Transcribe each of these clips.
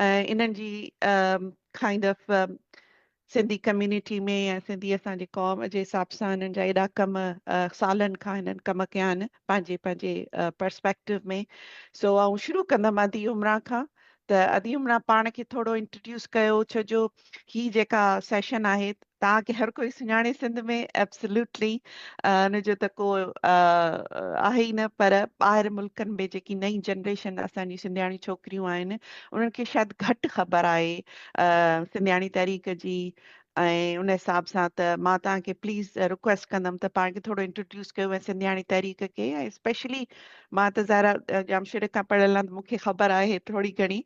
۽ انهن جي kind of Sindhi community ۾ ۽ Sindhi اسان جي قوم جي حساب سان انهن جا ايڏا ڪم سالن کان هنن ڪم ڪيا آهن پنهنجي پنهنجي پرسپيڪٽو ۾. سو آئون شروع ڪندم ادي عمرا کان ته ادي عمرا پاڻ کي ٿورو انٽروڊيوس ڪيو، ڇو جو هي جيڪا سيشن آهي توهان کي هر ڪوئي سڃاڻي سنڌ ۾ ايبسلوٽلي، ان جو ته ڪو آهي ئي نه، پر ٻاهر ملڪن ۾ جيڪي نئين جنريشن اسان جي سنڌياڻي ڇوڪريون آهن انهن کي شايد گهٽ خبر آهي سنڌياڻي تحريڪ جي، ۽ ان حساب سان ته مان توهان کي پليز رڪويسٽ ڪندم ته پاڻ کي ٿورو انٽروڊيوس ڪيو ۽ سنڌياڻي تحريڪ کي، ۽ اسپيشلي مان ته ظاهر ڄامشوري کان پڙهيل آهيان ته مون کي خبر آهي ٿوري گهڻي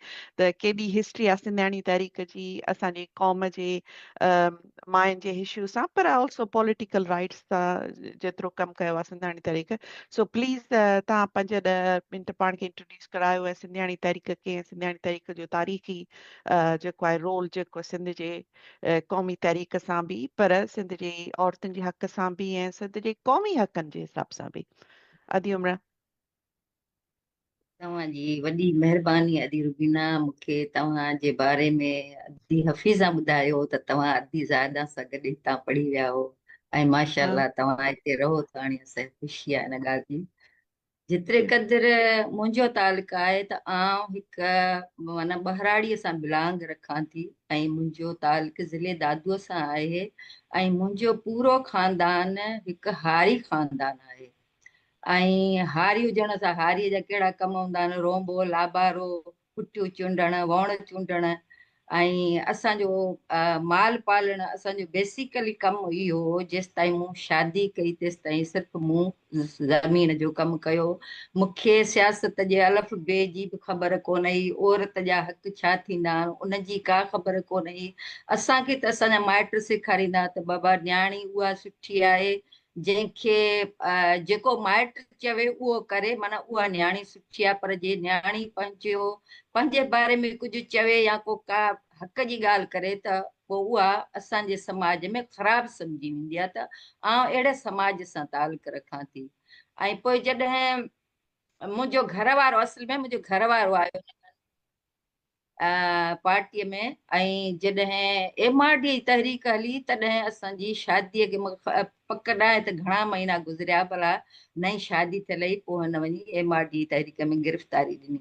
ته ڪيڏي هسٽري آهي سنڌياڻي تحريڪ جي اسان جي قوم جي ماين جي اشو سان، پر آلسو پوليٽيڪل رائٽس سان جيترو ڪم ڪيو آهي سنڌياڻي تحريڪ. سو پليز توهان 5-10 منٽ پاڻ کي انٽروڊيوس ڪرايو ۽ سنڌياڻي تحريڪ کي ۽ سنڌياڻي تحريڪ جو تاريخي جيڪو آهي رول، جيڪو سنڌ جي قومي تحريڪ سان به پر سنڌ جي عورتن جي حق سان به ۽ سنڌ جي قومي حقن جي حساب سان به. ادي عمره. توهان جي وڏي مهرباني ادي روبينا، مون کي توهان جي باري ۾ ادي حفيظه ٻڌايو ته توهان ادي زاهده سان گڏ هتان پڙهي ويا هو ۽ ماشاء الله توهان هتي رهو ٿا، هاڻي اسان کي خوشي آهي ان ڳالهه جي. جيتري قدر منهنجو تعلق آهي ته آئون هڪ معنيٰ ٻهراڙيء سان بلانگ رکان ٿي ۽ منهنجو تعلق ضلعي دادوء سان آهي ۽ منهنجو پورو خاندان هڪ هاري خاندان آهي ۽ هاري هجڻ سان هاريء جا ڪهڙا ڪم هوندا آهن، رونبو، لابارو، ڦٽيون چونڊڻ، ووڻ چونڊڻ ۽ اسان جو مال پالڻ. اسان جو بيسيڪلي ڪم اهو هو، جيستائين مون شادي ڪئي تيستائين صرف مون زمين جو ڪم ڪيو. مون کي سياست جي الف بي جي به خبر ڪونه هئي، عورت جا حق ڇا ٿيندا آهن ان جي ڪا خبر ڪونه هئي. اسان کي ته اسان جا مائٽ سيکاريندا ته بابا نياڻي اها سٺي آهي جنهن کي جيڪو مائٽ چوي اهو ڪري، معنيٰ اها نياڻي سٺي آهي، پر جي نياڻي پنهنجو پنهنجي باري ۾ ڪجهه چوي يا ڪو ڪا حق جي ڳالهه ڪري ته پوء اها اسان جي سماج ۾ خراب سمجهي ويندي آهي. ته آئون اهڙي سماج سان تعلق رکان ٿي ۽ پوء جڏهن منهنجو گهر وارو، اصل ۾ منهنجو گهر وارو آيو پارٽيء ۾ ۽ جڏهن ايم آر ڊي جي تحريڪ هلي تڏهن اسان جي شاديء کي پڪ ناهي ته گهڻا مهينا گذريا، ڀلا نئين شادي ٿيل هئي، پوء هن وڃي ايم آر ڊي جي تحريڪ ۾ گرفتاري ڏني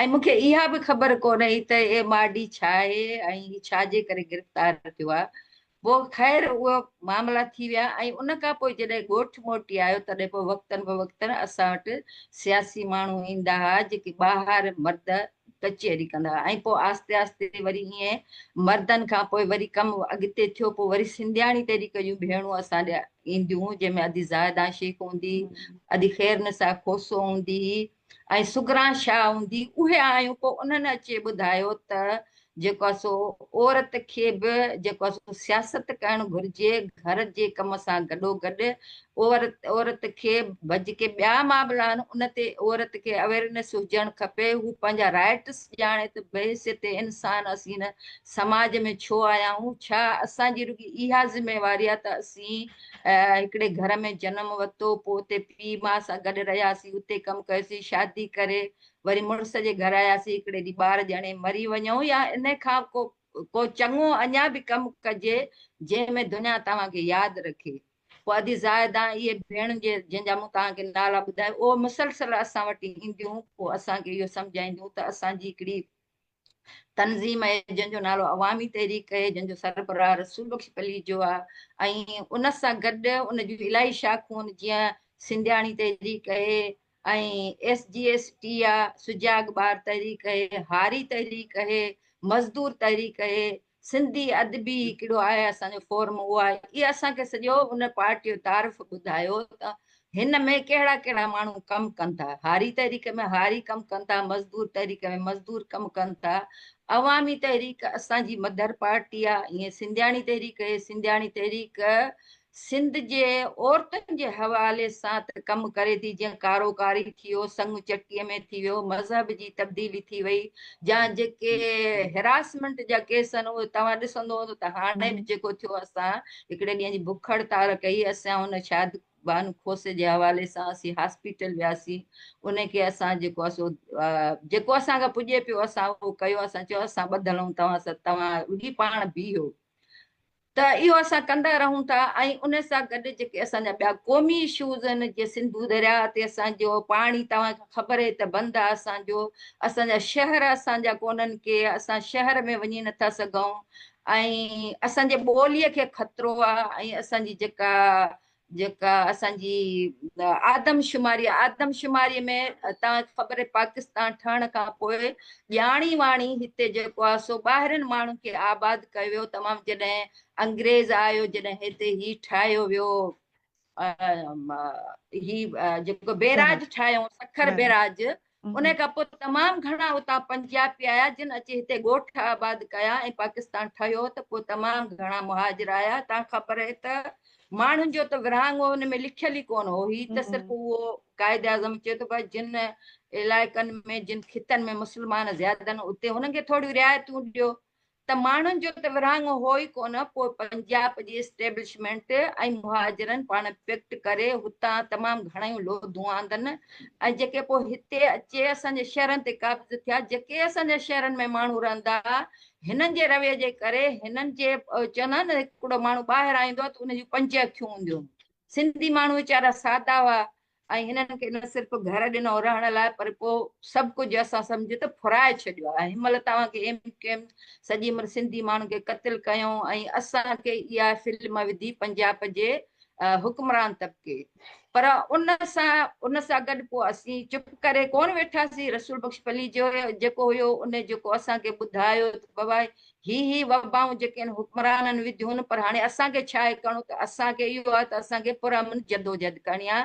۽ مون کي اها به خبر ڪونه هئي ته ايم آر ڊي ڇا آهي ۽ هي ڇا جي ڪري گرفتار ٿيو آهي. پوء خير اهي معاملا ٿي ويا ۽ ان کان پوء جڏهن ڳوٺ موٽي آيو تڏهن پوء وقتن فوقتن اسان وٽ سياسي ماڻهو ايندا ها جيڪي ٻاهر مرد ڪچهري ڪندا هئا ۽ پوء آهستي آهستي وري ائين مردن کان پوء وري ڪم اڳتي ٿيو. پوء وري سنڌياڻي تحريڪ جون ڀيڻون اسان ڏي اينديون هيون، جنهن ۾ ادي زاهده شيخ هوندي هئي، ادي خيرنساء کوسو هوندي هئي ۽ سگران شاهه هوندي، اهي آيون. پوء انهن اچي ٻڌايو ته جيڪو آهي سو عورت کي به جيڪو آهي سو سياست ڪرڻ گهرجي، گهر جي ڪم سان گڏو گڏ عورت کي به جيڪي ٻيا معاملا آهن ان تي عورت کي اويرنيس هجڻ کپي، هو پنهنجا رائٽس ڄاڻي ته بحيثيت انسان اسين هن سماج ۾ ڇو آيا آهيون، ڇا اسان جي رڳي اها ذميواري آهي ته اسين هڪڙي گهر ۾ جنم ورتو، پوء اتي پيء ماء سان گڏ رهياسين، اتي ڪم ڪيوسين، شادي ڪري وري مڙس جي گهر آياسين، هڪڙي ڏينهن ٻار ڄڻي مري وڃون، يا ان کان ڪو ڪو چڱو اڃا به ڪم ڪجي جنهن ۾ دنيا توهان کي ياد رکي. پوء ادي زاهده اهي ڀيڻ جي جن جا مون توهان کي نالا ٻڌايا اهي مسلسل اسان وٽ اينديون، پوء اسان کي اهو سمجهائينديون ته اسان جي هڪڙي تنظيم آهي جنهن جو نالو عوامي تحريڪ آهي، جنهن جو سربراهه رسول بخش پليجو آهي ۽ ان سان گڏ ان جون الاهي شاخون آهن، جيئن سنڌياڻي تحريڪ آهي ۽ ايس جي ايس ٽي آهي، سجاڳ ٻار تحريڪ آهي، هاري تحريڪ آهي، مزدور تحريڪ آهي، سنڌي ادبي هڪڙو آهي اسان جو فورم اهو آهي. اهي اسان کي سڄو ان پارٽي جو تعارف ٻڌايو ته هن ۾ ڪهڙا ڪهڙا ماڻهو ڪم ڪن ٿا. هاري تحريڪ ۾ هاري ڪم ڪن ٿا، مزدور تحريڪ ۾ مزدور ڪم ڪن ٿا. عوامي تحريڪ اسان جي مڌر پارٽي آهي، ائين سنڌياڻي تحريڪ آهي. سنڌياڻي تحريڪ سنڌ جي عورتن جي حوالي سان ته ڪم ڪري ٿي، جيئن ڪارو ڪاري ٿي ويو، سڱ چٽيء ۾ ٿي ويو، مذهب جي تبديلي ٿي وئي، يا جيڪي هراسمينٽ جا ڪيس آهن اهي توهان ڏسندو هوندو ته هاڻي به جيڪو ٿيو، اسان هڪڙي ڏينهن جي بک هڙتال ڪئي، اسان ان شايد بانو کوسي جي حوالي سان اسين هاسپيٽل وياسين ان کي اسان جيڪو آهي سو جيڪو اسان کان پڄي پيو اسان اهو ڪيو اسان چيو اسان ٻڌل آهيون توهان سان توهان رڳي پاڻ بيهو ته اهو اسان ڪندا رهون ٿا ۽ ان سان گڏ جيڪي اسان جا ٻيا قومي اشوز آهن جيئن سنڌو درياء تي اسان جو پاڻي توهان کي خبر آهي ته بند آهي اسان جو اسان جا شهر اسان جا ڪونهن ڪي اسان شهر ۾ وڃي نٿا سگهون ۽ اسان جي ٻوليء کي خطرو آهي ۽ اسان جي جيڪا جيڪا اسان جي آدمشماري آدمشماري ۾ توهان کي خبر آهي پاڪستان ٺهڻ کان پوء ڄاڻي واڻي هتي جيڪو آهي سو ٻاهرين ماڻهن کي آباد ڪيو ويو تمام جڏهن انگريز آيو جڏهن هتي هي ٺاهيو ويو هي جيڪو بيراج ٺاهيو سکر بيراج ان کان پوء تمام گهڻا اتان پنجابي آيا جن اچي هتي ڳوٺ آباد ڪيا ۽ پاڪستان ٺهيو ته پوء تمام گهڻا مهاجر آيا. تان خبر آهي ته ماڻهن جو ته ورهاڱو ان ۾ لکيل ئي ڪونه هو. هي ته صرف اهو قائد اعظم چيو ته ڀائي جن علائقن ۾ جن خطن ۾ مسلمان زياده آهن اتي هنن کي ٿوريون رعايتون ڏيو. ته ماڻهن جو ته ورهاڱو هو ئي ڪونه، پوء پنجاب جي اسٽيبلشمينٽ ۽ مهاجرن پاڻ پيڪٽ ڪري هتان تمام گهڻيون لوڌون آندن ۽ جيڪي پوء هتي اچي اسان جي شهرن تي قابض ٿيا، جيڪي اسان جي شهرن ۾ ماڻهو رهندا ها، هنن جي رويي جي ڪري هنن جي چوندا آهن نه هڪڙو ماڻهو ٻاهران ايندو آهي ته ان جون پنج اکيون هونديون آهن، سنڌي ماڻهو ويچارا سادا هئا، ۽ هنن کي نه صرف گهر ڏنو رهڻ لاء پر پوء سڀ ڪجهه اسان سمجهه ته ڦرائي ڇڏيو آهي. هن مهل توهان کي ايم ڪيو ايم سڄي عمر سنڌي ماڻهن کي قتل ڪيو ۽ اسان کي اها فلم وڌي پنجاب جي حڪمران طبقي پر ان سان ان سان گڏ پوء اسين چپ ڪري ڪونه ويٺاسين. رسول بخش پليجو جيڪو هيو ان جيڪو اسان کي ٻڌايو ته بابا هي هي وبائون جيڪي هن حڪمرانن وڌيون پر هاڻي اسان کي ڇا آهي ڪرڻو ته اسان کي اهو آهي ته اسان کي پرامن جدوجهد ڪرڻي آهي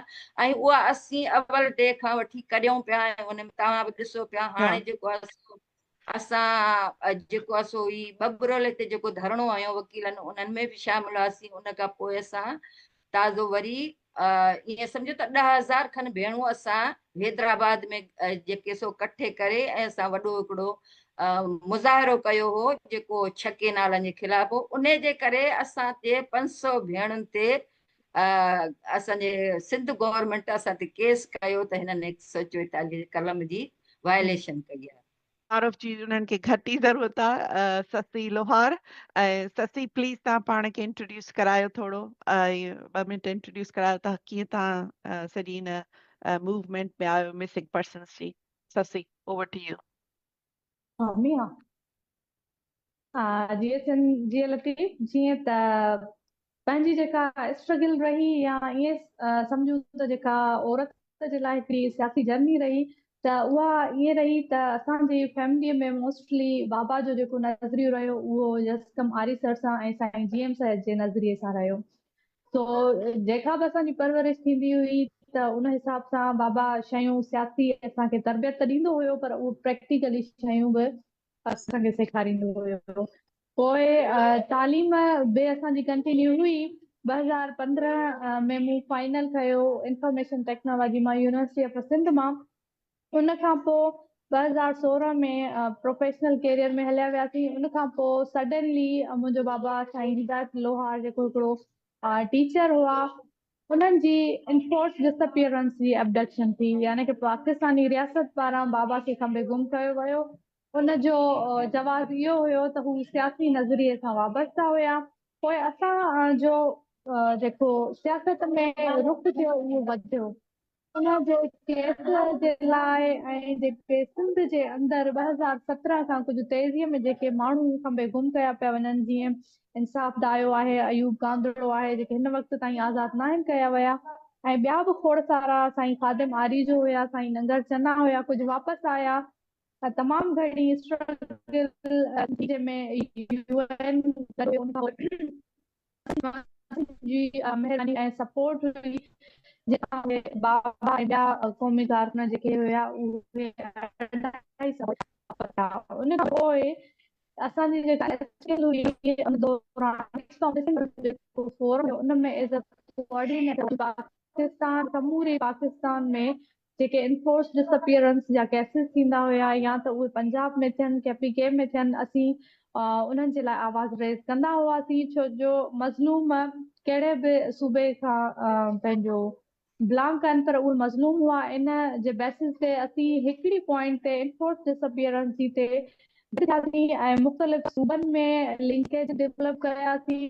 ۽ اها اسين اول ڊي کان وٺي ڪريون پيا ۽ ان ۾ توهان به ڏسو پيا هاڻي جيڪو آهي سو اسان جيڪو آهي سو هي ٻٻرولي تي جيڪو ڌرڻو هنيو وڪيلن انهن ۾ به شامل هئاسين ان کان پوء اسان تازو وري ائين سمجهو ته 10,000 کن ڀيڻون اسان حيدرآباد ۾ جيڪي سو ڪٺي ڪري ۽ اسان وڏو هڪڙو مظاهرو ڪيو هو جيڪو 6 ڪينالن جي خلاف هو ان جي ڪري اسان جي 500 ڀيڻن تي اسان جي سنڌ گورنمينٽ اسان تي ڪيس ڪيو ته هنن 144 قلم جي وائليشن ڪئي آهي. تعارف جي انهن کي گهٽ ئي ضرورت آ. سسئي لوهار ۽ سسئي پليز توهان پاڻ کي انٽروڊيوس ڪرايو ٿورو ۽ ٻه منٽ انٽروڊيوس ڪرايو ته ڪيئن توهان سڄي هن موومينٽ ۾ آيو مسنگ پرسنس جي. Sassui over to you. Mian ji جي لطيف جيئن ته پنهنجي جيڪا اسٽرگل رهي يا ائين سمجهون ته جيڪا عورت جي لاء هڪڙي سياسي جرني رهي ته اها ائين رهي ته اسان جي فيملي ۾ موسٽلي بابا جو جيڪو نظريو رهيو اهو جسقم آريسر سان ۽ سائين جي ايم سيد جي نظريي سان رهيو سو جيڪا به اسان جي پرورش ٿيندي هئي ته ان حساب سان بابا شيون سياسي اسان کي تربيت ته ڏيندو هيو پر اهو پريڪٽيڪلي شيون به اسان کي سيکاريندو هيو. پوء تعليم به اسان جي ڪنٽينيو هئي. 2015 ۾ مون فائنل ڪيو انفارميشن ٽيڪنالاجي مان يونيورسٽي آف سنڌ مان. ان کان پوء 2016 ۾ پروفيشنل ڪيريئر ۾ هليا وياسين. ان کان پوء سڊنلي منهنجو بابا سائين هدايت لوهار جيڪو هڪڙو ٽيچر هئا انهن جي انفورس ڊس اپيئرنس جي ابڊڪشن ٿي يعني ڪه پاڪستاني رياست پاران بابا کي کنڀي گم ڪيو ويو. ان جو جواز اهو هيو ته هو سياسي نظريي سان وابسته هيا. پوء اسان جو جيڪو سياست ۾ رخ ٿيو اهو وڌيو. ان جي ڪيس جي لاء ۽ جيڪي سنڌ جي اندر 2017 کان ڪجهه تيزي ۾ جيڪي ماڻهو کنڀي گم ڪيا پيا وڃن جيئن انصاف دايو آهي، ايوب گاندڙو آهي جيڪي هن وقت تائين آزاد ناهن ڪيا ويا ۽ ٻيا به کوڙ سارا سائين خادم آريجو هيا، سائين ننگر چنا هيا ڪجهه واپس آيا تمام گهڻي اسٽرگل جنهن ۾ يو اين ان کان پوء جي مهرباني ۽ سپورٽ هئي جنهن کان اهي بابا ۽ ٻيا قومي ڪارڪن جيڪي هيا اهي اڍائي سال پتا ان کان پوء اسان جي جيڪا اسڪل هئي ان دوران جيڪو forum have in ۾ as a coordinator Pakistan سموري پاڪستان ۾ جيڪي انفورس ڊس اپيئرنس جا ڪيسز ٿيندا هيا يا ته اهي پنجاب ۾ ٿين ڪي پي ڪي ۾ ٿين اسين انهن جي لاء آواز ريز ڪندا هئاسين ڇو جو مظلوم ڪهڙي به صوبي کان پنهنجو بلانگ ڪن پر اهي مظلوم هئا ان جي بيسز تي اسين هڪڙي پوائنٽ تي انفورس ڊسپيئرنس جي تي گڏ ٿياسين ۽ مختلف صوبن ۾ لنڪيج ڊولپ ڪياسين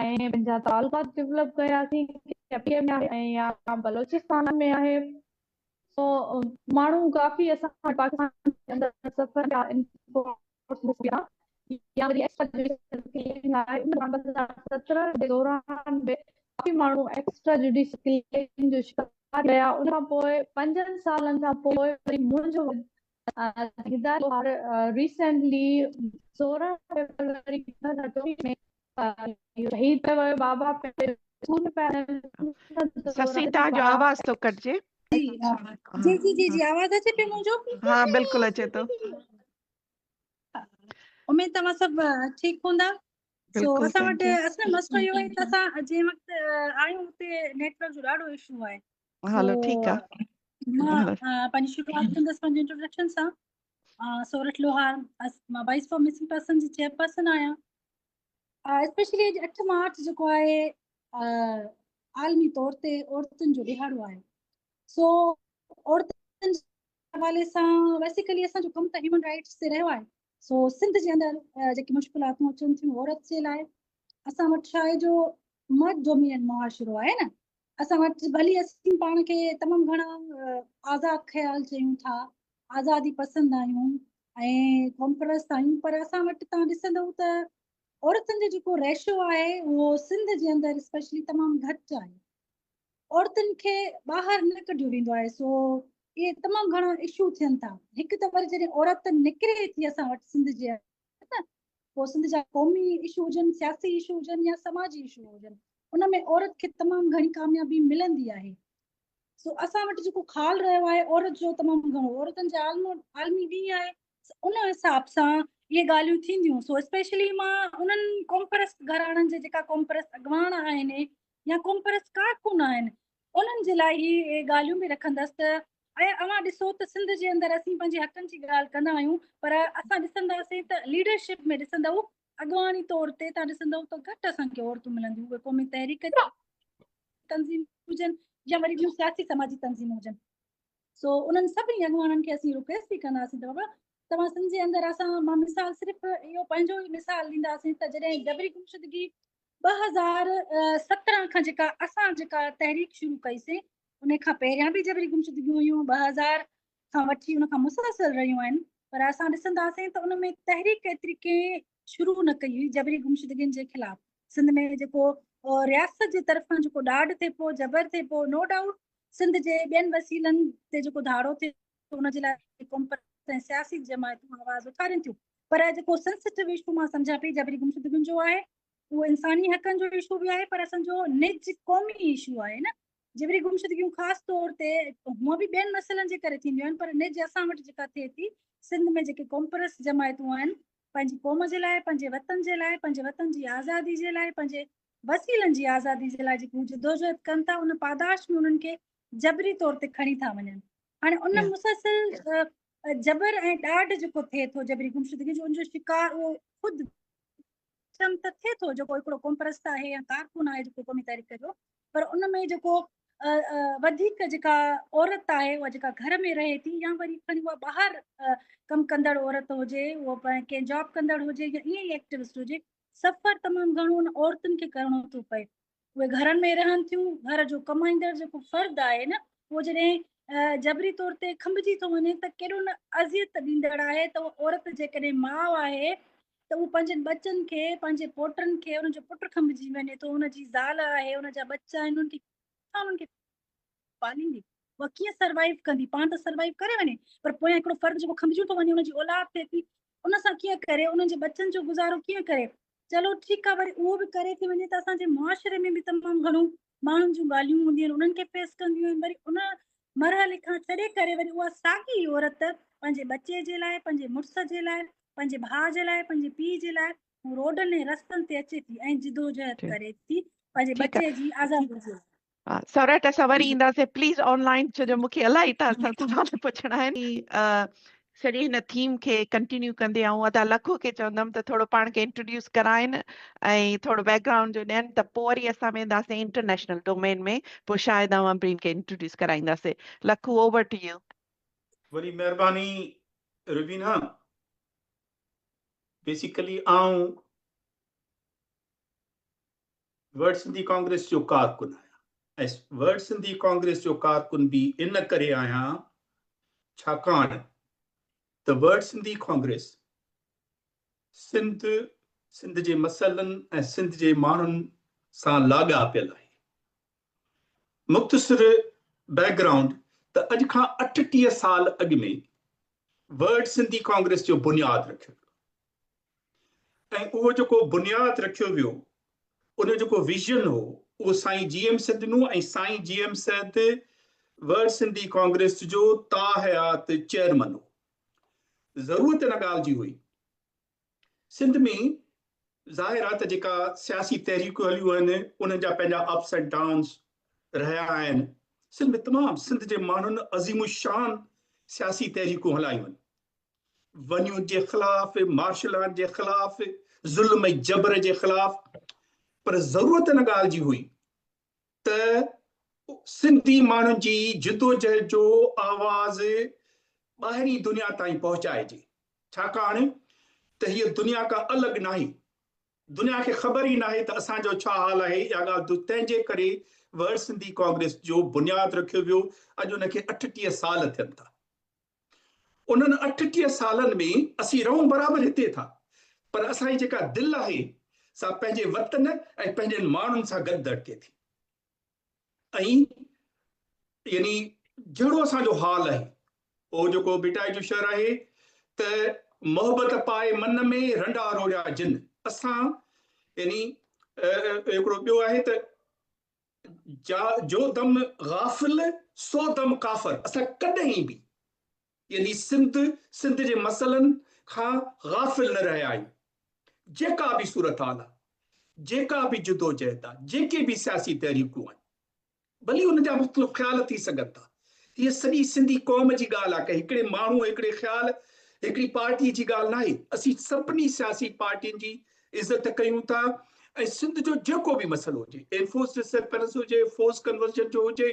۽ پنهنجا تعلقات ڊولپ ڪياسين ڪي پي ۾ آهي يا بلوچستان ۾ آهي سو ماڻهو ڪافي اسان پاڪستان جي اندر سفر ڪيا انفورس يا وري ايڪسٽرا جوڊيشل ڪلنگ آهي ان دوران 2017 جي دوران به ڪافي ماڻهو ايڪسٽرا جوڊيشل ڪلنگ جو شڪار ٿي ويا ان کان پوء پنجن سالن کان پوء وري منهنجو هدايت لوهار ريسينٽلي 16 فيبروري 2024 ۾ شهيد ڪيو ويو بابا پنهنجي اسڪول ۾ پيا سسي توهان جو آواز ٿو ڪٽجي. جي جي جي جي آواز اچي پيو منهنجو؟ ها بلڪل اچي ٿو. اميد توهان سڀ ٺيڪ هوندا. سو اسان وٽ اصل مسئلو اهو آهي ته اسان جنهن وقت آهيون اتي نيٽورڪ جو ڏاڍو اشو آهي. هلو ٺيڪ آهي. مان پنهنجي شروعات ڪندس پنهنجي انٽروڊڪشن سان. سورٺ لوهار، مان وائس فار مسنگ پرسن جي چيئرپرسن آهيان. اسپيشلي اڄ 8 مارچ جيڪو آهي عالمي طور تي عورتن جو ڏهاڙو آهي. سو عورتن حوالي سان بيسيڪلي اسان جو ڪم ته هيومن رائٽس تي رهيو آهي سو سنڌ جي اندر جيڪي مشڪلاتون اچن ٿيون عورت جي لاء اسان وٽ ڇا آهي جو مرد ڊوميننٽ معاشرو آهي نه اسان وٽ ڀلي اسين پاڻ کي تمام گهڻا آزاد خيال چيون ٿا آزادي پسند آهيون ۽ قومپرست آهيون پر اسان وٽ تان ڏسندو ته عورتن جو جيڪو ريشو آهي اهو سنڌ جي اندر اسپيشلي تمام گهٽ آهي عورتن کي ٻاهر نه ڪڍيو ويندو آهي سو اهي تمام گهڻا اشو ٿين ٿا هڪ ته وري جڏهن عورت نڪري ٿي اسان وٽ سنڌ جي نه پوء سنڌ جا قومي اشو هجن سياسي اشو هجن يا سماجي اشو هجن ان ۾ عورت کي تمام گهڻي ڪاميابي ملندي آهي سو اسان وٽ جيڪو خال رهيو آهي عورت جو تمام گهڻو عورتن جا عالمي ڏينهن آهي ان حساب سان اهي ڳالهيون ٿينديون سو اسپيشلي مان انهن قومپرست گهراڻن جي جيڪا قومپرست اڳواڻ آهن يا قومپرست ڪارڪن آهن انهن جي لاء هي ڳالهيون به رکندس ته آيا اوهان ڏسو ته سنڌ جي اندر اسين پنهنجي حقن جي ڳالهه ڪندا آهيون پر اسان ڏسنداسين ته ليڊرشپ ۾ ڏسندؤ اڳواڻي طور تي تان ڏسندؤ ته گهٽ اسان کي عورتون ملنديون اهي قومي تحريڪ تنظيم هجن يا وري ٻيون سياسي سماجي تنظيمون هجن سو انهن سڀني اڳواڻن کي اسين رڪويسٽ به ڪنداسين ته بابا توهان سنڌ جي اندر اسان مان مثال صرف اهو پنهنجو ئي مثال ڏينداسين ته جڏهن جبري گمشدگي 2017 کان جيڪا اسان جيڪا تحريڪ شروع ڪئي سين ان کان پهريان به جبري گمشدگيون هيون 2000 کان وٺي ان کان مسلسل رهيون آهن پر اسان ڏسنداسين ته ان ۾ تحريڪ ايتري ڪنهن شروع نه ڪئي هئي جبري گمشدگين جي خلاف سنڌ ۾ جيڪو رياست جي طرفان جيڪو ڏاڍ ٿئي پيو جبر ٿئي پيو نو ڊائوٽ سنڌ جي ٻين وسيلن تي جيڪو ڌاڙو ٿئي ٿو ان جي لاء قومپرست ۽ سياسي جماعتون آواز اٿارين ٿيون پر جيڪو سينسٽو اشو مان سمجهان پئي جبري گمشدگين جو آهي اهو انساني حقن جو اشو به آهي پر اسان جو نج قومي اشو آهي نه جبري گمشدگيون خاص طور تي هونء به ٻين مسئلن جي ڪري ٿينديون آهن پر نج اسان وٽ جيڪا ٿئي ٿي سنڌ ۾ جيڪي قومپرست جماعتون آهن پنهنجي قوم جي لاء پنهنجي وطن جي لاء پنهنجي وطن جي آزادي جي لاء پنهنجي وسيلن جي آزادي جي لاء جيڪي هو جدوجهد ڪن ٿا ان پاداش ۾ انهن کي جبري طور تي کڻي ٿا وڃن هاڻي ان مسلسل جبر ۽ ڏاڍ جيڪو ٿئي ٿو جبري گمشدگي جو ان جو شڪار اهو خود ته ٿئي ٿو جيڪو هڪڙو قومپرست آهي يا ڪارڪن آهي جيڪو قومي تحريڪ جو پر ان ۾ جيڪو وڌيڪ جيڪا عورت آهي اها جيڪا گهر ۾ رهي ٿي يا وري کڻي اها ٻاهر ڪم ڪندڙ عورت هجي اها ڪنهن جاب ڪندڙ هجي يا ائين ئي ايڪٽوسٽ هجي سفر تمام گهڻو ان عورتن کي ڪرڻو ٿو پئي. اهي گهرن ۾ رهن ٿيون، گهر جو ڪمائيندڙ جيڪو فرد آهي نه اهو جڏهن جبري طور تي کنڀجي ٿو وڃي ته ڪيڏو نه اذيت ڏيندڙ آهي ته اها عورت جيڪڏهن ماء آهي ته اهو پنهنجن ٻچن کي پنهنجي پوٽن کي ان جو پٽ کنڀجي وڃي ٿو ان جي زال آهي ان جا ٻچا آهن انهن کي انهن کي پاليندي اها ڪيئن سروائيو ڪندي پاڻ ته سروائيو ڪري وڃي پر پويان هڪڙو فرد جيڪو کنڀجي ٿو وڃي ان جي اولاد ٿئي ٿي ان سان ڪيئن ڪري انهن جي ٻچن جو گذارو ڪيئن ڪري چلو ٺيڪ آ وري اهو به ڪري ٿي وڃي ته اسان جي معاشري ۾ به تمام گهڻو ماڻهن جون ڳالهيون هونديون آهن انهن کي فيس ڪنديون آهن وري ان مرحلي کان ڇڏي ڪري وري اها ساڳي عورت پنهنجي ٻچي جي لاء پنهنجي مڙس جي لاء پنهنجي ڀاء جي لاء پنهنجي پيء جي لاء هو روڊن ۽ رستن تي اچي ٿي ۽ جدوجهد ڪري ٿي پنهنجي ٻچي جي آزادي جي لاء. سورٺ اسان وري اينداسين پليز آن لائن ڇو جو مونکي الاهي توهان سان سوال پڇڻا آهن. سڄي هن ٿيم کي ڪنٽينيو ڪندي آئون ادا لکو کي چوندم ته ٿورو پاڻ کي انٽروڊيوس ڪرائين ۽ ٿورو بيڪ گرائونڊ جو ڏين ته پوء وري اسان وينداسين انٽرنيشنل ڊومين ۾ پوء شايد آئون امبرين کي انٽروڊيوس ڪرائينداسين. لکو اوور ٽو يو. وڏي مهرباني روبينا. بيسيڪلي آئون ورلڊ سنڌي ڪانگريس جو ڪارڪن آهيان ۽ ورلڊ سنڌي ڪانگريس جو ڪارڪن به ان ڪري آهيان ڇاڪاڻ ته ورلڊ سنڌي ڪانگريس سنڌ، سنڌ جي مسئلن ۽ سنڌ جي ماڻهن سان لاڳاپيل آهي. مختصر بيڪ گرائونڊ ته اڄ کان 38 سال اڳ ۾ ورلڊ سنڌي ڪانگريس جو بنياد رکيو ويو ۽ اهو جيڪو بنياد رکيو ويو ان جو جيڪو ويزن هو اهو سائين جي ايم سيد ڏنو ۽ سائين G M Syed world Sindhi congress جو تاحيات چيئرمن هو. ضرورت ان ڳالهه جي هئي سنڌ ۾ ظاهر آهي ته جيڪا سياسي تحريڪون هليون آهن انهن جا پنهنجا اپس اينڊ ڊائونس رهيا آهن. سنڌ ۾ تمام سنڌ جي ماڻهن عظيم الشان سياسي تحريڪون هلايون آهن. ونيون جي خلاف، مارشلان جي خلاف، ظلم ۽ جبر جي خلاف، پر ضرورت ان ڳالهه جي هئي ته سنڌي ماڻهن جي جدوجهد جو آواز ٻاهرين دنيا تائين پهچائجي، ڇاڪاڻ ته هيء دنيا ڪا الڳ ناهي، دنيا کي خبر ئي ناهي ته اسان جو ڇا حال آهي، اها ڳالهه تنهن جي ڪري ورلڊ سنڌي ڪانگريس جو بنياد رکيو ويو، اڄ ان کي 38 سال ٿين ٿا. انهن 38 سالن ۾ اسين رهون برابر هتي ٿا پر اسان جي جيڪا دل آهي سا پنهنجي وطن ۽ پنهنجن ماڻهن سان گڏ ڌڙڪي ٿي ۽ يعني جهڙو اسان جو حال آهي اهو جيڪو ڀٽائي جو شعر آهي ته محبت پائي من ۾ رنڊا روڙيا جن اسان يعني هڪڙو ٻيو آهي ته جا جو دم غافل سو دم ڪافر اسان ڪڏهن به يعني سنڌ سنڌ جي مسئلن کان غافل نه رهيا آهيون جيڪا به صورتحال آهي جيڪا به جدوجهد آهي جيڪي به سياسي تحريڪون آهن ڀلي ان جا مختلف خيال ٿي سگهن ٿا هيء سڄي سنڌي قوم جي ڳالهه آهي، ڪنهن هڪڙي ماڻهو، هڪڙي خيال، هڪڙي پارٽيء جي ڳالهه ناهي. اسين سڀني سياسي پارٽين جي عزت ڪيون ٿا ۽ سنڌ جو جيڪو به مسئلو هجي، انفورس ڊسپيئرنس هجي، فورس ڪنورشن جو هجي،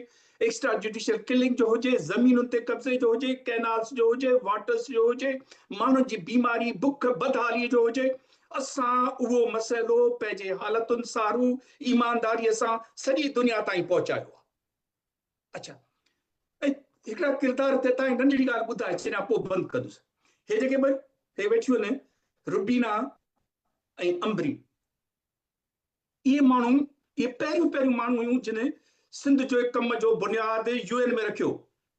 ايڪسٽرا جڊيشل ڪلنگ جو هجي، زمينن تي قبضي جو هجي، ڪئنالز جو هجي، واٽرز جو هجي، ماڻهن جي بيماري، بک، بدحاليء جو هجي، اسان اهو مسئلو پنهنجي حالتن سارو ايمانداريء سان سڄي دنيا تائين پهچايو آهي. اڇا ۽ هڪڙا ڪردار تي تائين ننڍڙي ڳالهه ٻڌائي ڇڏيان پوء بند ڪندس. هي جيڪي ٻه هي ويٺيون آهن روبينا ۽ امبري اهي ماڻهو اهي پهريون پهريون ماڻهو هيون جن سنڌ جو ڪم جو بنياد يو اين ۾ رکيو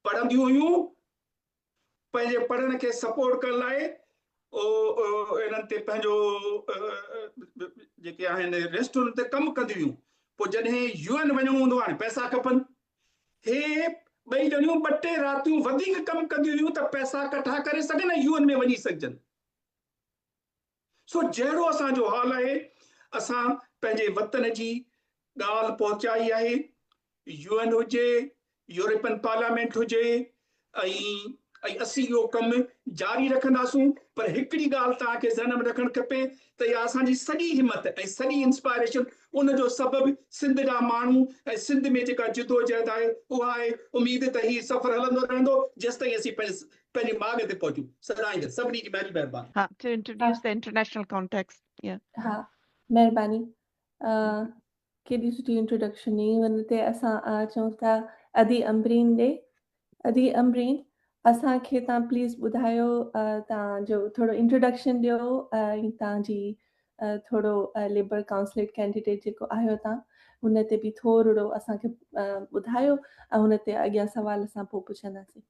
پڙهنديون هيون پنهنجي پڙهڻ کي سپورٽ ڪرڻ لاء انهن تي پنهنجو جيڪي آهن ريسٽورنٽ تي ڪم ڪنديون هيون پوء جڏهن يو اين وڃڻو هوندو هاڻي پئسا کپن هي ٻئي ڄڻيون ٻه ٽي راتيون وڌيڪ ڪم ڪنديون هيون ته پئسا ڪٺا ڪري سگهن ۽ يو اين ۾ وڃي سگهجن سو جهڙو اسان جو حال آهي، اسان پنهنجي وطن جي ڳالهه پهچائي آهي، يو اين هجي، يورپين پارليامينٽ هجي ۽ ۽ اسين اهو ڪم جاري رکنداسون پر هڪڙي ڳالهه توهان کي ذهن ۾ رکڻ کپي ته اها اسان جي سڄي همت ۽ سڄي انسپائريشن ان جو سبب سنڌ جا ماڻهو ۽ سنڌ ۾ جيڪا جدوجهد آهي اها آهي اميد ته هي سفر هلندو رهندو جيستائين اسين پنهنجي پنهنجي ماڳ تي پهچون. سدائين گڏ. سڀني جي مهري مهرباني. ها to introduce the international context yeah. ها مهرباني ڪيڏي سٺي انٽروڊڪشن ڏني ان تي اسان اچون ٿا ادي امبرين ڏي ادي امبرين اسان کي تان پليز ٻڌايو تان جو ٿورو انٽروڊڪشن ڏيو ۽ تان جي ٿورو ليبر ڪائونسليٽ ڪينڊيڊيٽ جيڪو آهيو تان ان تي به ٿورڙو اسان کي ٻڌايو ۽ ان تي اڳيان سوال اسان پوء پڇنداسين.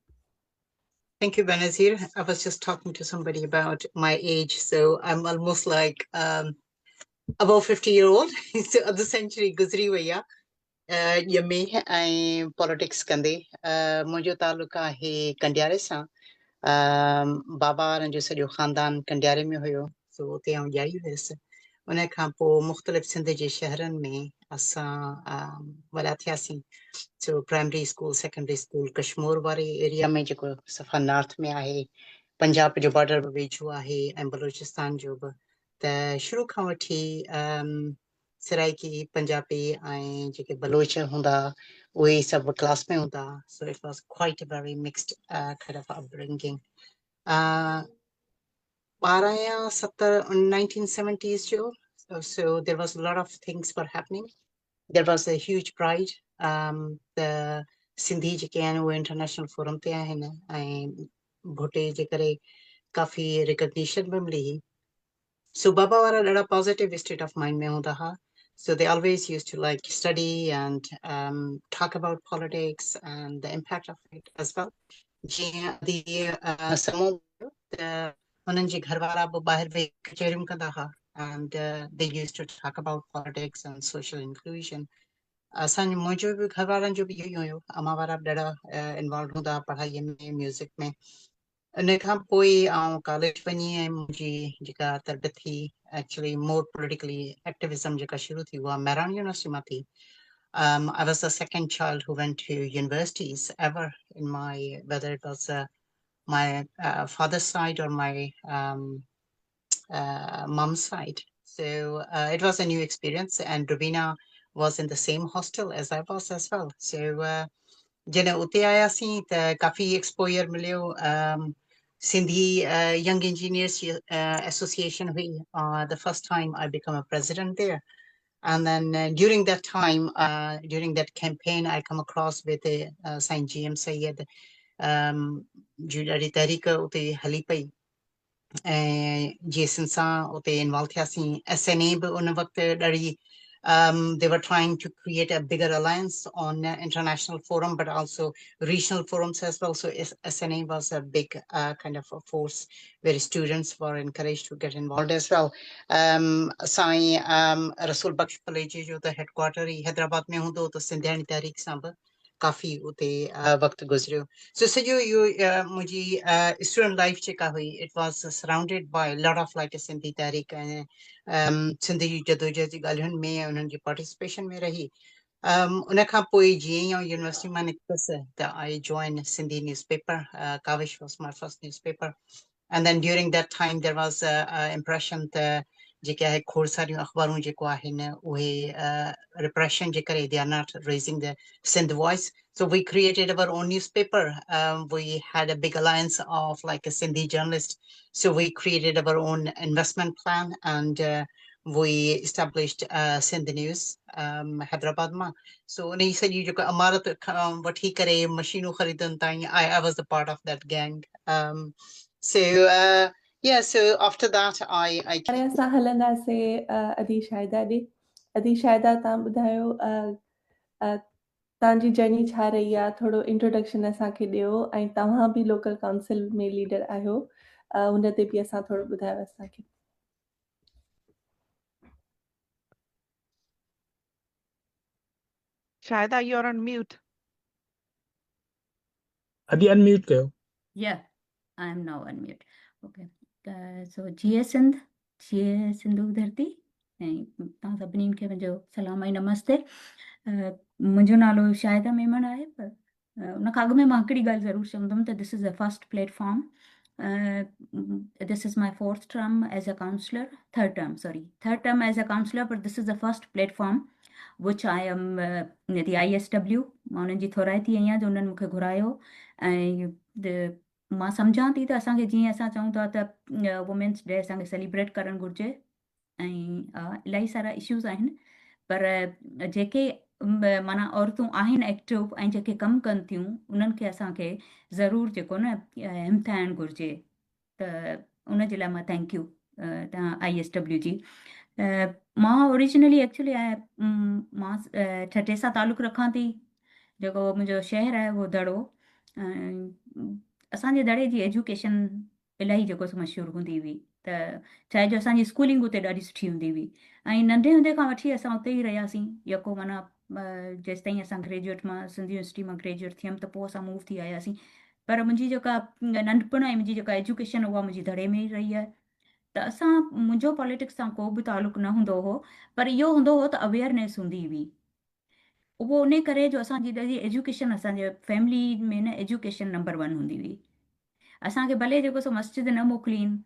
Thank you, Benazir. I was just talking to somebody about my age, so I'm almost like above 50 year old. So اڌ سينچري گذري وئي آ ڄمي ۽ پاليٽڪس ڪندي. منهنجو تعلق آهي ڪنڊياري سان. بابا وارن جو سڄو خاندان ڪنڊياري ۾ هيو، سو اتي آئون ڄائي هيس. ان کان پوء مختلف سنڌ جي شهرن ۾ اسان وڏا ٿياسين. So primary school, secondary school Kashmore واري ايريا ۾ جيڪو صفا نارٿ ۾ آهي. پنجاب جو بارڊر به ويجهو آهي ۽ بلوچستان جو به ته شروع کان وٺي سرائيڪي پنجابي ۽ جيڪي بلوچ هوندا اهي سڀ ڪلاس ۾ هوندا so it was quite very mixed kind of upbringing 12 يا 70 1970s جو so there was lot of things were happening there was a huge pride ته سنڌي جيڪي آهن اهي انٽرنيشنل فورم تي آهن ۽ ڀٽي جي ڪري ڪافي ريڪگنيشن به ملي هئي سو بابا وارا ڏاڍا پازيٽو اسٽيٽ آف مائنڊ ۾ هوندا هئا so they always use to like study and talk about politics and the impact of it as well جيئن ادي سمو ته هنن جي گهر وارا به ٻاهر ويهي ڪچهريون ڪندا هئا and they use to talk about politics and social inclusion اسان جو منهنجو به گهر وارن جو به اهو ئي هيو امان وارا به ڏاڍا انوالوڊ هوندا هئا پڙهائي ۾ ميوزڪ ۾ ان کان پوء آئون ڪاليج وڃي ۽ منهنجي جيڪا تربيت ٿي ايڪچولي مور پوليٽيڪلي ايڪٽيوزم جيڪا شروع ٿي اها مهراڻ يونيورسٽي مان ٿي I was the second child who went to universities ever in my whether it was my father's side or my mom's side. So it was a new experience, and Rubina was in the same hostel as I was as well. So جڏهن اتي آياسين ته ڪافي exposure مليو Sindhi young engineers جي association هئي the first time I become a president there and then during that time during that campaign I come across with Sain G M Syed جي ڏاڍي تحريڪ اتي هلي پئي ۽ جي سنڌ سان اتي انوالو ٿياسين ايس اين اي به ان وقت ڏاڍي they were trying to create a bigger alliance on international forum but also regional forums as well so SNA was a big kind of a force where students were encouraged to get involved as well سائين رسول بخش پليجي جو ته head quarter ئي حيدرآباد ۾ هوندو ته سنڌياڻي تحريڪ سان به ڪافي اتي وقت گذريو سو سڄو اهو منهنجي اسٽوڊنٽ لائف جيڪا هئي it was surrounded by lot of like Sindhi تحريڪ ۽ سنڌ جي جدوجهد جي ڳالهين ۾ انهن جي پارٽيسپيشن ۾ رهي ان کان پوء جيئن ئي آئون يونيورسٽي مان نڪتس ته I join Sindhi newspaper Kawish was my first newspaper and then during that time there was impression ته جيڪي آهي کوڙ ساريون اخبارون جيڪو آهن اهي رپريشن جي ڪري they are not raising the Sindh voice so we created our own newspaper we had a big alliance of like Sindhi journalist so we created our own investment plan and we established Sindh news Hyderabad مان سو ان جي سڄي جيڪو عمارت وٺي ڪري مشينون خريدن تائين I was the part of that gang so yeah so after that I I هاڻي اسان هلنداسي ادي شاهده ڏي. ادي شاهده تان ٻڌايو تان جي جرني ڇا رهي آ ٿورو انٽروڊڪشن اسان کي ڏيو ۽ توهان به لوڪل ڪائونسل ۾ ليڊر آهيو ان تي به اسان ٿورو ٻڌايو اسان کي. Shahida you are on mute. ادي ان ميوٽ ڪيو. Yeah I am now unmute okay so جيئي سنڌ جيئي سنڌو ڌرتي ۽ توهان سڀني کي منهنجو سلام ۽ نمستي منهنجو نالو شاهده ميمڻ آهي پر ان کان اڳ ۾ مان هڪڙي ڳالهه ضرور چوندم ته this is the first platform this is my fourth term as a councillor third term sorry third term as a councillor per this is the first platform which I am the I S W مان انهن جي ٿورائتي آهيان جو انهن مون کي گهرايو ۽ مان سمجهان ٿي ته اسان کي جيئن اسان چئون ٿا ته وومينس ڊي اسان کي سيليبريٽ ڪرڻ گهرجي ۽ الاهي سارا اشوز آهن پر جيڪي معنيٰ عورتون آهن ايڪٽو ۽ جيڪي ڪم ڪن ٿيون انهن کي اسان کي ضرور جيڪو نه همٿائڻ گهرجي ته ان جي لاء مان thank you تان I S W جي مان اوريجنلي ايڪچولي مان ٺٽي سان تعلق رکان ٿي جيڪو منهنجو شهر آهي اهو دڙو اسان جي دڙي جي ايجوڪيشن الاهي جيڪو سو مشهور هوندي هئي ته ڇاهي جو اسان جي اسڪولنگ اتي ڏاڍي سٺي هوندي هئي ۽ ننڍي هوندي کان وٺي اسان اتي ئي رهياسين يڪو معنيٰ جيستائين اسان گريجوئيٽ مان سنڌ يونيورسٽي مان گريجوئيٽ ٿيم ته پوء اسان موو ٿي آياسين پر منهنجي جيڪا ننڍپڻ ۽ منهنجي جيڪا ايجوڪيشن اها منهنجي دڙي ۾ ئي رهي آهي ته اسان منهنجو پاليٽڪس سان ڪو به تعلق نه هوندو هو پر اهو هوندو هو ته اويئرنيس هوندي هئي اهو انهي ڪري جو اسان جي ايجوڪيشن اسان جي فيملي ۾ نه ايجوڪيشن نمبر ون هوندي هئي. اسان کي ڀلي جيڪو سو مسجد نه موڪلين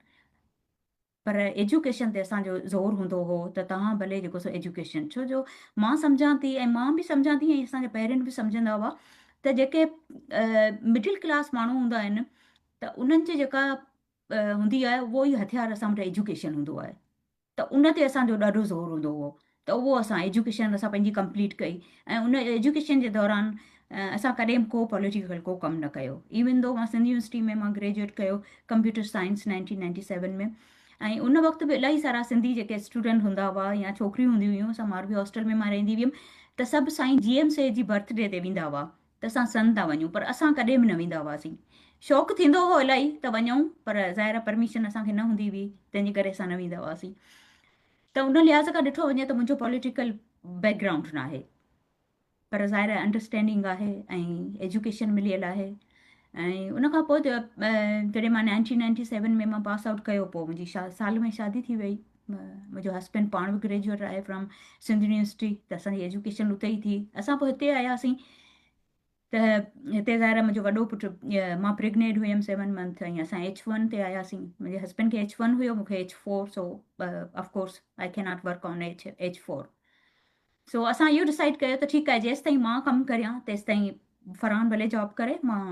پر ايجوڪيشن تي اسان جو زور هوندو هو ته توهان ڀلي جيڪو سو ايجوڪيشن ڇو جو مان سمجهان ٿي ۽ مان به سمجهان ٿي ۽ اسان جا پيرنٽ به سمجهندا هئا ته جيڪي مڊل ڪلاس ماڻهو هوندا آهن ته انهن جي جيڪا هوندي آهي اهو ئي هٿيار اسان وٽ ايجوڪيشن هوندو آهي ته ان تي اسان جو ڏاڍو زور هوندو هو ته اهو اسان ايجوڪيشن اسان پنهنجي ڪمپليٽ ڪئي ۽ ان ايجوڪيشن جي دوران اسان ڪڏهن به ڪو پوليٽيڪل ڪو ڪم نه ڪيو ايون دو مان سنڌ يونيورسٽي ۾ مان گريجوئيٽ ڪيو ڪمپيوٽر سائنس 1997 ۾ ۽ ان وقت به الاهي سارا سنڌي جيڪي اسٽوڊنٽ هوندا هئا يا ڇوڪريون هونديون هيون اسان ماروي هاسٽل ۾ مان رهندي هيم ته سڀ سائين جي ايم سيد جي برٿ ڊي تي ويندا هئا ته اسان سن ٿا وڃون پر اسان ڪڏهن به نه ويندا هئاسين شوق ٿيندو هو الاهي ته وڃون پر ظاهر آهي پرميشن اسان کي نه هوندي هئي تنهن جي ڪري اسان نه ويندا هئاسين ته ان لحاظ کان ڏٺو وڃي ته منهنجو پوليٽيڪل بيڪ گرائونڊ ناهي پر ظاهر آهي انڊرسٽينڊنگ آهي ۽ ايجوڪيشن مليل آهي ۽ ان کان پوء جڏهن مان 1997 ۾ مان پاس آئوٽ ڪيو پوء منهنجي سال ۾ شادي ٿي وئي منهنجو هسبينڊ پاڻ به گريجوئيٽ آهي فرام سنڌ يونيورسٽي ته اسانجي ايجوڪيشن اتي ئي ٿي اسان پوء هتي آياسين ته هتي ظاهر آهي منهنجو وڏو پٽ مان پريگنيٽ هيم 7 منٿ ۽ اسان ايڇ ون تي آياسين منهنجي هسبينڊ کي ايڇ ون هيو مون کي H four so of course I cannot work on H H four so اسان اهو ڊسائيڊ ڪيو ته ٺيڪ آهي جيستائين مان ڪم ڪريان تيستائين فرحان ڀلي جاب ڪري مان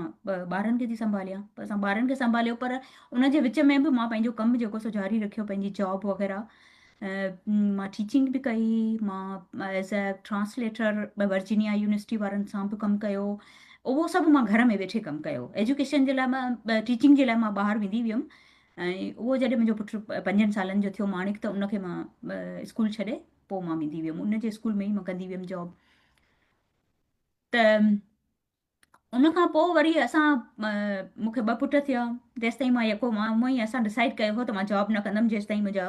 ٻارن کي ٿي سنڀاليان پر اسان ٻارن کي سنڀاليو پر ان جي وچ ۾ به مان پنهنجو ڪم جيڪو سو جاري رکيو پنهنجي جاب وغيره مان ٽيچنگ به ڪئي مان as a translator Virginia university وارن سان به ڪم ڪيو اهو سڀ مان گهر ۾ ويٺي ڪم ڪيو ايجوڪيشن جي لاء مان ٽيچنگ جي لاء مان ٻاهر ويندي هيم ۽ اهو جڏهن منهنجو پٽ پنجن سالن جو ٿيو ماڻڪ ته ان کي مان اسڪول ڇڏي پوء مان ويندي هيم ان جي اسڪول ۾ ئي مان ڪندي هيم جاب ته ان کان پوء وري اسان مون کي ٻه پٽ ٿيا تيستائين مان يڪو مان هونئن ئي اسان ڊسائيڊ ڪيو هو ته مان جاب نه ڪندم جيستائين منهنجا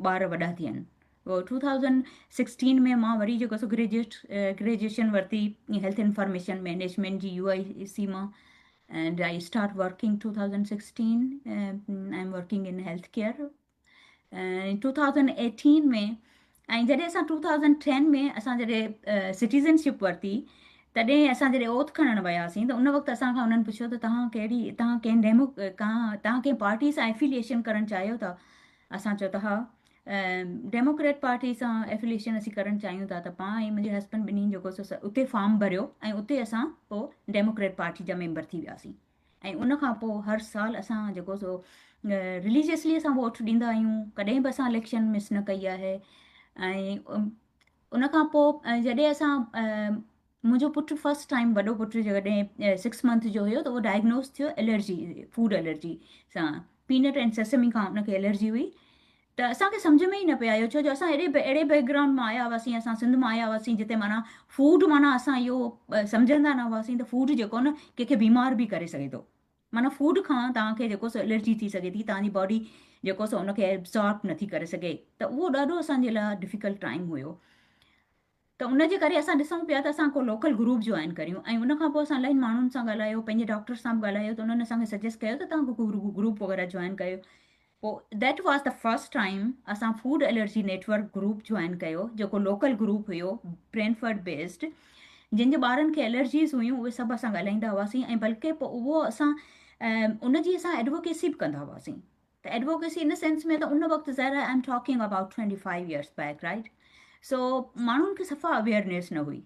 ٻار وڏا ٿين پوء 2016 ۾ مان وري جيڪو سو گريجوئيٽ گريجوئيشن ورتي هيلٿ انفارميشن مينيجمينٽ جي يو آئي سي مان and I start working 2016 I am working in health care 2018 ۾ ۽ جڏهن اسان 2010 ۾ اسان جڏهن سٽيزن شپ ورتي تڏهن اسان جڏهن اوٿ کڻڻ وياسين ته ان وقت اسان کان انهن پڇيو ته توهان ڪهڙي توهان ڪنهن ڊيمو توهان ڪنهن پارٽي سان افيليئيشن ڪرڻ چاهيو ٿا اسان چيو ته ها ڊيموڪريٽ پارٽي سان افيليئيشن اسين ڪرڻ چاهيون ٿا ته پاڻ ۽ منهنجي هسبنڊ ٻنهي جيڪو سو اتي فارم ڀريو ۽ اتي اسان پوء ڊيموڪريٽ پارٽي جا ميمبر ٿي وياسين ۽ ان کان پوء هر سال اسان جيڪو سو رليجيسلي اسان ووٽ ڏيندا آهيون ڪڏهن به اسان اليڪشن مس نه ڪئي آهي ۽ ان کان پوء جڏهن اسان منهنجو پٽ فرسٽ ٽائيم وڏو پٽ جڏهن سڪس منٿ جو هيو ته اهو ڊائگنوز ٿيو الرجي فوڊ الرجي سان پينٽ اينڊ سيسمي کان ان کي الرجي هئي ته اسان کي سمجهه ۾ ئي نه پئي آيو ڇو جو اسان اهڙي اهڙي بيڪ گرائونڊ مان آيا هئاسين اسان سنڌ مان آيا هئاسين جتي معنيٰ فوڊ معنيٰ اسان اهو سمجهندا نه هئاسين ته فوڊ جيڪو نه ڪنهن کي بيمار به ڪري سگهي ٿو معنيٰ فوڊ کان توهان کي جيڪو سو الرجي ٿي سگهي ٿي توهان جي باڊي جيڪو سو ان کي ابزارب نٿي ڪري سگهي ته اهو ڏاڍو اسان جي لاء ڊفيڪلٽ ٽائيم هيو ته ان جي ڪري اسان ڏسون پيا ته اسان ڪو لوڪل گروپ جوائن ڪريون ۽ ان کان پوء اسان الاهي ماڻهن سان ڳالهايو پنهنجي ڊاڪٽر سان به ڳالهايو ته انهن اسان کي سجيسٽ ڪيو ته توهان ڪو گروپ وغيره جوائن ڪيو پوء that was the first time اسان food allergy network group join ڪيو جيڪو لوڪل گروپ هيو برينفرڊ بيسڊ جن جي ٻارن کي الرجيز هيون اهي سڀ اسان ڳالهائيندا هئاسين ۽ بلڪه پوء اهو اسان ان جي اسان ايڊووڪيسي به ڪندا هئاسين ته ايڊووڪيسي ان سينس ۾ ته ان وقت ظاهر آهي I am talking about 25 years back right so ماڻهن کي صفا اويئرنيس نه هئي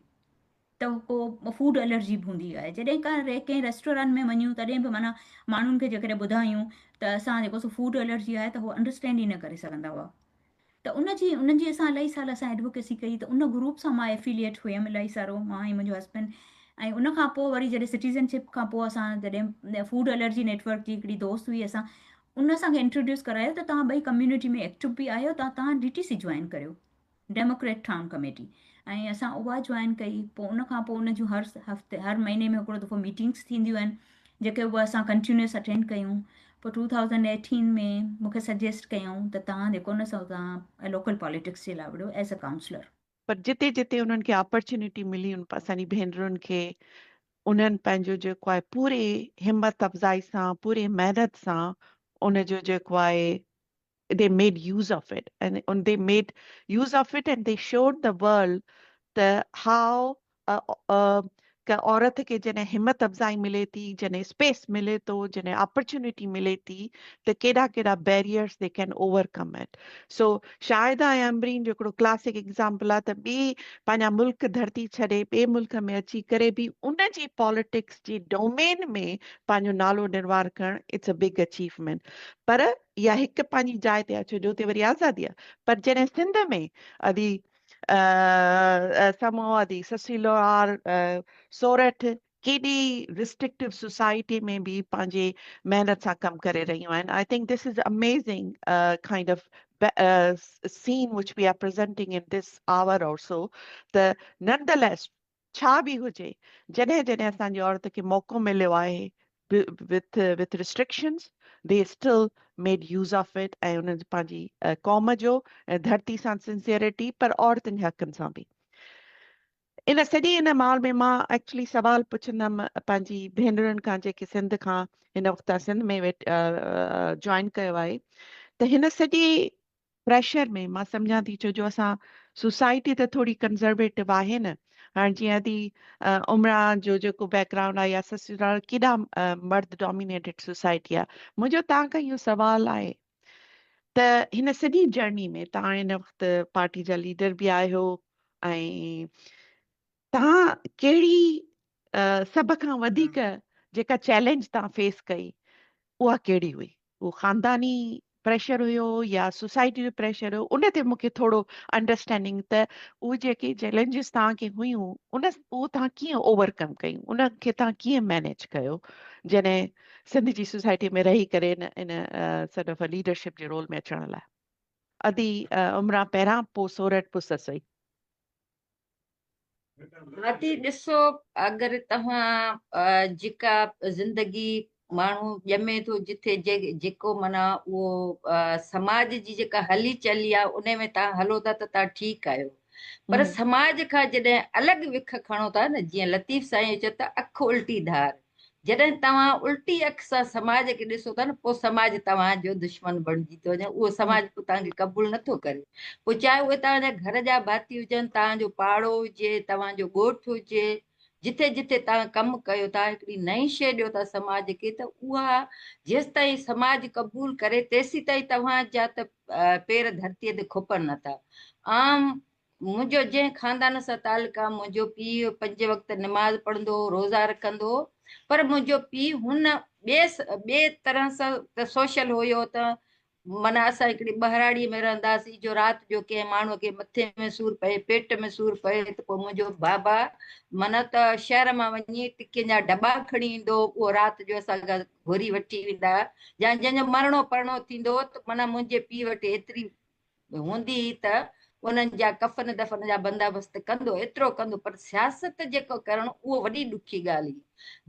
ته ڪو فوڊ الرجي به هوندي آهي جڏهن ڪا ڪنهن ريسٽورانٽ ۾ وڃون تڏهن به معنيٰ ماڻهن کي جيڪڏهن ٻڌايون ته اسان جيڪو سو فوڊ الرجي آهي ته هو انڊرسٽينڊ ئي نه ڪري سگهندا هئا ته ان جي انهن جي اسان الاهي سال اسان ايڊووڪيسي ڪئي ته ان گروپ سان مان افيليئيٽ هيم الاهي سارو مان ۽ منهنجو هسبنڊ ۽ ان کان پوء وري جڏهن سٽيزن شپ کان پوء اسان جڏهن فوڊ الرجي نيٽورڪ جي هڪڙي دوست هئي اسان ان اسان کي انٽروڊيوس ڪرايو ته توهان ٻئي ڪميونٽي ۾ ايڪٽو به آهيو ته توهان ڊي ٽي سي جوائن ڪريو ڊيموڪريٽ ٽائون ڪميٽي ۽ اسان اها جوائن ڪئي پوء ان کان پوء ان جون هر هفتي هر مهيني ۾ هڪڙو دفعو ميٽنگس ٿينديون آهن جيڪي اهي اسان ڪنٽينيوس اٽينڊ ڪيون پوء 2018 ۾ مون کي سجيسٽ ڪيائون ته توهان جيڪو نه سو توهان لوڪل پاليٽڪس جي لاء وڙهو ايز اي ڪائونسلر. پر جتي جتي انهن کي آپرچونيٽي ملي ان اسان جي ڀينرن کي انهن پنهنجو جيڪو آهي پوري همت افزائي سان پوري محنت سان ان جو جيڪو آهي they made use of it and, and they made use of it and they showed the world the how a, a هڪ عورت کي جڏهن همت افزائي ملي ٿي، جڏهن اسپيس ملي ٿو، جڏهن اپرچونٽي ملي ٿي ته ڪيڏا ڪيڏا barriers they can overcome it. So Shahida ۽ Ambreen جو هڪڙو ڪلاسڪ ايگزامپل آهي ته ٻئي پنهنجا ملڪ ڌرتي ڇڏي ٻئي ملڪ ۾ اچي ڪري به ان جي پاليٽڪس جي ڊومين ۾ پنهنجو نالو نروار ڪرڻ it's a big achievement. پر اها هڪ پنهنجي جاء تي آهي ڇو جو اتي وري آزادي آهي پر جڏهن سنڌ ۾ ادي سموادي سسيلوار سورٺ ڪيڏي ريسٽرڪٽو سوسائٽي ۾ به پنهنجي محنت سان ڪم ڪري رهيون آهن. I think this is amazing kind of scene which we are presenting in this hour or so ته نن the less ڇا به هجي جڏهن جڏهن اسان جي عورت کي موقعو مليو آهي with with restrictions they still made use of it ۽ انهن پنهنجي قوم جو ۽ ڌرتي سان سنسيئرٽي پر عورتن جي حقن سان به ان سڄي ان ماحول ۾ مان ايڪچولي سوال پڇندم پنهنجي ڀينرن کان جيڪي سنڌ کان هن وقت سنڌ ۾ جوائن ڪيو آهي ته هن سڄي پريشر ۾ مان سمجهان ٿي ڇو جو اسان سوسائٽي ته ٿوري ڪنزرويٽو آهي نه هاڻ جيئن ادي عمرا جو جيڪو بيڪ گرائونڊ آهي يا سسرال ڪيڏا مرد ڊومينيٽيڊ سوسائٽي آهي منهنجو توهان کان اهو سوال آهي ته هن سڄي جرني ۾ توهان هن وقت پارٽي جا ليڊر به آهيو ۽ توهان ڪهڙي سڀ کان وڌيڪ جيڪا چئلينج توهان فيس ڪئي اها ڪهڙي هئي؟ اهو خانداني پريشر هيو يا سوسائٽي جو پريشر هيو؟ ان تي مون کي ٿورو انڊرسٽينڊنگ ته اهي جيڪي چئلينجز توهان کي هيون ان اهو توهان ڪيئن اوور ڪم ڪيون، ان کي توهان ڪيئن مينيج ڪيو جڏهن سنڌ جي سوسائٽي ۾ رهي ڪري ان سارٽ آف ليڊرشپ جي رول ۾ اچڻ لاء؟ ادي عمران پهريان پوء سورٺ پوء سسئي. هادي ڏسو اگر توهان جيڪا زندگي ماڻهو ڄمي ٿو جٿي جيڪو معنيٰ اهو سماج جي جيڪا هلي چلي آهي ان ۾ توهان هلو ٿا ته توهان ٺيڪ آهيو پر سماج کان جڏهن الڳ وک کڻو ٿا نه جيئن لطيف سائين چيو ته اک الٽي ڌار جڏهن توهان الٽي اک سان سماج کي ڏسو ٿا نه پوء سماج توهان جو دشمن بڻجي ٿو وڃي اهو سماج پوء توهان کي قبول نٿو ڪري پوء چاهي اهي توهان جا گهر جا ڀاتي هجن توهان جو پاڙو هجي توهان جو ڳوٺ هجي جٿي جٿي توهان ڪم ڪيو ٿا هڪڙي نئين شيء ڏيو ٿا سماج کي ته اها جيستائين سماج قبول ڪري تيسيتائين توهان جا ته پير ڌرتيء تي کپن نٿا. عام منهنجو جنهن خاندان سان تعلق آ، منهنجو پيء پنج وقت نماز پڙهندو هو، روزا رکندو هو، پر منهنجو پيء هن ٻئي ٻئي طرح سان ته سوشل هيو ته معنيٰ اسان هڪڙي ٻهراڙيء ۾ رهنداسين جو رات جو ڪنهن ماڻهوء کي مٿي ۾ سور پئي، پيٽ ۾ سور پئي ته پوء منهنجو بابا معنيٰ ته شهر مان وڃي ٽڪين جا ڊٻا کڻي ايندو هو، اهو رات جو اسان کان گهري وٺي ويندا هئا يا جنهن جو مرڻو پرڻو ٿيندو هو ته معنيٰ منهنجي پيء وٽ ايتري هوندي هئي ته انهن جا ڪفن دفن جا بندوبست ڪندو، ايترو ڪندو پر سياست جيڪو ڪرڻ اهو وڏي ڏکي ڳالهه هئي.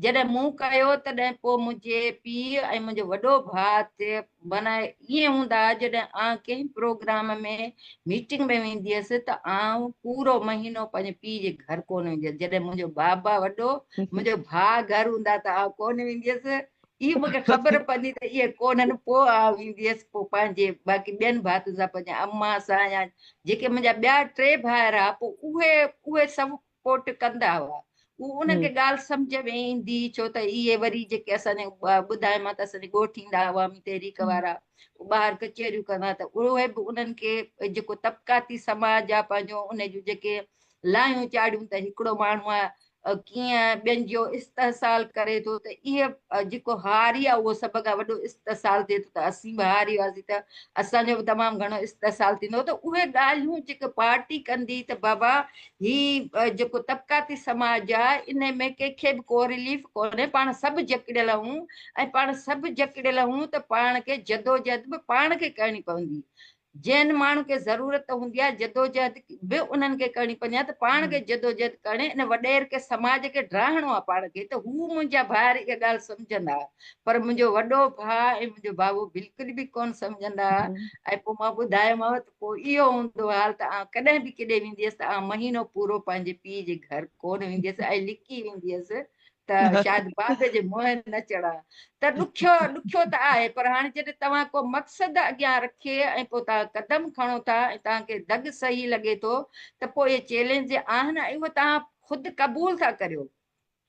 جڏهن مون ڪيو تڏهن پوء منهنجي پيء ۽ منهنجو وڏو ڀاء تي معنيٰ ائين هوندا هئا جڏهن آئون ڪنهن پروگرام ۾ ميٽنگ ۾ ويندي هيس ته آئون پورو مهينو پنهنجي پيء جي گهر ڪونه ويندي هيس. جڏهن منهنجو بابا وڏو منهنجو ڀاء گهر هوندا ته آئون ڪونه ويندي هيس. اهو مون کي خبر پوندي ته اهي ڪونهن پوء آء ويندي هيس پوء پنهنجي باقي ٻين ڀاتين سان پنهنجي امان سان يا جيڪي منهنجا ٻيا ٽي ڀائر هئا پوء اهي اهي سپورٽ ڪندا هئا اهو انهن کي ڳالهه سمجهه ۾ ايندي ڇو ته اهي وري جيڪي اسان جي ٻڌايو مان ته اسان جي ڳوٺ ايندا هئا عوامي تحريڪ وارا ٻاهر ڪچهريون ڪندا ته اهي به انهن کي جيڪو طبقاتي سماج آهي پنهنجو ان جون جيڪي لاهيون چاڙهيون ته هڪڙو ماڻهو آهي ڪيئن ٻين جو استحصال ڪري ٿو ته اهي جيڪو هاري آهي اهو سڀ کان وڏو استحصال ٿئي ٿو ته اسين به هاري هئاسين ته اسان جو به تمام گهڻو استحصال ٿيندو ته اهي ڳالهيون جيڪي پارٽي ڪندي ته بابا هي جيڪو طبقاتي سماج آهي ان ۾ ڪنهن کي به ڪو رليف ڪونهي پاڻ سڀ جڪڙيل آهيون ۽ پاڻ سڀ جڪڙيل آهيون ته پاڻ کي جدوجهد به پاڻ کي ڪرڻي پوندي جنھن ماڻھو کي ضرورت ھوندي آھي جدوجھد به انھن کي ڪرڻي پوندي آھي ته پاڻ کي جدوجھد ڪرڻي ان وڏير کي سماج کي ڊاھڻو آھي پاڻ کي ته ھو منھنجا ڀائر اھا ڳالھ سمجھندا پر منھنجو وڏو ڀاء ۽ منھنجو بابو بلڪل به ڪون سمجھندا ۽ پوء مان ٻڌايومانو ته پوء اھو ھوندو حال ته آئون ڪڏھن به ڪيڏي ويندي ھيس ته آئون مھينو پورو پنھنجي پيء جي گھر ڪون ويندي ھيس ۽ لڪي ويندي ھيس ته شايد بابي جي منهن نه چڙهان ته ڏکيو ڏکيو ته آهي پر هاڻي جڏهن توهان ڪو مقصد اڳيان رکي ۽ پوء توهان قدم کڻو ٿا ۽ توهان کي دڳ صحيح لڳي ٿو ته پوء اهي چئلينج آهن ۽ اهو توهان خود قبول ٿا ڪريو.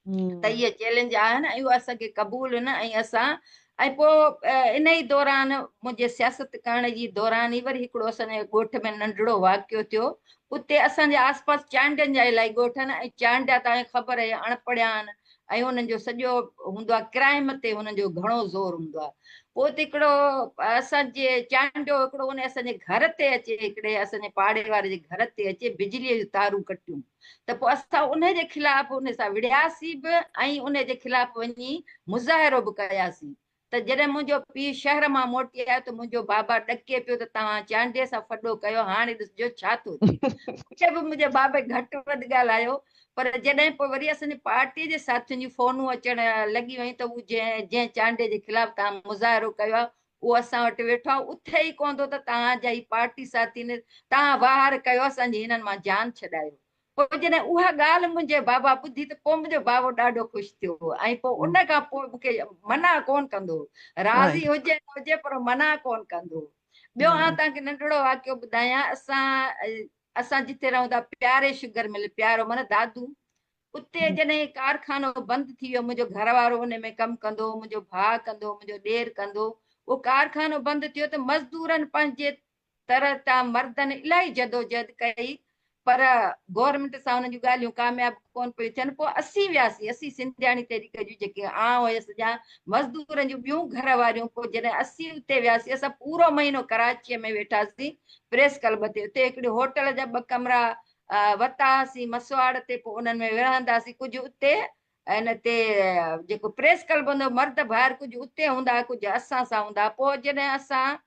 ته اهي چئلينج آهن ۽ اهي اسان کي قبول آهن ۽ اسان ۽ پوء ان ئي دوران منهنجي سياست ڪرڻ جي دوران ئي وري هڪڙو اسان جي ڳوٺ ۾ ننڍڙو واقعو ٿيو. اتي اسان جي آس پاس چانڊين جا الاهي ڳوٺ آهن ۽ چانڊيا توهان کي خبر آهي اڻ پڙهيا آهن ۽ انهن جو سڄو هوندو آهي ڪرائم تي انهن جو گهڻو زور هوندو آهي. پوء اتي هڪڙو اسان جي چانڊيو هڪڙو ان اسان جي گهر تي اچي هڪڙي اسان جي پاڙي واري جي گهر تي اچي بجليء جون تارون ڪٽيون. ته پوء اسان انهي جي خلاف انهي سان وڙهياسين به ۽ انهي جي خلاف وڃي مظاهرو به ڪياسين ته جڏهن منهنجو پيء شهر مان موٽي آيو ته منهنجو بابا ڏڪي پيو ته توهان چانڊيي سان ڦڏو ڪيو هاڻي ڏسجو ڇا ٿو ٿئي. مون کي به منهنجي بابي گهٽ وڌ ڳالهايو پر جڏهن پوء وري اسان جي پارٽي جي ساٿين جون فونون اچڻ لڳي ويون ته هو جنهن جنهن چانڊيي جي خلاف توهان مظاهرو ڪيو آهي اهو اسان وٽ ويٺو آهي اٿي ئي ڪونه ٿو ته توهان جا هي پارٽي ساٿي آهن توهان واهر ڪيو اسان جي هنن مان جان ڇڏايو. پوء جڏهن اها ڳالهه منهنجي بابا ٻڌي ته پوء منهنجو بابو ڏاڍو خوش ٿيو ۽ پوء ان کان پوء مون کي منع ڪونه ڪندو هو. راضي هجي نه هجي پر منع ڪونه ڪندو هو. ٻيو آئون توهان کي ننڍڙو واقعو ٻڌايان اسان اسان جتي رهون ٿا پياري شگر مل پيارو معنيٰ دادو اتي جڏهن ڪارخانو بند ٿي ويو منهنجو گهر وارو ان ۾ ڪم ڪندو هو منهنجو ڀاء ڪندو هو منهنجو ڏير ڪندو هو اهو ڪارخانو بند ٿيو ته مزدورن پنهنجي طرح تان مردن الاهي جدوجهد ڪئي پر گورنمينٽ سان انهن جون ڳالهيون ڪامياب ڪون پيون ٿين پوء اسين وياسين اسين سنڌياڻي تحريڪ جون جيڪي آئون هيس يا مزدورن جون ٻيون گهر واريون پوء جڏهن اسين اتي وياسين اسان پورو مهينو ڪراچيء ۾ ويٺاسين پريس ڪلب تي اتي هڪڙي هوٽل جا ٻه ڪمرا ورتاسين مسواڙ تي پوء انهن ۾ وڙهنداسين ڪجهه اتي ان تي جيڪو پريس ڪلب هوندو مرد ڀائر ڪجهه اتي هوندا ڪجهه اسان سان هوندا پوء جڏهن اسان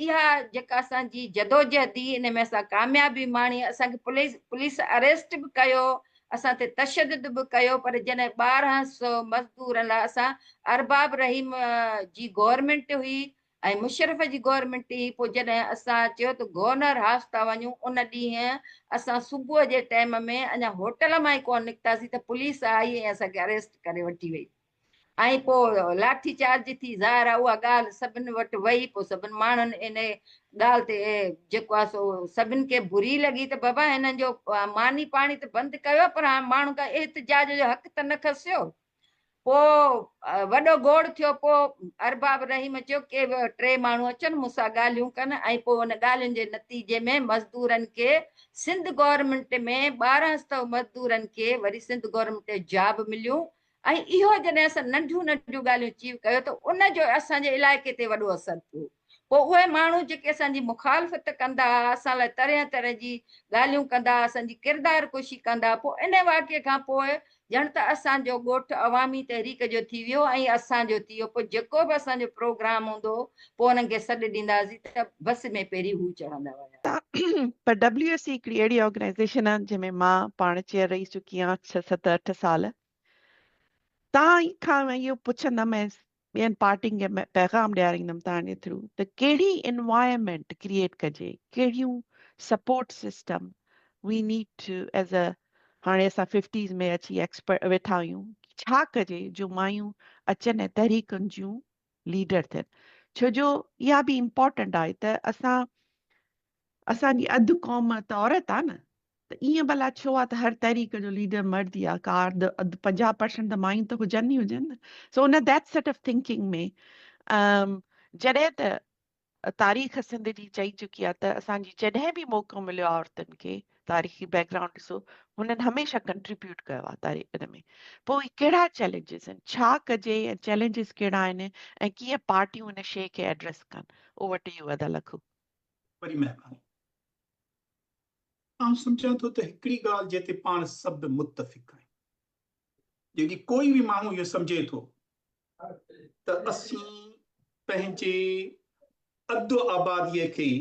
اها جيڪا اسان جي جدوجهد هئي ان ۾ اسان ڪاميابي ماڻي اسان کي پوليس پوليس اريسٽ به ڪيو اسان تي تشدد به ڪيو پر جڏهن 1200 مزدورن لاء اسان ارباب رحيم جي گورنمينٽ هئي ۽ مشرف جي گورنمينٽ هئي پوء جڏهن اسان چيو ته گورنر هائوس ٿا وڃون ان ڏينهن اسان صبح جي ٽائيم ۾ اڃا هوٽل مان ئي ڪونه نڪتاسين ته پوليس آئي ۽ اسان کي اريسٽ ڪري وٺي وئي ۽ پوء لاٺي چارج ٿي ظاهر آهي اها ڳالهه سڀن وٽ وئي پوء سڀن ماڻهن ان ڳالهه تي جيڪو آهي سو سڀن کي بري لڳي ته بابا هنن جو ماني پاڻي ته بند ڪيو پر هاڻي ماڻهن کان احتجاج جو حق ته نه کسيو پوء وڏو گوڙ ٿيو، پوء ارباب رحيم چيو ڪي به ٽي ماڻهو اچن مون سان ڳالهيون ڪن ۽ پوء ان ڳالهين جي نتيجي ۾ مزدورن کي سنڌ گورنمينٽ ۾ 1200 مزدورن کي وري سنڌ گورنمينٽ جو جاب مليون ۽ اهو جڏهن اسان ننڍيون ننڍيون ڳالهيون چيو ڪيو ته ان جو اسان جي علائقي تي وڏو اثر ٿيو. پوء اهي ماڻهو جيڪي اسان جي مخالفت ڪندا ها، اسان لاء طرح طرح جي ڳالهيون ڪندا ها، اسان جي ڪردار ڪشي ڪندا ها، پوء ان واقعي کان پوء ڄڻ ته اسان جو ڳوٺ عوامي تحريڪ جو ٿي ويو ۽ اسان جو ٿي ويو، پوء جيڪو به اسان جو پروگرام هوندو هو، پوء انهن کي سڏ ڏيندا هئاسين ته بس ۾ پهرين هو چڙهندا ويا. پر ڊبليو ايس سي هڪڙي اهڙي آرگنائيزيشن آهي جنهن ۾ مان پاڻ چيئر رهي چڪي آهيان ڇهه ست اٺ سال. توهان کان اهو پڇندم ۽ ٻين پارٽين کي پيغام ڏياريندم توهان جي ٿرو ته ڪهڙي انوائرمينٽ ڪريئيٽ ڪجي ڪهڙيون support system we need to as a هاڻي اسان ففٽيز ۾ اچي ايڪسپرٽ ويٺا آهيون ڇا ڪجي جو مايون اچن ۽ تحريڪن جون ليڊر ٿين ڇو جو اها به امپورٽنٽ آهي ته اسان اسان جي اڌ قوم ته عورت آ نه ته ائين ڀلا ڇو آ ته هر تحريڪ جو ليڊر مرد ئي آ ڪا اڌ اڌ 50% ته مايون ته هجن ئي هجن نه سو ان that set of thinking ۾ جڏهن ته تاريخ سنڌ جي چئي چڪي آ ته اسان جي جڏهن به موقعو مليو آ عورتن کي تاريخي بيڪ گرائونڊ ڏسو هنن هميشه ڪنٽريبيوٽ ڪيو آ تاريخ ان ۾ پوء ڪهڙا چئلينجز آهن ڇا ڪجي ۽ چئلينجز ڪهڙا آهن ۽ ڪيئن پارٽيون ان شيء کي ايڊريس ڪن اوور ٽو you ادا لکو. وڏي مهرباني. آئون سمجهان ٿو ته هڪڙي ڳالهه جنهن تي پاڻ سڀ متفق آهيون، جيڪي ڪوئي به ماڻهو اهو سمجهي ٿو ته اسين پنهنجي اڌ آباديء کي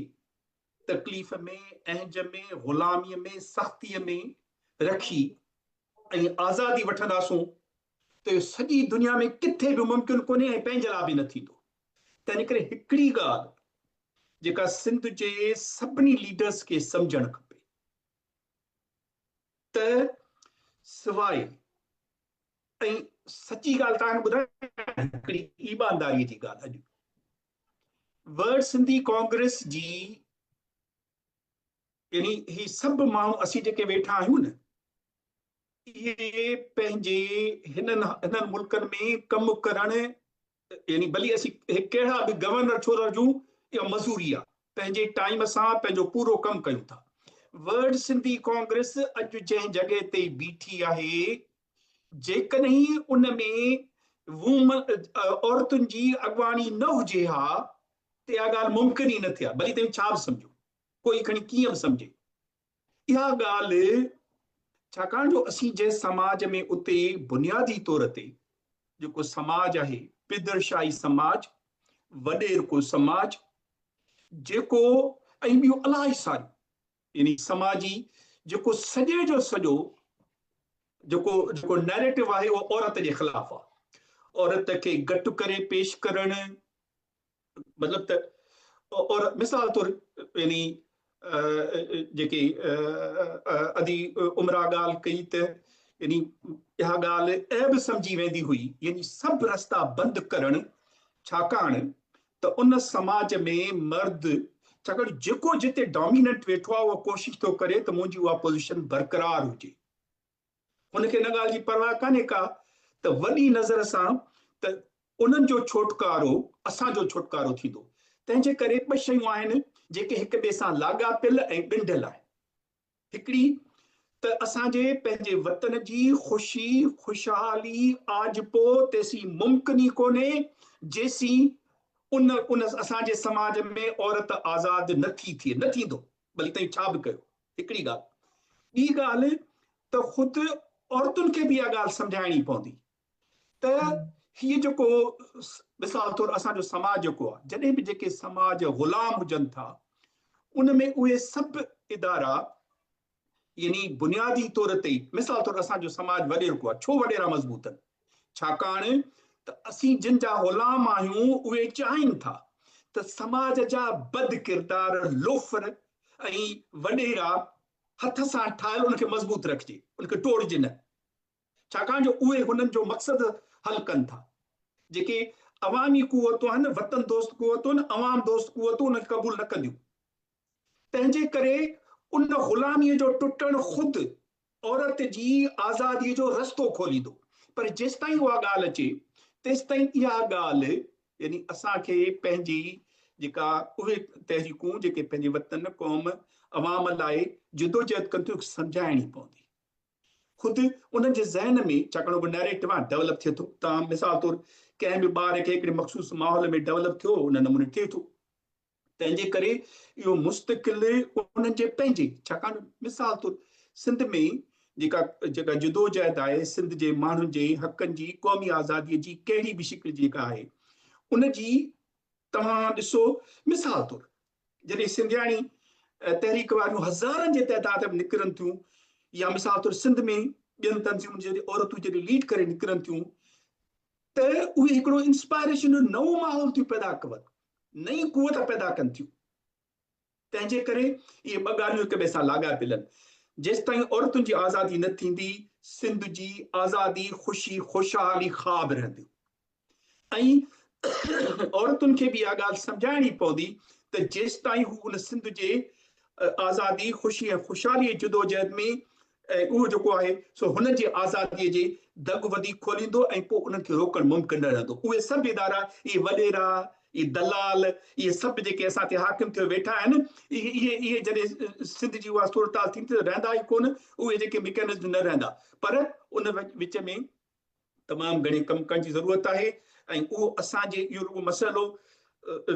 تڪليف ۾، اهنج ۾، غلاميء ۾، سختيء ۾ رکي ۽ آزادي وٺنداسون ته اهو سڄي دنيا ۾ ڪٿي به ممڪن ڪونهي ۽ پنهنجي لاء به نه ٿيندو. تنهنڪري هڪڙي ڳالهه جيڪا سنڌ جي سڀني ليڊرز کي سمجهڻ کپي ته سواء ۽ سچي ڳالهه توهان کي ٻڌايان هڪڙي ايمانداري جي ڳالهه اڄ ورلڊ سنڌي ڪانگريس جي يعني هي سڀ ماڻهو اسين جيڪي ويٺا آهيون نه اهي پنهنجي هنن هنن ملڪن ۾ ڪم ڪرڻ يعني ڀلي اسين ڪهڙا به گورنر ڇو نه هجون اها مزوري آهي پنهنجي ٽائيم سان پنهنجو پورو ڪم ڪيون ٿا. ورلڊ سنڌي ڪانگريس اڄ جنهن جڳهه تي بيٺي آهي جيڪڏهن ان ۾ وومن عورتن جي اڳواڻي نه هجي ها ته اها ڳالهه ممڪن ئي نه ٿئي ها ڀلي توهين ڇا به سمجهو ڪوئي کڻي ڪيئن به سمجهي. اها ڳالهه ڇاڪاڻ جو اسين جنهن سماج ۾ اتي بنيادي طور تي جيڪو سماج آهي پدرشاهي سماج، وڏيرڪو سماج جيڪو ۽ ٻيون الاهي ساريون يعني سماجي جيڪو سڄي جو سڄو جيڪو جيڪو نيريٽو آهي اهو عورت جي خلاف آهي. عورت کي گهٽ ڪري پيش ڪرڻ مطلب ته اور مثال طور يعني جيڪي ادي عمرا ڳالهه ڪئي ته يعني اها ڳالهه عيب سمجهي ويندي هئي يعني سڀ رستا بند ڪرڻ ڇاڪاڻ ته ان سماج ۾ مرد ڇاڪاڻ جيڪو جتي ڊوميننٽ ويٺو آهي اهو ڪوشش ٿو ڪري ته منهنجي اها پوزيشن برقرار هجي. هن کي ان ڳالهه جي پرواهه ڪانهي ڪا ته وڏي نظر سان ته انهن جو ڇوٽڪارو اسان جو ڇوٽڪارو ٿيندو. تنهن جي ڪري ٻه شيون آهن جيڪي هڪ ٻئي سان لاڳاپيل ۽ ڳنڍيل آهن. هڪڙي ته اسان جي پنهنجي وطن جي خوشي، خوشحالي، آجپو تيسين ممڪن ئي ڪونهي جيسين ان ان اسان جي سماج ۾ عورت آزاد نه ٿي ٿئي، نه ٿيندو ڀلي توهين ڇا به ڪيو. هڪڙي ڳالهه. ٻي ڳالهه ته خود عورتن کي به اها ڳالهه سمجهائڻي پوندي ته هيء جيڪو مثال طور اسان جو سماج جيڪو آهي جڏهن به جيڪي سماج غلام هجن ٿا ان ۾ اهي سڀ ادارا يعني بنيادي طور تي مثال طور اسان جو سماج وڏيرڪو آهي ڇو وڏيرا مضبوط آهن ڇاڪاڻ ته اسين جن جا غلام آهيون اهي چاهين ٿا ته سماج جا بد ڪردار لوفر ۽ وڏيرا هٿ سان ٺاهيل ان کي مضبوط رکجي ان کي ٽوڙجي نه ڇاڪاڻ جو اهي هنن جو مقصد حل ڪن ٿا جيڪي عوامي قوتون آهن وطن دوست قوتون عوام دوست قوتون ان کي قبول نه ڪنديون تنهن جي ڪري ان غلاميء جو ٽٽڻ خود عورت جي آزاديء جو رستو کوليندو. پر جيستائين اها ڳالهه اچي، تيستائين اها ڳالهه يعني اسان کي پنهنجي جيڪا اهي تحريڪون جيڪي پنهنجي وطن، قوم، عوام لاء جدوجهد ڪن ٿيون، سمجهائڻي پوندي. خود انهن جي ذهن ۾ ڇاڪاڻ اهو نيريٽو آهي ڊولپ ٿئي ٿو. توهان مثال طور ڪنهن به ٻار کي هڪڙي مخصوص ماحول ۾ ڊولپ ٿيو، ان نموني ٿئي ٿو. تنهن جي ڪري اهو مستقل انهن جي پنهنجي ڇاڪاڻ مثال طور سنڌ ۾ جيڪا جيڪا جدوجهد آهي سنڌ جي ماڻهن جي حقن جي قومي آزادي جي ڪهڙي به شڪل جيڪا آهي ان جي توهان ڏسو مثال طور جڏهن سنڌياڻي تحريڪ واريون هزارن جي تعداد ۾ نڪرن ٿيون يا مثال طور سنڌ ۾ ٻين تنظيمن جي عورتون جڏهن ليڊ ڪري نڪرن ٿيون ته اهي هڪڙو انسپائريشن جو نئون ماحول ٿيون پيدا ڪن، نئين قوت پيدا ڪن ٿيون. تنهن جي ڪري اهي ٻه ڳالهيون هڪ ٻئي سان لاڳاپيل آهن. جيستائين عورتن جي آزادي نه ٿيندي، سنڌ جي آزادي، خوشي، خوشحالي خواب رهنديون. ۽ عورتن کي به اها ڳالهه سمجهائڻي پوندي ته جيستائين هو ان سنڌ جي آزادي، خوشي ۽ خوشحالي جي جدوجهد ۾ اهو جيڪو آهي سو هنن جي آزاديء جي دڳ وڌيڪ کوليندو ۽ پوء انهن کي روڪڻ ممڪن نه رهندو. اهي سڀ ادارا، اهي وڏيرا، اهي دلال، اهي سڀ جيڪي اسان تي حاڪم ٿيو ويٺا آهن، اهي اهي اهي جڏهن سنڌ جي اها صورتحال ٿيندي ته رهندا ئي ڪونه، اهي جيڪي مڪينزم نه رهندا. پر ان وچ ۾. تمام گهڻي ڪم ڪرڻ جي ضرورت آهي ۽ اهو اسان جي اهو رڳو مسئلو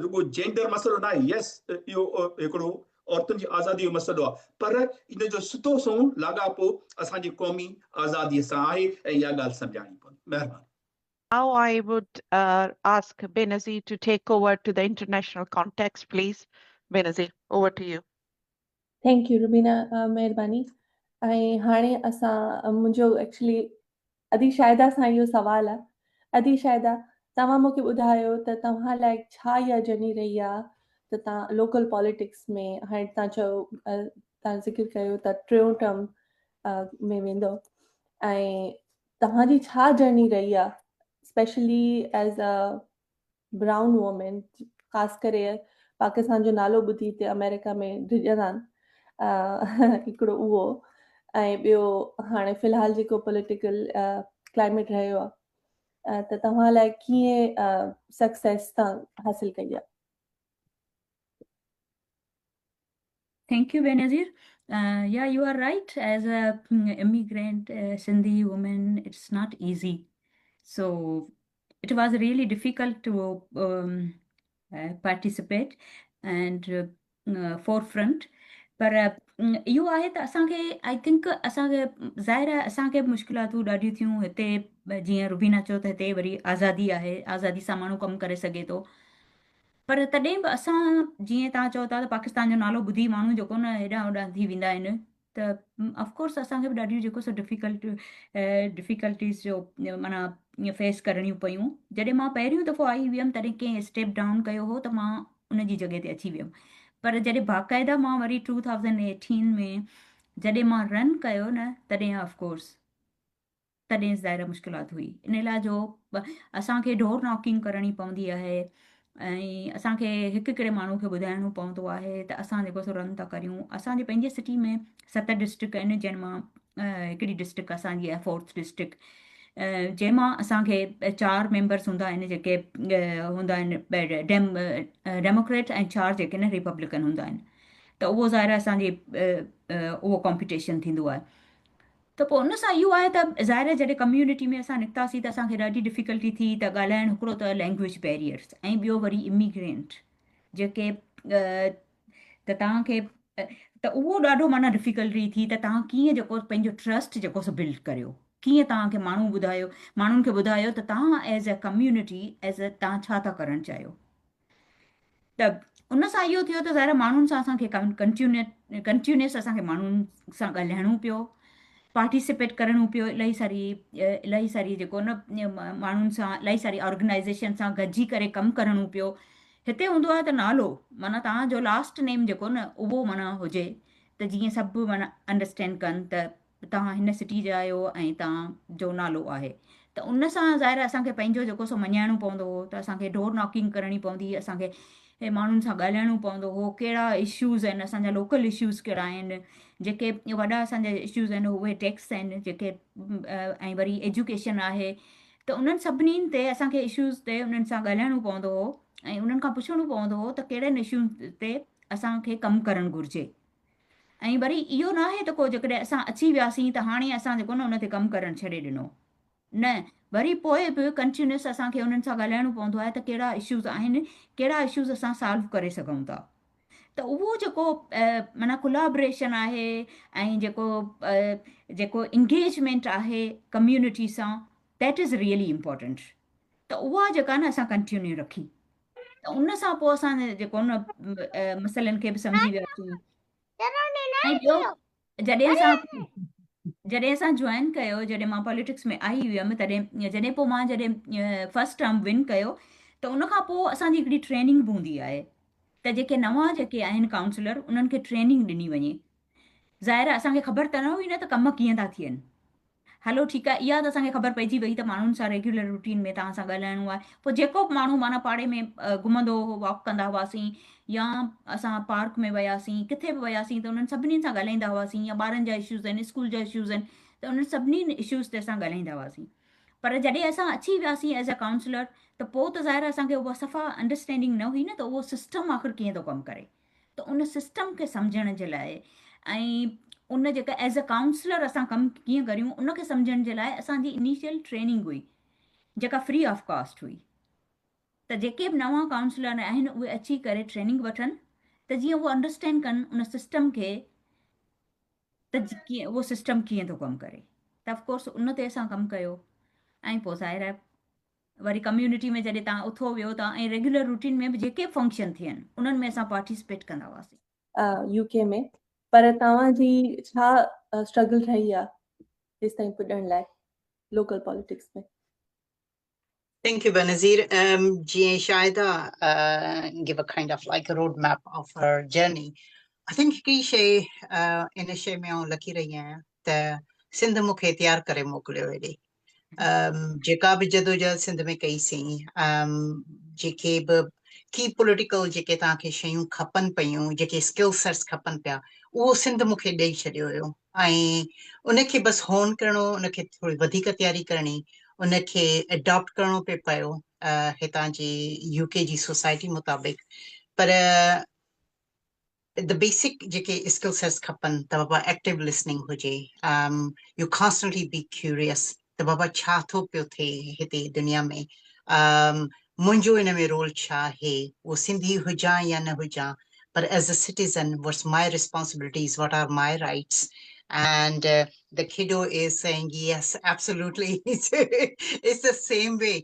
رڳو جينڊر مسئلو نه آهي يس اهو هڪڙو عورتن جي آزادي جو مسئلو آهي پر ان جو سڌو سنئون لاڳاپو اسان جي قومي آزادي سان آهي ۽ اها ڳالهه سمجهائڻي پوندي مهرباني. Now I would ask Benazir to take over to the international context please. Benazir, over to you. Thank you Rubina مهرباني ۽ هاڻي اسان منهنجو ايڪچولي ادي شاهده سان اهو سوال آ ادي شاهده توهان مونکي ٻڌايو ته توهان لاء ڇا اها جرني رهي آ ته توهان لوڪل پاليٽڪس ۾ هاڻي توهان چيو توهان ذڪر ڪيو ته ٽيون ٽرم ۾ ويندو ۽ توهان جي ڇا جرني رهي آ specially as a brown women خاص ڪري پاڪستان جو نالو ٻڌي هتي آمريڪا ۾ ڊڄندا آهن هڪڙو اهو. ۽ ٻيو هاڻي في الحال جيڪو پوليٽيڪل ڪلائميٽ رهيو آهي ته توهان لاء ڪيئن سڪسيس توهان حاصل ڪئي آهي؟ Thank you, Benazir. Yeah, you are right. As a immigrant Sindhi woman, it's not easy. So it was really difficult to participate and forefront. پر اهو آهي ته اسان کي I think اسان کي ظاهر آهي اسان کي به مشڪلاتون ڏاڍيون ٿيون هتي جيئن روبينا چيو ته هتي وري آزادي آهي آزادي سان ماڻهو ڪم ڪري سگهي ٿو پر تڏهن به اسان جيئن توهان چئو ٿا ته پاڪستان جو نالو ٻڌي ماڻهو جيڪو نه هيڏانهن هوڏانهن ٿي ويندا آهن ته آف ڪورس اسان کي به ڏاڍيون جيڪو سو ڊفيڪلٽ ڊفيڪلٽيز جو معنيٰ ائين فيس ڪرڻيون پيون جڏهن مان پهريون دفعو آئي هيم تڏهن ڪنهن اسٽيپ ڊائون ڪيو هو ته مان ان جي جڳهه تي اچي ويم پر جڏهن باقاعده مان وري 2018 ۾ جڏهن مان رن ڪيو نه تڏهن آف ڪورس تڏهن ظاهر مشڪلات هئي ان لاء جو اسان کي ڊور ناڪنگ ڪرڻي پوندي آهي ۽ اسان کي هڪ هڪڙي ماڻهو کي ٻڌائڻو پوندو آهي ته اسان جيڪو سو رن ٿا ڪريون اسان جي پنهنجي سٽي ۾ ست ڊسٽرڪٽ آهن جن مان هڪڙي ڊسٽرڪٽ اسان جي آهي فورٿ ڊسٽرڪٽ جنهن مان اسان کي چار ميمبرس هوندا آهن جيڪي هوندا آهن ڊيم ڊيموڪريٽ ۽ چار جيڪي آهن ريپبلڪن هوندا آهن ته اهو ظاهر آهي اسان جي اهو ڪامپيٽيشن ٿيندو آهي ته پوء ان سان اهو آهي ته ظاهر آهي جڏهن ڪميونٽي ۾ اسان نڪتاسين ته اسان کي ڏاڍي ڊفيڪلٽي ٿي ته ڳالهائڻ هڪڙو ته لينگويج بيريئرس ۽ ٻيو وري اميگرينٽ جيڪي ته توهان کي ته اهو ڏاڍو معنيٰ ڊفيڪلٽي ٿي ته توهان ڪيئن جيڪو پنهنجو ٽرسٽ جيڪو سو بلڊ ڪريو ڪيئن توهان کي ماڻهو ٻڌايو ماڻهن کي ٻڌايو ته توهان as a community as a توهان ڇا ٿا ڪرڻ چاهيو ته ان سان اهو ٿيو ته ظاهر ماڻهن سان اسان کي ڪنٽينيوس اسان کي ماڻهن سان ڳالهائڻو پيو پارٽيسپيٽ ڪرڻو پيو الاهي ساري الاهي ساري جيڪو نه ماڻهن سان الاهي ساري آرگنائزيشن سان گڏجي ڪري ڪم ڪرڻو پيو هتي هوندو آهي ته نالو معنيٰ توهان جو لاسٽ نيم جيڪو نه اهو معنيٰ هجي ته جيئن سڀ معنيٰ انڊرسٽينڊ ڪن ته توهان هن سٽي جا آهيو ۽ توهان جو نالو آهي ته ان سان ظاهر آهي اسان کي پنهنجو جيڪو سو مڃائڻو پوندو هو ته اسان کي ڊور ناڪنگ ڪرڻي پوندي هئي اسان کي ماڻهن سان ڳالهائڻو پوندو هو ڪهڙا اشوز آهن اسان جا لوڪل اشوز ڪهڙا آهن جيڪي وڏا اسان جا اشوز آهن اهي ٽيڪس آهن جيڪي ۽ وري ايجوڪيشن آهي ته انهن سڀني تي اسان کي اشوز تي انهن سان ڳالهائڻو پوندو هو ۽ انهن کان پڇڻو پوندو هو ته ڪهڙن اشوز تي اسان کي ڪم ڪرڻ گهرجي ۽ وري اهو ناهي ته ڪو جيڪڏهن اسان اچي وياسين ته هاڻي اسان جيڪو نه ان تي ڪم ڪرڻ ڇڏي ڏنو نه وري پوء به ڪنٽينيوس اسان کي انهن سان ڳالهائڻو پوندو آهي ته ڪهڙا اشوز آهن ڪهڙا اشوز اسان سالو ڪري سگهون ٿا ته اهو جيڪو معنيٰ ڪولابريشن آهي ۽ جيڪو جيڪو انگيجمينٽ آهي ڪميونٽي سان that is really important ته اها جيڪا نه اسان ڪنٽينيو رکي ته ان سان پوء اسان جيڪو نه مسئلن کي به سمجهي وياسين ۽ ٻيو جڏهن اسان جڏهن اسان جوائن ڪيو جڏهن مان پاليٽڪس ۾ آئي هيم تڏهن جڏهن پوء مان جڏهن فرسٽ ٽرم ون ڪيو ته ان کان پوء اسان جي هڪڙي ٽريننگ به هوندي آهي ته جيڪي نوان جيڪي آهن ڪائونسلر انهن کي ٽريننگ ڏني وڃي ظاهر آهي اسان کي خبر ته نه هئي نه ته ڪم ڪيئن ٿا ٿين هلو ٺيڪ آهي اها ته اسان کي خبر پئجي وئي ته ماڻهن سان ريگيولر روٽين ۾ توهان سان ڳالهائڻو آهي پوء جيڪو به ماڻهو معنيٰ پاڙي ۾ گهمندو هو واڪ ڪندا هئاسين يا اسان پارڪ ۾ وياسين ڪٿي به وياسين ته انهن سڀني سان ڳالهائيندا هئاسين يا ٻارن جا اشوز آهن اسڪول جا اشوز آهن ته انهن سڀني اشوز تي اسان ڳالهائيندا هئاسين پر جڏهن اسان اچي وياسين ايز اي ڪائونسلر ته پوء ته ظاهر اسان کي اها صفا انڊرسٽينڊنگ نه هئي نه ته اهو سسٽم آخر ڪيئن ٿو ڪم ڪري ته ان سسٽم کي سمجهڻ جي لاء ۽ ان جيڪا ايز اي ڪائونسلر اسان ڪم ڪيئن ڪريون ان کي سمجهڻ جي لاء اسان جي انيشل ٽريننگ هئي جيڪا فري آف ڪاسٽ هئي ته جيڪي به نوان ڪائونسلر آهن اهي اچي ڪري ٽريننگ وٺن ته جيئن اهو انڊرسٽينڊ ڪن ان سسٽم کي ته ڪيئن اهو سسٽم ڪيئن ٿو ڪم ڪري ته آف ڪورس ان تي اسان ڪم ڪيو ۽ پوء ظاهر آهي وري ڪميونٽي ۾ جڏهن توهان اٿو ويهو ٿا ۽ ريگيولر روٽين ۾ به جيڪي به فنڪشن ٿين انهن ۾ اسان پارٽيسپيٽ ڪندا هئاسين. يو ڪي ۾ پر توهان جي ڇا اسٽرگل رهي آ هيستائين پڄڻ لاء local politics ۾؟ Thank you, Benazir. جيئن Shahida give a kind of like a roadmap of her journey. I think هڪڙي شيء ان شيء ۾ آئون لڪي رهي آهيان ته سنڌ مون کي تيار ڪري موڪليو هيڏي. جيڪا به جدوجهد سنڌ ۾ ڪئي سين، جيڪي به ڪي پوليٽيڪل جيڪي توهان کي شيون کپن پيون، جيڪي اسڪل سيٽس کپن پيا، اهو سنڌ مون کي ڏئي ڇڏيو هيو. ۽ ان کي بس هون ڪرڻو، ان کي ٿوري وڌيڪ تياري ڪرڻي، ان کي اڊاپٽ ڪرڻو پئي پيو هتان جي يو ڪي جي سوسائٽي مطابق، پر the basic جيڪي اسڪل سيٽس کپن ته بابا ايڪٽو لسننگ هجي، يو ڪانسٽنٽلي بي ڪيوريس ته بابا ڇا ٿو پيو ٿئي هتي دنيا ۾، منهنجو ان ۾ رول ڇا آهي، اهو سنڌي هجان يا نه هجان، پر as a citizen what's my responsibilities, what are my rights, and the kiddo is saying yes absolutely it's the same way.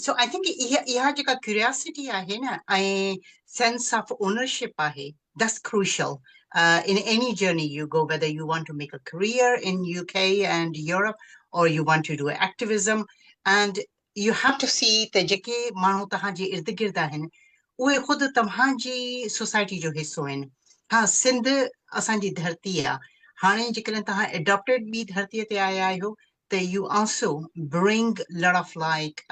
So I think اها جيڪا ڪيورياسٽي آهي نه ۽ سينس آف اونرشپ آهي، that's crucial in any journey you go, whether you want to make a career in UK and Europe or you want to do activism, and you have to see ته جيڪي ماڻهو توهان جي ارد گرد آهن اهي خود توهان جي سوسائٽي جو حصو آهن. ها سنڌ اسان جي ڌرتي آ، هاڻي جيڪڏهن توهان اڊاپٽيڊ ٻي ڌرتي تي آيا آهيو ته you also bring lot of like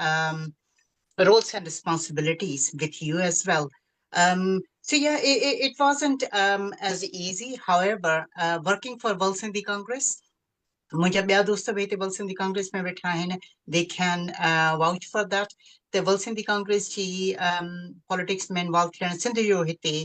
roles and responsibilities with you as well. So yeah, it wasn't as easy. However, working for World Sindhi Congress, منهنجا ٻيا دوست به هتي ورلڊ سنڌي ڪانگريس ۾ ويٺا آهن، they can vouch for that ته world Sindhi Congress جي politics ۾ involve ٿيڻ، سنڌ جو هتي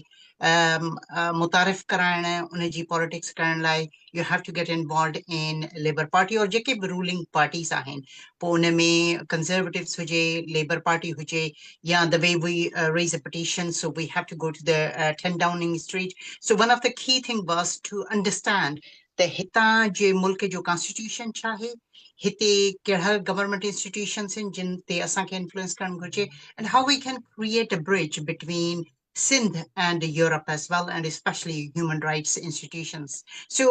متعارف ڪرائڻ، ان جي پاليٽڪس ڪرڻ لاء you have to get involved in Labour Party اور جيڪي به رولنگ پارٽيز آهن، پوء ان ۾ ڪنزرويٽوز هجي، ليبر پارٽي هجي، يا the way we raise a petition, so we have to go to the 10 Downing Street. So one of the key thing was to understand ته هتان جي ملڪ جو ڪانسٽيٽيوشن ڇا آهي، هتي ڪهڙا گورنمينٽ انسٽيٽيوشنس آهن جن تي اسان کي انفلوئنس ڪرڻ گهرجي، and how we can create a bridge between Sindh and Europe as well, and especially human rights institutions. So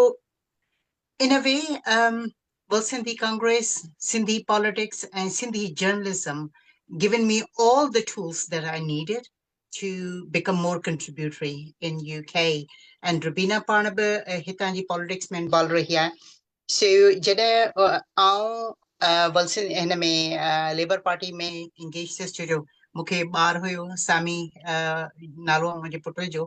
in a way World Sindhi Congress, Sindhi politics ۽ Sindhi journalism given me all the tools that I needed to become more contributory in UK. And Rubina پاڻ به هتان جي politics ۾ involve رهي آهي. سو جڏهن آئون Wilson هن ۾ labour party ۾ engage ٿيس، ڇو جو مون کي ٻار هيو، سامي نالو آهي منهنجي پٽ جو،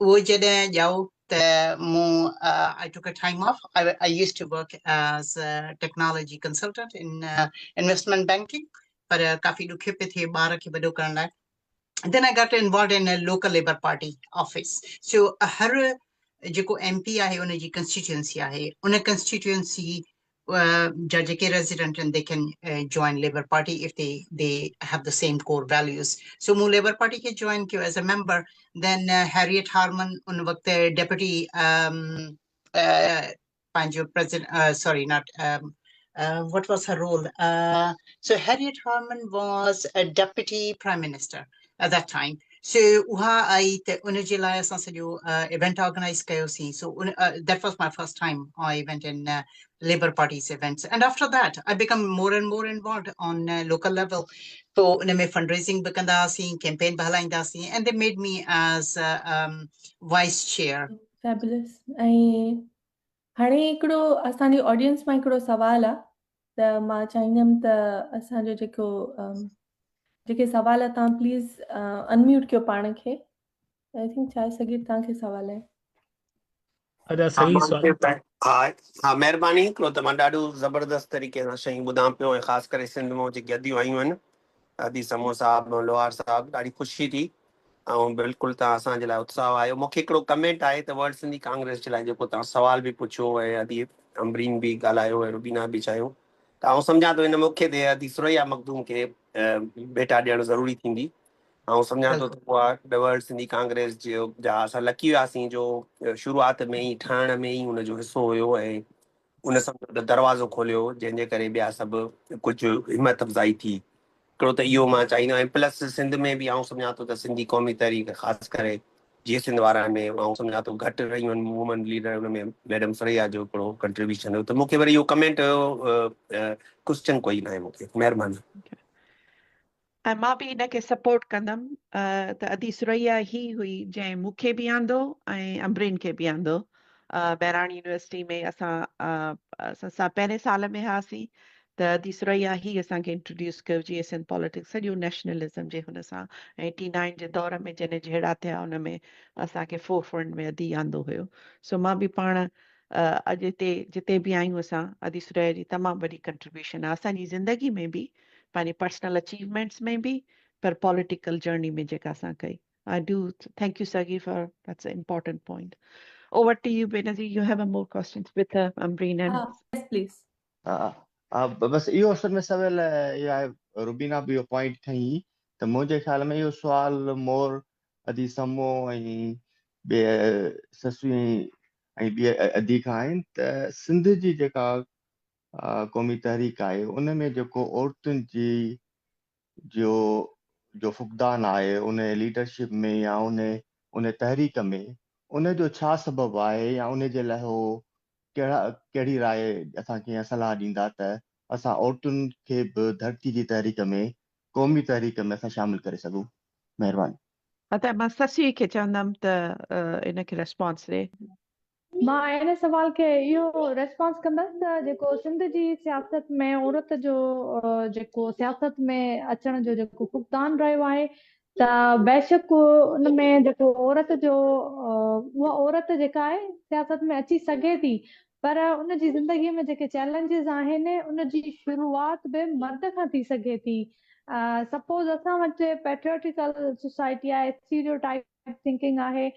اهو جڏهن ڄائو ته مون I took a time off. I used to work as a technology consultant in investment banking, پر ڪافي ڏکيو پيو ٿئي ٻار کي وڏو ڪرڻ لاء. Then I got involved in a local Labour Party office. So هر جيڪو ايم پي آهي ان جي ڪنسٽيٽيوئنسي آهي، ان ڪنسٽيٽيوئنسي جا جيڪي ريزيڊنٽ آهن they can join Labour Party if they they have the same core values. So مون ليبر پارٽي کي جوائن ڪيو as a member. Then Harriet Harman ان وقت ڊيپوٽي پنهنجو president, sorry not, what was her role, so Harriet Harman was a deputy prime minister at that time. So اها آئي ته ان جي لاء اسان سڄو ايونٽ آرگنائز ڪيوسين. So that was my first time I went in Labour Party's events, and after that I become more and more involved on local level. پوء ان ۾ fund raising به ڪندا هئاسين، ڪيمپين به هلائيندا هئاسين، and they made me as vice chair. Fabulous. ۽ هاڻي هڪڙو اسان جي آڊينس مان هڪڙو سوال آ ته مان چاهيندم ته اسان جو جيڪو جيڪي سوال آ تان پليز انميوٽ ڪيو پاڻ کي. I think چاهي سگهي تان کي سوال آهي. ادا صحيح سوال. ها ها مهرباني. هڪڙو ته مان ڏاڍو زبردست طريقي سان شيون ٻڌان پيو ۽ خاص ڪري سنڌ مان جيڪي اديون آيون آهن، ادي سمو صاحب، لوهار صاحب، ڏاڍي خوشي ٿي ۽ بلڪل توهان اسان جي لاء اتساهه آهيو. مون کي هڪڙو ڪمينٽ آهي ته ورلڊ سنڌي ڪانگريس جي لاء جيڪو توهان سوال به پڇيو ۽ ادي امبرين به ڳالهايو ۽ روبينا به چيو ته آئون سمجهان ٿو ان موقعي تي ادي ثريا مخدوم کي ڀيٽا ڏيڻ ضروري ٿيندي. آئون سمجهان ٿو ته اها ورلڊ سنڌي ڪانگريس جو جا اسان لڪي وياسين جو شروعات ۾ ئي ٺهڻ ۾ ئي ان جو حصو هيو ۽ ان سمجهو ته دروازو کوليو جنهن جي ڪري ٻيا سڀ ڪجهه همت افزائي ٿي. هڪڙو ته اهو مان چاهيندو آهيان پلس سنڌ ۾ به آئون سمجهان ٿو ته سنڌي قومي تحريڪ خاص ڪري جيئي سنڌ وارن ۾ آئون سمجهان ٿو گهٽ رهيون آهن وومن ليڊر، ان ۾ ميڊم ثريا جو هڪڙو ڪنٽريبيوشن هيو ته مون کي وري اهو ڪمينٽ هيو، ڪوسچن ڪوئي ناهي مون کي. مهرباني. ۽ مان به ان کي سپورٽ ڪندم ته ادي ثريا هي هئي جنهن مون کي به آندو ۽ امبرين کي به آندو مهراڻ يونيورسٽي ۾ اسان اسان پهرين سال ۾ هئاسين ته ادي ثريا هي اسان کي انٽروڊيوس ڪيو جيئي سنڌ پاليٽڪس سڄو نيشنلزم جي هن سان ۽ ايٽي نائن جي دور ۾ جڏهن جهيڙا ٿيا ان ۾ اسان کي فور فرنٽ ۾ ادي آندو هيو سو مان به پاڻ. اڄ هتي جتي به آهيون اسان ادي ثريا جي تمام وڏي ڪنٽريبيوشن آهي اسان جي زندگي ۾ به پنهنجي پرسنل اچيومينٽس ۾ به پر پوليٽيڪل جرني ۾ جيڪا اسان ڪئي. I do thank you Sagir for that's an important point. Over to you Benazir, you have a more questions with Ambreen and Yes please. ها بس اهو اصل ۾ سويل اهو آهي روبينا به اهو پوائنٽ کنئي ته منهنجي خيال ۾ اهو سوال مور ادي سمو ۽ ٻي سسئي ۽ ٻي ادي کان آهن ته سنڌ جي جيڪا قومي تحريڪ آهي ان ۾ جيڪو عورتن جي جو جو فقدان آهي ان ليڊرشپ ۾ يا ان ان تحريڪ ۾ ان جو ڇا سبب آهي يا ان جي لاء هو ڪهڙا ڪهڙي راء اسان کي يا صلاح ڏيندا ته اسان عورتن کي به ڌرتي جي تحريڪ ۾ قومي تحريڪ ۾ اسان شامل ڪري سگهون مهرباني. ادا مان سسئي کي چوندم ته ان کي ريسپانس ڏي. مان ان سوال کي اهو ريسپانس ڪندس ته جيڪو سنڌ جي سياست ۾ عورت جو جيڪو سياست ۾ اچڻ جو جيڪو فقدان رهيو آهي ته بيشڪ ان ۾ جيڪو عورت جو اها عورت جيڪا آهي سياست ۾ اچي سگهي ٿي پر ان جي زندگي ۾ جيڪي چئلينجز آهن ان جي شروعات به مرد کان ٿي سگهي ٿي. سپوز اسان وٽ پيٽرياٽيڪل سوسائٽي آهي، اسٽيريو ٽائپ ٿنڪنگ آهي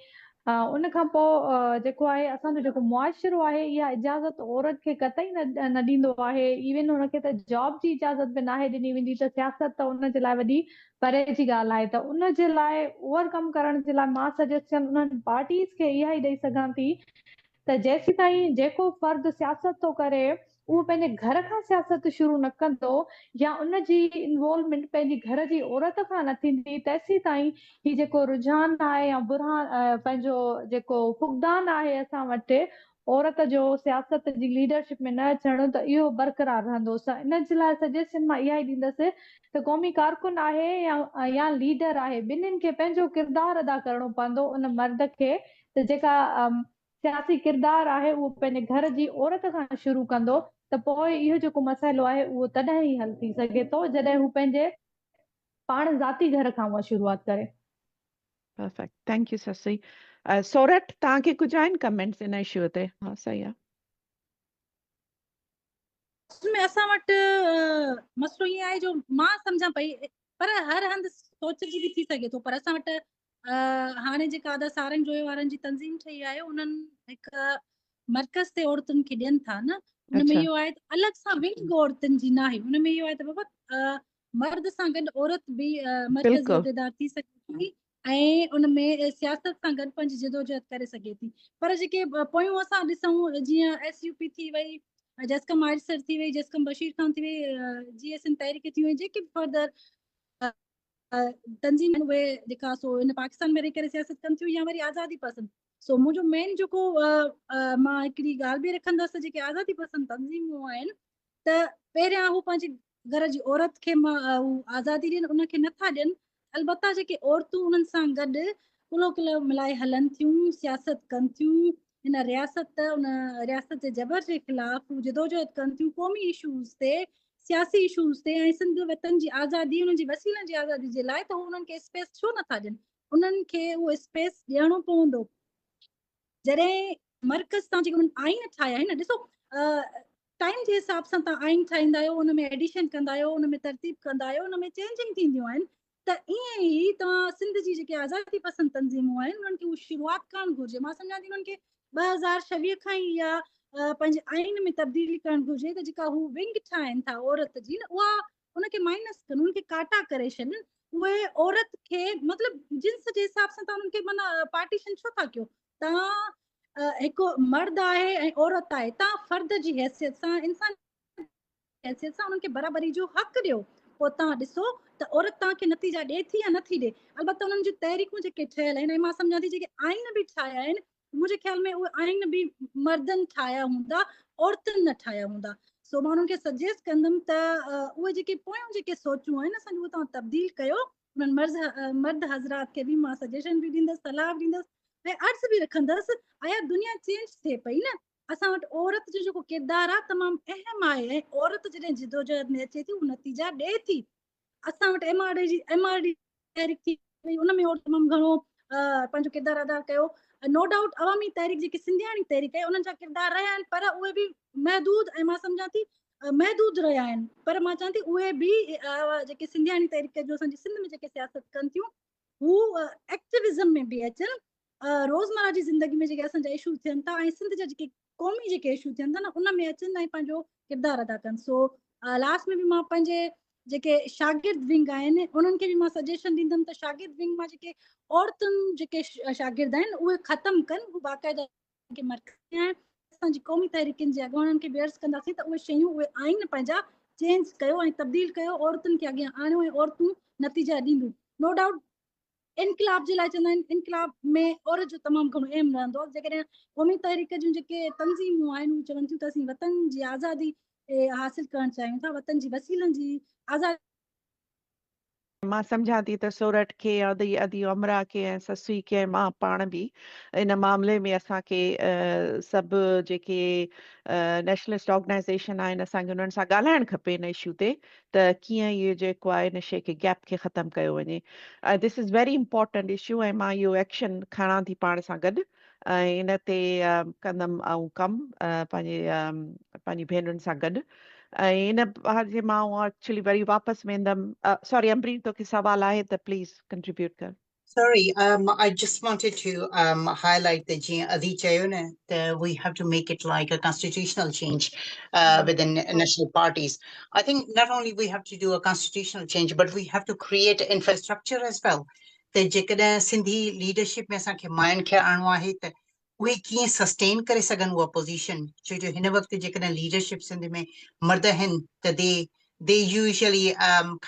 ان کان پوء جيڪو آهي اسان جو جيڪو معاشرو آهي اها اجازت عورت کي قطعي نه ڏيندو آهي ايون ان کي ته جاب جي اجازت به ناهي ڏني ويندي ته سياست ته ان جي لاء وڏي پري جي ڳالهه آهي ته ان جي لاء اوور ڪم ڪرڻ جي لاء مان سجيشن انهن پارٽيز کي اها ئي ڏئي سگهان ٿي ته جيسيتائين جيڪو فرد سياست ٿو ڪري اهو پنهنجي گهر کان سياست شروع نه ڪندو يا ان جي انوالومينٽ پنهنجي گهر جي عورت کان نه ٿيندي تيسيتائين هي جيڪو رجحان آهي يا برهان پنهنجو جيڪو فقدان آهي اسان وٽ عورت جو سياست جي ليڊرشپ ۾ نه اچڻ ته اهو برقرار رهندو ان جي لاء سجيشن مان اها ئي ڏيندس ته قومي ڪارڪن آهي يا ليڊر آهي ٻنهين کي پنهنجو ڪردار ادا ڪرڻو پوندو ان مرد کي ته جيڪا سياسي ڪردار آهي اهو پنهنجي گهر جي عورت کان شروع ڪندو ته پوء اهو جيڪو مسئلو آهي اهو تڏهن ئي حل ٿي سگهي ٿو جڏهن هو پنهنجي پاڻ ذاتي گهر کان اها شروعات ڪري. Perfect thank you Sassui. Sorath توهان کي ڪجهه آهن ڪمينٽس ان اشو تي؟ ها صحيح آهي. اصل ۾ اسان وٽ مسئلو ائين آهي جو مان سمجهان پئي پر هر هنڌ سوچ جي به ٿي سگهي ٿو پر اسان وٽ هاڻي جيڪا ادا سارنگ جويو وارن جي تنظيم ٺهي آهي انهن هڪ مرڪز تي عورتن کي ڏين ٿا نه ان ۾ اهو آهي ته الڳ سان ونگ عورتن جي ناهي ان ۾ اهو آهي ته بابا مرد سان گڏ عورت به مرڪزي عهديدار ٿي سگهي ٿي ۽ ان ۾ سياست سان گڏ پنهنجي جدوجهد ڪري سگهي ٿي پر جيڪي پويون اسان ڏسون جيئن ايس يو پي ٿي وئي جسقم آريسر ٿي وئي جسقم بشير خان ٿي وئي جي ايس اين تحريڪ ٿي وئي جيڪي به فردر تنظيم اهي جيڪا سو ان پاڪستان ۾ رهي ڪري سياست ڪن ٿيون يا وري آزادي پسند سو منهنجو مين جيڪو مان هڪڙي ڳالهه به رکندس جيڪي آزادي پسند تنظيمون آهن ته پهريان هو پنهنجي گهر جي عورت کي هو آزادي ڏين ان کي نٿا ڏين البته جيڪي عورتون انهن سان گڏ ڪلهو ڪلهو ملائي هلن ٿيون سياست ڪن ٿيون هن رياست ان رياست جي جبر جي خلاف هو جدوجهد ڪن ٿيون قومي اشوز تي سياسي اشوز تي ۽ سنڌ وطن جي آزادي انهن جي وسيلن جي آزادي جي لاء ته هو انهن کي اسپيس ڇو نٿا ڏين انهن کي اهو اسپيس ڏيڻو پوندو جڏهن مرڪز تان جيڪي انهن آئين ٺاهيا آهن نه ڏسو ٽائيم جي حساب سان تان آئين ٺاهيندا آهيو ان ۾ ايڊيشن ڪندا آهيو ان ۾ ترتيب ڪندا آهيو ان ۾ چينجنگ ٿينديون آهن ته ائين ئي توهان سنڌ جي جيڪي آزادي پسند تنظيمون آهن انهن کي اهو شروعات ڪرڻ گهرجي مان سمجهان ٿي انهن کي 2026 کان ئي اها پنهنجي آئين ۾ تبديلي ڪرڻ گهرجي ته جيڪا هو ونگ ٺاهين ٿا عورت جي نه اها ان کي مائنس ڪن ان کي ڪاٽا ڪري ڇڏن اهي عورت کي مطلب جنس جي حساب سان تان انهن کي معنيٰ پارٽيشن ڇو ٿا ڪيو تان هڪ مرد آهي ۽ عورت آهي تان فرد جي حيثيت سان انسان حيثيت سان انهن کي برابري جو حق ڏيو پوء تان ڏسو ته عورت تان کي نتيجا ڏي ٿي يا نٿي ڏي البته انهن جون تحريڪون جيڪي ٺهيل آهن ۽ مان سمجهان ٿي جيڪي آئين به ٺاهيا آهن منهنجي خيال ۾ اهي آئين به مردن ٺاهيا هوندا عورتن نه ٺاهيا هوندا سو مان انهن کي سجيسٽ ڪندم ته اهي جيڪي پويون جيڪي سوچون آهن اسان جون توهان تبديل ڪيو انهن مرز مرد حضرات کي به مان سجيشن به ڏيندس صلاح به ڏيندس ۽ عرض به رکندس آيا دنيا چينج ٿئي پئي نه اسان وٽ عورت جو جيڪو ڪردار آهي تمام اهم آهي ۽ عورت جڏهن جدوجهد ۾ اچي ٿي اهو نتيجا ڏئي ٿي اسان وٽ ايم آر ڊي جي ايم آر ڊي تحريڪ ٿي وئي ان ۾ عورت تمام گهڻو پنهنجو ڪردار ادا ڪيو. نو ڊائوٽ عوامي تحريڪ جيڪي سنڌياڻي تحريڪ آهي انهن جا ڪردار رهيا آهن پر اهي به محدود ۽ مان سمجهان ٿي محدود رهيا آهن پر مان چوان ٿي اهي به جيڪي سنڌياڻي تحريڪ جو اسان جي سنڌ ۾ جيڪي سياست ڪن ٿيون هو ايڪٽيوزم ۾ به اچن، روزمره جي زندگي ۾ جيڪي اسان جا اشو ٿين ٿا ۽ سنڌ جا جيڪي قومي جيڪي اشو ٿين ٿا نه ان ۾ اچن ۽ پنهنجو ڪردار ادا ڪن. سو لاسٽ ۾ به مان پنهنجي جيڪي شاگرد ونگ آهن انهن کي به مان سجيشن ڏيندم ته شاگرد ونگ مان جيڪي عورتن جيڪي شاگرد آهن اهي ختم ڪن، هو باقاعده کي مرڪزي آهن. اسان جي قومي تحريڪن جي اڳواڻن کي به عرض ڪنداسين ته اهي شيون اهي آئين پنهنجا چينج ڪيو ۽ تبديل ڪيو، عورتن کي اڳيان آڻيو ۽ عورتون نتيجا ڏينديون. نو ڊائوٽ انقلاب جي لاء چوندا آهن انقلاب ۾ عورت جو تمام گهڻو اهم رهندو آهي. جيڪڏهن قومي تحريڪ جون جيڪي تنظيمون آهن اهي چون ٿيون ته اسين وطن جي آزادي حاصل ڪرڻ چاهيون ٿا، وطن جي وسيلن جي آزادي. مان سمجهان ٿي ته سورٺ کي ادي ادي امرا کي ۽ سسئي کي ۽ مان پاڻ به ان معاملي ۾ اسان کي سڀ جيڪي نيشنلسٽ آرگنائيزيشن آهن اسان کي انهن سان ڳالهائڻ کپي ان اشو تي ته ڪيئن اهو جيڪو آهي ان شي کي گيپ کي ختم ڪيو وڃي ۽ this is very important issue ۽ مان اهو ايڪشن کڻان ٿي پاڻ سان گڏ ۽ ان تي ڪندم آئون ڪم پنهنجي پنهنجي ڀينرن سان گڏ ۽ ان جي مان ايڪچولي وري واپس ويندم سوري امبرين توکي سوال آهي ته پليز ڪنٽريبيوٽ ڪر. Sorry, I just wanted to highlight the جيئن ادي چيو نه ته we have to make it like a constitutional change within national parties. I think not only we have to do a constitutional change but we have to create infrastructure as well. ته جيڪڏهن Sindhi leadership ۾ اسان کي ماين کي آڻڻو آهي ته اهي ڪيئن سسٽين ڪري سگهن اها پوزيشن، ڇو جو هن وقت جيڪڏهن ليڊرشپ سنڌ ۾ مرد آهن ته they they usually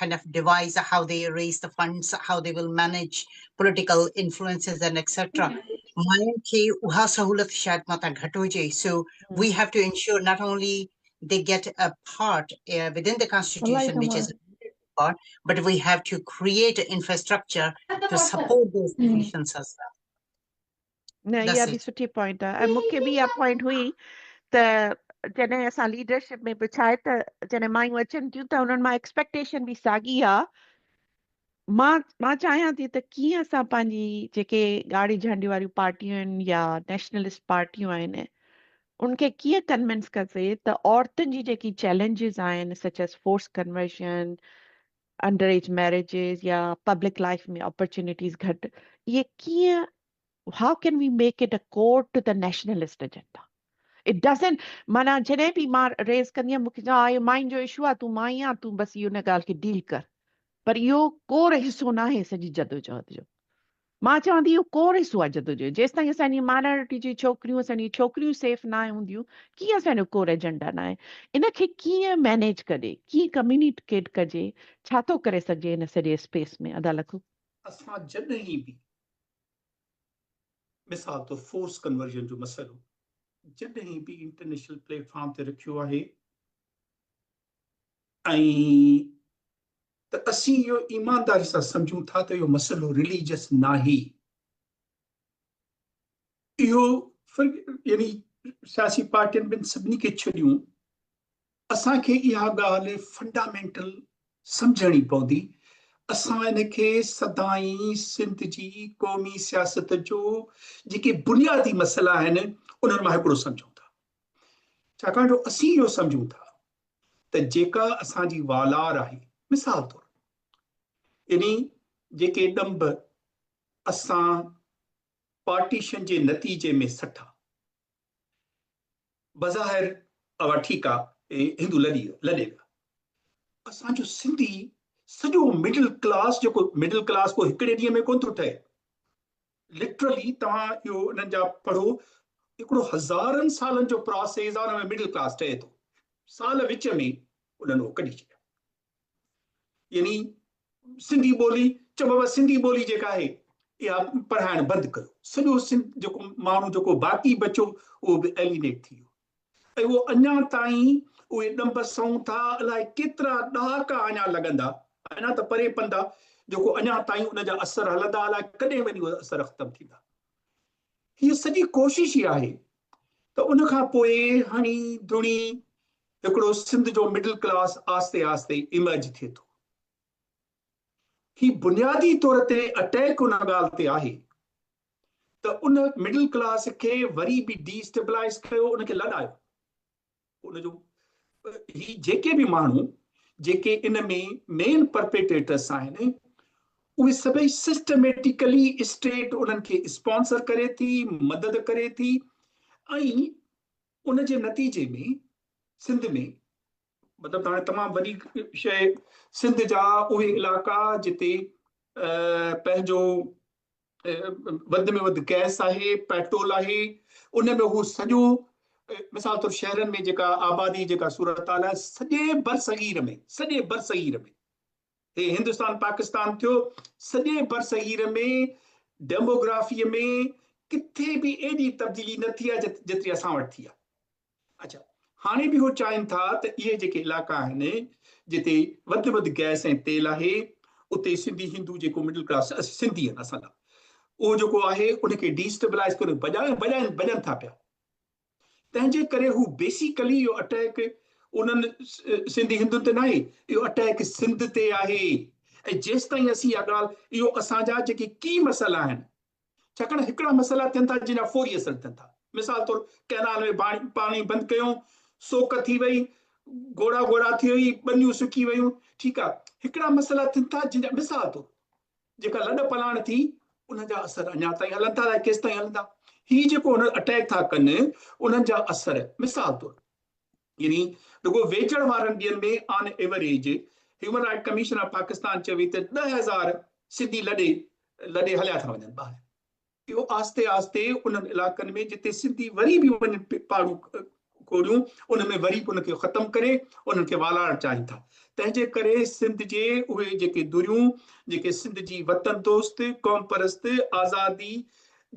kind of devise how they raise the funds, how they will manage political influences and etcetera. ماين کي اها سهولت شايد متان گهٽ هجي، so we have to ensure not only they get a part within the constitution which is part, but we have to create infrastructure to support those positions as well. نه اها به سٺي پوائنٽ آهي ۽ مون کي به اها پوائنٽ هئي ته جڏهن اسان ليڊرشپ ۾ به ڇا آهي ته جڏهن مايون اچن ٿيون ته انهن مان ايڪسپيڪٽيشن به ساڳي آهي. مان مان چاهيان ٿي ته ڪيئن اسان پنهنجي جيڪي ڳاڙهي جهنڊي واريون پارٽيون آهن يا نيشنلسٽ پارٽيون آهن ان کي ڪيئن ڪنوينس ڪجي ته عورتن جي جيڪي چئلينجز آهن such as force conversion, under age marriages يا پبلڪ لائف ۾ اپرچونيٽيز گهٽ، اهي ڪيئن how can we make it a core to the nationalist agenda. It doesn't معنيٰ جڏهن به مان ريز ڪندي آهيان مونکي چوندا اهو مائين جو اشو آهي تون مائي آهين تون بس اهو ان ڳالهه کي ڊيل ڪر، پر اهو ڪور حصو ناهي سڄي جدوجهد جو. مان چوان ٿي اهو ڪور حصو آهي جدوجهد، جيستائين اسان جي مائنارٽي جي ڇوڪريون اسان جي ڇوڪريون سيف ناهي هونديون ڪيئن اسان جو ڪور ايجنڊا ناهي، ان کي ڪيئن مينيج ڪجي، ڪيئن ڪميونيڪيٽ ڪجي، ڇا ٿو ڪري سگهجي ان سڄي اسپيس ۾ ادا لکو. اسان جڏهن به مثال طور فورس ڪنورجن جو مسئلو جڏهن به انٽرنيشنل پليٽ فارم تي رکيو آهي ۽ ته اسين اهو ايمانداري سان سمجهون ٿا ته اهو مسئلو رليجس ناهي، اهو يعني سياسي پارٽين ٻن سڀني کي ڇڏيون، اسان کي اها ڳالهه فنڊامينٽل سمجهڻي پوندي، اسان ان کي سدائين سنڌ جي قومي سياست جو جيڪي بنيادي مسئلا آهن انهن مان هڪڙو سمجهون ٿا، ڇاڪاڻ جو اسين اهو سمجهون ٿا ته جيڪا اسان جي والار آهي، مثال طور يعني جيڪي ڏنڀ اسان پارٽيشن جي نتيجي ۾ سٺا، بظاهر اها ٺيڪ آ هندو لڏي لڏي ويا، اسان جو سنڌي سڄو مڊل ڪلاس جيڪو مڊل ڪلاس ڪو هڪڙي ڏينهن ۾ ڪونه ٿو ٺهي، لٽرلي توهان اهو انهن جا پڙهو هڪڙو هزارن سالن جو پراسيس آهي ان ۾ مڊل ڪلاس ٺهي ٿو، سال وچ ۾ انهن اهو ڪڍي ڇڏيا. يعني سنڌي ٻولي چئو بابا سنڌي ٻولي جيڪا آهي اها پڙهائڻ بند ڪيو، سڄو سنڌ جيڪو ماڻهو جيڪو باقي بچيو اهو به ايلينيٽ ٿي ويو ۽ اهو اڃا تائين اهي ڏنڀ سئون ٿا، الائي ڪيترا ڏهاڪا اڃا لڳندا، اڃا ته پري پنڌ آ، جيڪو اڃا تائين ان جا اثر هلندا، الائي ڪڏهن وڃي اهي اثر ختم ٿيندا. هيء سڄي ڪوشش ئي آهي ته ان کان پوء هڻي ڌڻي هڪڙو سنڌ جو مڊل ڪلاس آهستي آهستي ايمرج ٿئي ٿو. هي بنيادي طور تي اٽيڪ ان ڳالهه تي آهي. ته ان مڊل ڪلاس کي وري به ڊي اسٽيبلائز ڪيو، ان کي لڏايو. ان جو هي جيڪي به ماڻهو جيڪي ان ۾ مين پرپيٽريٽرس آهن اهي سڀئي سسٽميٽيڪلي اسٽيٽ انهن کي اسپانسر ڪري ٿي، مدد ڪري ٿي ۽ ان جي نتيجي ۾ سنڌ ۾ مطلب هاڻي تمام وڏي شيء سنڌ جا اهي علائقا جتي پنهنجو وڌ ۾ وڌ گئس آهي، پيٽرول آهي، ان ۾ هو سڄو مثال طور شهرن ۾ جيڪا آبادي جيڪا صورتحال آهي سڄي برصغير ۾ سڄي برصغير ۾ هي هندستان پاڪستان ٿيو سڄي برصغير ۾ ڊيموگرافي ۾ ڪٿي به ايڏي تبديلي نه ٿي آهي جيتري اسان وٽ ٿي آهي. اڇا هاڻي به هو چاهين ٿا ته اهي جيڪي علائقا آهن جتي وڌ وڌ گئس ۽ تيل آهي اتي سنڌي هندو جيڪو مڊل ڪلاس سنڌي آهن اسان لاء اهو جيڪو آهي ان کي ڊي اسٽيبلائز ڪري بجائن بجائن بجن ٿا پيا تنهن جي ڪري هو بيسيڪلي اهو اٽيڪ انهن سنڌي هندن تي ناهي اهو اٽيڪ سنڌ تي آهي ۽ جيستائين اسين اها ڳالهه اهو اسان جا جيڪي ڪي مسئلا آهن ڇاڪاڻ هڪڙا مسئلا ٿين ٿا جن جا فوري اثر ٿين ٿا. مثال طور ڪئنال ۾ پاڻي بند ڪيو، سوڪ ٿي وئي، گوڙا گوڙا ٿي وئي، ٻنيون سڪي ويون، ٺيڪ آ. هڪڙا مسئلا ٿين ٿا جن جا مثال طور جيڪا لڏ پلاڻ ٿي ان جا اثر اڃا تائين هلن ٿا الائي ڪيستائين هلندا. هي جيڪو هن اٽيڪ ٿا ڪن انهن جا اثر مثال طور يعني رڳو ويجهڙ وارن ڏينهن ۾ on average human right commission of Pakistan چوي ته 10,000 سنڌي لڏي لڏي هليا ٿا وڃن ٻاهر. اهو آهستي آهستي انهن علائقن ۾ جتي سنڌي وري به وڃن پاڙون کوڙيون ان ۾ وري به ان کي ختم ڪري انهن کي والارڻ چاهين ٿا. تنهن جي ڪري سنڌ جي اهي جيڪي ڌريون جيڪي سنڌ جي وطن دوست، قوم پرست، آزادي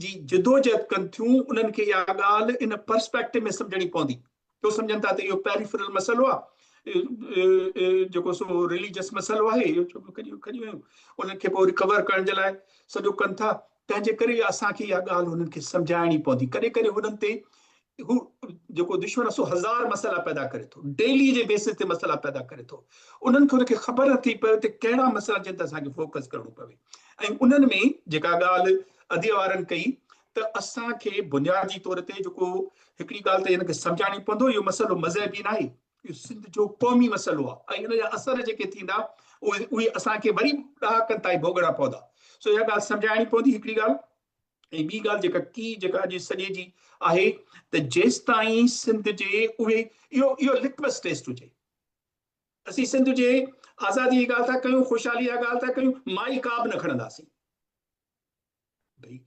جي جدوجهد ڪن ٿيون انهن کي اها ڳالهه ان پرسپيڪٽو ۾ سمجهڻي پوندي. ڇو سمجهن ٿا ته اهو پيريفرل مسئلو آهي جيڪو سو رليجس مسئلو آهي اهو ڇو کڄي کڄي ويون انهن کي پوء ريڪور ڪرڻ جي لاء سڄو ڪن ٿا. تنهن جي ڪري اسان کي اها ڳالهه انهن کي سمجهائڻي پوندي. ڪڏهن ڪڏهن انهن تي هو جيڪو دشمن آهي سو هزار مسئلا پيدا ڪري ٿو، ڊيلي جي بيسس تي مسئلا پيدا ڪري ٿو. انهن کي ان کي خبر نٿي پوي ته ڪهڙا مسئلا جن تي اسان کي فوڪس ڪرڻو پوي ۽ انهن ۾ جيڪا ڳالهه اديء وارن ڪئي ته اسان کي بنيادي طور تي جيڪو هڪڙي ڳالهه ته هن کي سمجهائڻي پوندو اهو مسئلو مذهبي ناهي، اهو سنڌ جو قومي مسئلو آهي ۽ ان جا اثر جيڪي ٿيندا اهي اسان کي وري ڏهاڪن تائين ڀوڳڻا پوندا. سو اها ڳالهه سمجهائڻي پوندي هڪڙي ڳالهه ۽ ٻي ڳالهه جيڪا ڪي جيڪا اڄ سڄي جي آهي ته جيستائين سنڌ جي اهي اهو اهو لٽمس ٽيسٽ هجي. اسين سنڌ جي آزادي جي ڳالهه ٿا ڪيون، خوشحالي جا ڳالهه ٿا ڪيون، مائي ڪا به نه کڻنداسين. ڀئي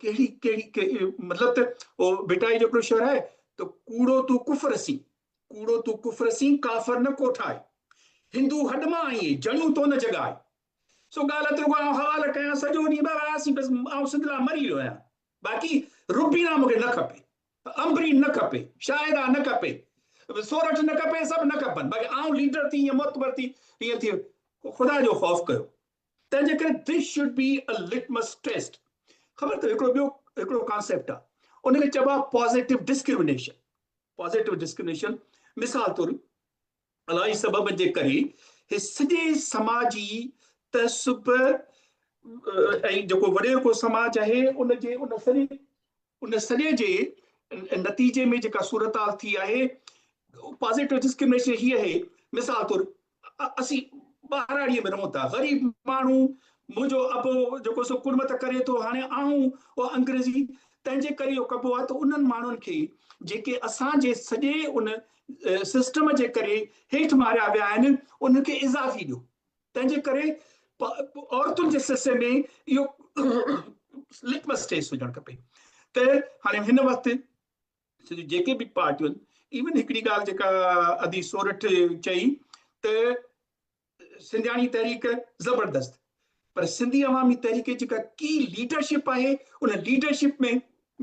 ڪهڙي ڪهڙي مطلب ته او ڀٽائي جو هڪڙو شعر آهي ته ڪوڙو تون ڪفر سين ڪوڙو تون ڪفر سين ڪافر نه ڪوٺائي هندو هڏ مان آئين جڻيون تو نه جڳائي. سو ڳالهه ته رڳو آئون حوالا ڪيان سڄو ڏينهن بابا اسين بس آئون سنڌ لاء مري ويو آهيان باقي روبينا مونکي نه کپي امبرين نه کپي شاهده نه کپي سورٺ نه کپي سڀ نه کپن باقي آئون ليڊر ٿي ائين معتبر ٿي ائين ٿي خدا جو خوف ڪيو. تنهن جي ڪري this should be a litmus test. خبر اٿو هڪڙو ٻيو هڪڙو ڪانسيپٽ آهي ان کي چئبو آهي پازيٽو ڊسڪرمنيشن. پازيٽو ڊسڪرمنيشن مثال طور الائي سببن جي ڪري هي سڄي سماجي تعصب ۽ جيڪو وڏيرڪو سماج آهي ان جي ان سڄي ان سڄي جي نتيجي ۾ جيڪا صورتحال ٿي آهي پازيٽو ڊسڪرمنيشن هي آهي مثال طور اسين ٻهراڙيء ۾ رهون ٿا غريب ماڻهو منهنجو ابو جيڪو سو ڪڙمت ڪري ٿو هاڻي آئون اها انگريزي تنهن جي ڪري اهو ڪبو آهي ته انهن ماڻهن کي جيڪي اسان جي سڄي ان سسٽم جي ڪري هيٺ ماريا ويا آهن انهن کي اضافي ڏيو تنهن جي ڪري عورتن جي سلسلي ۾ اهو لٽمس ٽيسٽ هجڻ کپي ته هاڻي هن وقت جيڪي به پارٽيون ايون هڪڙي ڳالهه جيڪا ادي سورٺ چئي ته سنڌياڻي تحريڪ زبردست پر سنڌي عوامي تحريڪ جيڪا ڪي ليڊرشپ آهي ان ليڊرشپ ۾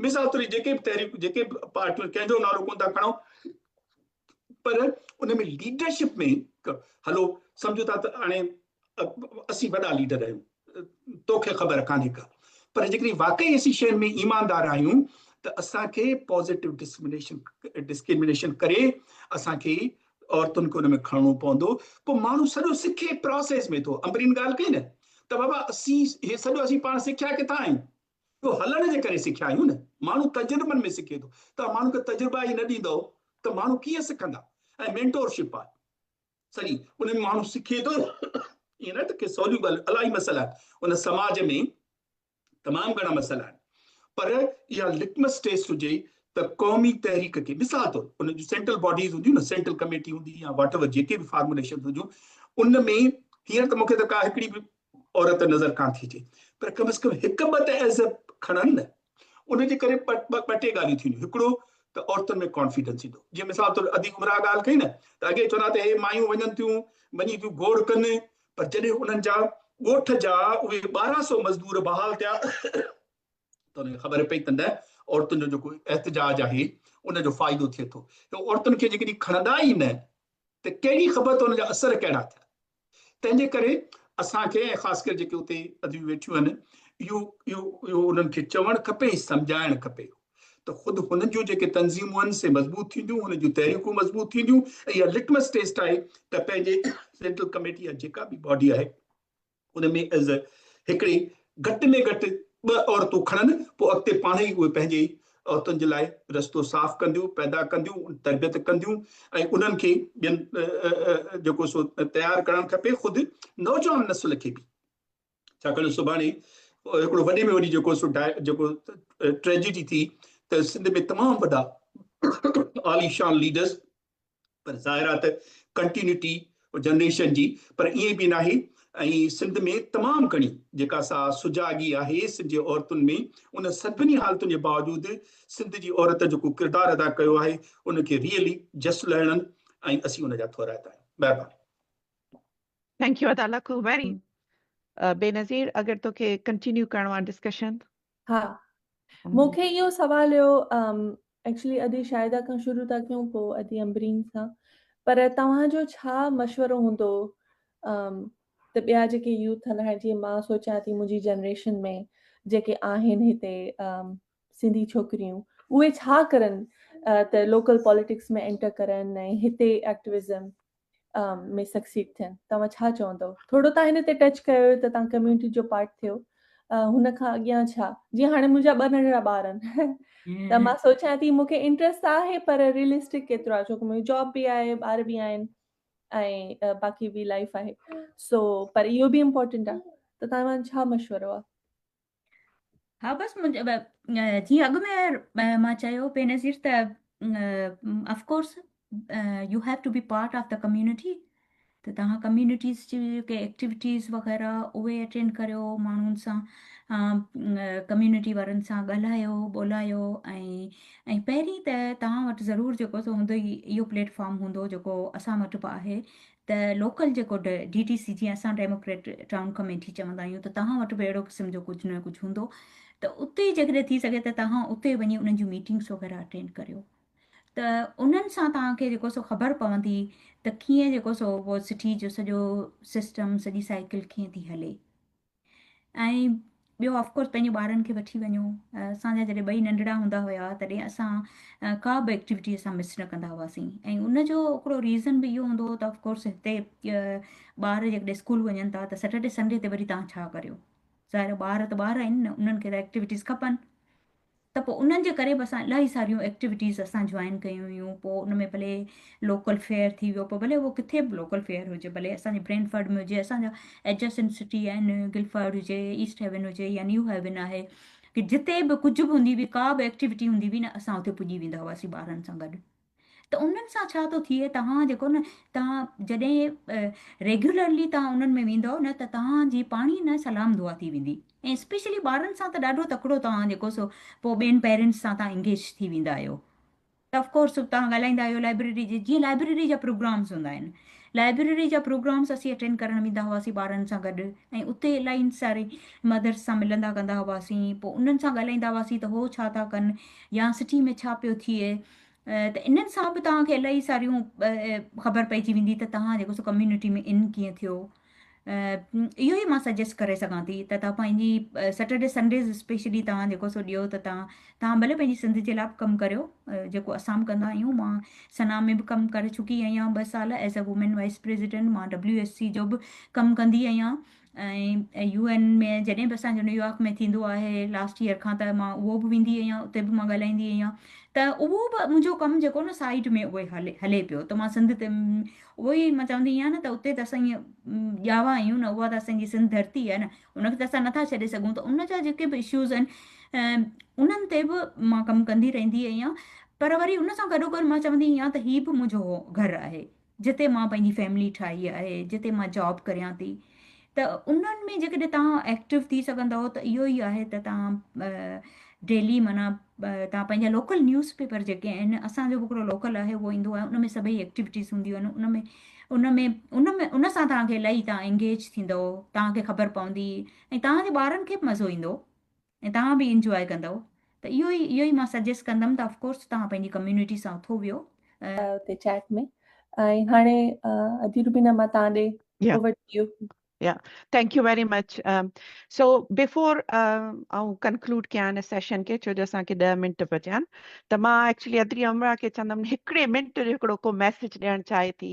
مثال طور جيڪي به تحريڪ جيڪي به پارٽيون ڪنهن جو نالو ڪون ٿا کڻو پر ان ۾ ليڊرشپ ۾ هلو سمجهو ٿا ته هاڻي اسين وڏا ليڊر آهيون توکي خبر ڪانهي ڪا پر جيڪڏهن واقعي اسين شين ۾ ايماندار آهيون ته اسان کي پازيٽو ڊسڪرمنيشن ڊسڪرمنيشن ڪري اسان کي عورتن کي ان ۾ کڻڻو پوندو پوء ماڻهو سڄو سکي پراسيس ۾ ٿو امبرين ڳالهه ڪئي نه ته بابا اسين هي سڄو اسين پاڻ سکيا ڪٿان آهيون؟ اهو هلڻ جي ڪري سکيا آهيون نه. ماڻهو تجربن ۾ سکي ٿو. توهان ماڻهن کي تجربا ئي نه ڏيندؤ ته ماڻهو ڪيئن سکندا؟ ۽ مينٽورشپ آهي سڄي ان ۾ ماڻهو سکي ٿو. ائين نه ته ڪي سوليون ڳالهيون، الاهي مسئلا آهن ان سماج ۾، تمام گهڻا مسئلا آهن، پر اها لٽمس ٽيسٽ هجي ته قومي تحريڪ کي مثال طور ان جون سينٽرل باڊيز هونديون نه، سينٽرل ڪميٽي هوندي يا واٽ ايور جيڪي به فارموليشن هجون، ان ۾ هينئر ته مونکي ته ڪا هڪڙي به عورت نظر ڪانه ٿي اچي، پر ڪم از ڪم هڪ ٻه ته ايز کڻن نه. ان جي ڪري ٻه ٽي ڳالهيون ٿينديون. هڪڙو ته عورتن ۾ ڪانفيڊنس ايندو، جيئن مثال طور ادي عمرا ڳالهه ڪئي نه ته اڳي چوندا ته هي مايون وڃن ٿيون، وڃي ٿيون گوڙ ڪن، پر جڏهن انهن جا ڳوٺ جا اهي 1200 مزدور بحال ٿيا ته انهن کي خبر پئي ته نه، عورتن جو جيڪو احتجاج آهي ان جو فائدو ٿئي ٿو. ته عورتن کي جيڪڏهن کڻندا ئي نه ته ڪهڙي خبر ته ان جا اثر ڪهڙا ٿيا. تنهن جي ڪري اسان کي ۽ خاص ڪري جيڪي اتي اديون ويٺيون آهن، اهو اهو اهو انهن کي چوڻ کپي ۽ سمجهائڻ کپي ته خود هنن جون جيڪي تنظيمون آهن سي مضبوط ٿينديون، هنن جون تحريڪون مضبوط ٿينديون ۽ اها لٽمس ٽيسٽ آهي ته پنهنجي سينٽرل ڪميٽي يا جيڪا به باڊي آهي ان ۾ ايز هڪڙي گهٽ ۾ گهٽ ٻه عورتون کڻن، پوء اڳتي پاڻ ئي اهي پنهنجي عورتن جي لاء رستو صاف ڪنديون، پيدا ڪنديون، تربيت ڪنديون ۽ انهن کي ٻين جيڪو سو تيار ڪرڻ کپي خود نوجوان نسل کي به، ڇاڪاڻ جو سڀاڻي هڪڙو وڏي ۾ وڏي جيڪو سو جيڪو ٽريجڊي ٿي ته سنڌ ۾ تمام وڏا عاليشان ليڊرز، پر ظاهر آهي ته ڪنٽينيوٽي جنريشن جي پر ائين به ناهي ۽ سنڌ ۾ تمام گهڻي جيڪا سا سجاڳي آهي سنڌ جي عورتن ۾، ان سڀني حالتن جي باوجود سنڌ جي عورت جيڪو ڪردار ادا ڪيو آهي ان کي ريئلي جس لهڻن ۽ اسين ان جا ٿورائتا آهيون. مهرباني. Thank you ادا لکو ويري بينظير اگر توکي ڪنٽينيو ڪرڻو آهي ڊسڪشن. ها مون کي اهو سوال هيو، ايڪچولي ادي شاهده کان شروع ٿا ڪيون پوء ادي امبرين سان، پر توهان جو ڇا مشورو هوندو ته ٻيا جيڪي يوٿ آهن، هاڻي جيئن مان سوچيان ٿي منهنجي جنريشن ۾ جيڪي آهن هتي سنڌي ڇوڪريون، اهي ڇا ڪرن ته لوڪل پاليٽڪس ۾ انٽر ڪرن ۽ هتي ايڪٽوزم ۾ سڪسيڊ ٿين، توهان ڇا چوندؤ؟ ٿورو توهان هن تي ٽچ ڪيو هيو ته توهان ڪميونٽي جو پارٽ ٿيو، هن کان اڳيان ڇا؟ جيئن هاڻي منهنجا ٻه ننڍڙا ٻار آهن ته مان سوچيان ٿي مون کي انٽرسٽ ته آهي پر ريئلسٽڪ ڪيترو آهي، ڇو ڪه منهنجي جاب به آهي، ٻار به آهن ۽ باقي به لائف آهي، سو پر اهو به امپورٽنٽ آهي ته توهان ڇا مشورو آهي؟ ها بس جيئن اڳ ۾ مان چيو بينظير ته of course you have to be part of the community, ته توهان ڪميونٽيز جي جيڪي ايڪٽيوٽيز وغيره اهي اٽينڊ ڪريو، ماڻهن سان ڪميونٽي وارن سان ڳالهايو ٻولايو ۽ ۽ پهرين ته توهان وٽ ضرور جيڪو سو هوندو ئي اهو پليٽ فارم هوندو جيڪو اسان وٽ به آهي ته لوڪل جيڪو ڊي ٽي سي، جيئن اسان ڊيموڪريٽ ٽائون ڪميٽي چوندا آهيون، ته توهان وٽ به اهڙو قسم جو ڪجهه نه ڪجهه هوندو ته اتي جيڪڏهن ٿي سگهي ته توهان اتي وڃي انهن جون ميٽنگس وغيره اٽينڊ ڪريو ته انهن سان توهان کي جيڪو سو خبر پوندي ته ڪيئن جيڪو سو سٽي جو سڄو سسٽم، سڄي سائيڪل ڪيئن ٿي هلي. ۽ ٻيو آف ڪورس پنهنجي ٻارن کي وٺي وڃو. اسان جا جڏهن ٻئي ننڍڙا هوندا هيا تڏهن اسان ڪا به ايڪٽيوٽي اسان مس نه ڪندا هئاسين ۽ ان جو هڪڙو ريزن به اهو هوندو هو ته آف ڪورس هتي ٻار جيڪڏهن اسڪول وڃن ٿا ته سيٽرڊي سنڊي تي وري توهان ڇا ڪريو، ظاهر ٻار ته ٻار آهن نه، انهن کي ته ايڪٽيوٽيز کپن، ته پوء انهن جي ڪري به اسان الاهي ساريون ايڪٽيوٽيز اسان جوائن ڪيون هيون. پوء ان ۾ ڀلي لوڪل فيئر ٿي ويو، پوء ڀلي اهو ڪٿي به لوڪل فيئر هجي، ڀلي اسان جي برينفرڊ ۾ هجي، اسان جا ايڊجسنٽ سٽي آهن، گلفرڊ هجي، ايسٽ هيون هجي يا نيو هيون آهي، ڪي جتي به ڪجهه به هوندي هئي، ڪا به ايڪٽيوٽي هوندي هئي نه، اسان اتي پڄي ويندا هئاسين ٻارن سان گڏ. ته انهن سان ڇا ٿو ٿئي، توهان جيڪو نه توهان جڏهن ريگيولرلي توهان انهن ۾ ويندؤ نه ته توهان جي پاڻي نه سلام دعا ٿي ويندي ۽ اسپيشلي ٻارن سان ته ڏاڍو تڪڙو توهان جيڪو سو پوء ٻين پيرنٽس سان توهان انگيج ٿي ويندا آهيو ته آف ڪورس توهان ڳالهائيندا آهيو. لائبريري جي جيئن لائبريري جا پروگرامس هوندا آهن، لائبريري جا پروگرامس اسين اٽينڊ ڪرڻ ويندا هئاسين ٻارن سان گڏ ۽ اتي الاهي ساري مدرس سان ملندا ڪندا هئاسين، پوء انهن سان ڳالهائيندا هئاسين ته هو ڇا ٿا ڪن يا سٽي ۾ ڇا پيو ٿئي، ته انهن سان به توهان کي الاهي ساريون خبر پئجي ويندي ته توهان جيڪو سو ڪميونٽي ۾ ان ڪيئن ٿيو. اهو ئي مان سجيسٽ ڪري سگهان ٿي ته توهان پنهنجي سيٽرڊي سنڊيز اسپيشلي توهان جيڪو سو ڏيو ته توهان توهان ڀلي پنهنجي سنڌ جي لاء به ڪم ڪريو جيڪو اسان به ڪندا آهيون. مان سنا ۾ به ڪم ڪري چڪي آهيان 2 سال as a women vice president, مان ڊبليو ايس سي جو به ڪم ڪندي آهيان ۽ يو اين ۾ جڏهن به اسان جو نيويارڪ ۾ ٿيندو آهي لاسٽ ايئر کان ته مان اهو به ويندي آهيان اتي به مان ڳالهائيندي آهيان ته اهو به منهنجو ڪم جيڪو نه سائيڊ ۾ اهي هلي هلي پيو ته مان سنڌ تي اهو ئي مان چوندي آهيان نه ته اتي ته اسان ائين ڄاوا آهيون نه اها ته اسان جي سنڌ ڌرتي آهي نه ان کي ته اسان نٿا ڇڏي سگهون ته ان جا جيڪي به اشوز آهن انهن تي به مان ڪم ڪندي رهندي آهيان پر وري ان سان گڏو گڏ مان چوندي آهيان ته هي به منهنجو گهر آهي جتي مان پنهنجي فيملي ٺاهي آهي جتي مان جاب ڪريان ٿي ته انهن ۾ جيڪڏهن توهان ايڪٽو ٿي سگهندؤ ته اهو ئي آهي ته توهان ڊيلي معنيٰ توهان پنهنجا لوڪل نيوز پيپر جيڪي آهن اسان جو به هڪڙو لوڪل آهي اهو ايندو آهي ان ۾ سڀئي ايڪٽيوٽيز هونديون آهن ان ۾ ان ۾ ان ۾ ان سان توهان کي الاهي توهان انگيج ٿيندؤ توهان کي خبر پوندي ۽ توهان جي ٻارن کي به مزو ايندو ۽ توهان به انجواء ڪندؤ ته اهو ئي اهو ئي مان سجيسٽ ڪندم ته آف ڪورس توهان پنهنجي ڪميونٽي سان اٿو ويهو. اتي چيٽ ۾ ۽ هاڻي ادي روبينا مان توهان ڏي Yeah. Over to you. Yeah, thank you very much. So before آئون conclude ڪيان هن سيشن کي ڇو جو اسان کي 10 منٽ بچيا آهن ته مان ايڪچولي ادري امرا کي چوندم هڪڙي منٽ جو هڪڙو ڪو ميسج ڏيڻ چاهي ٿي.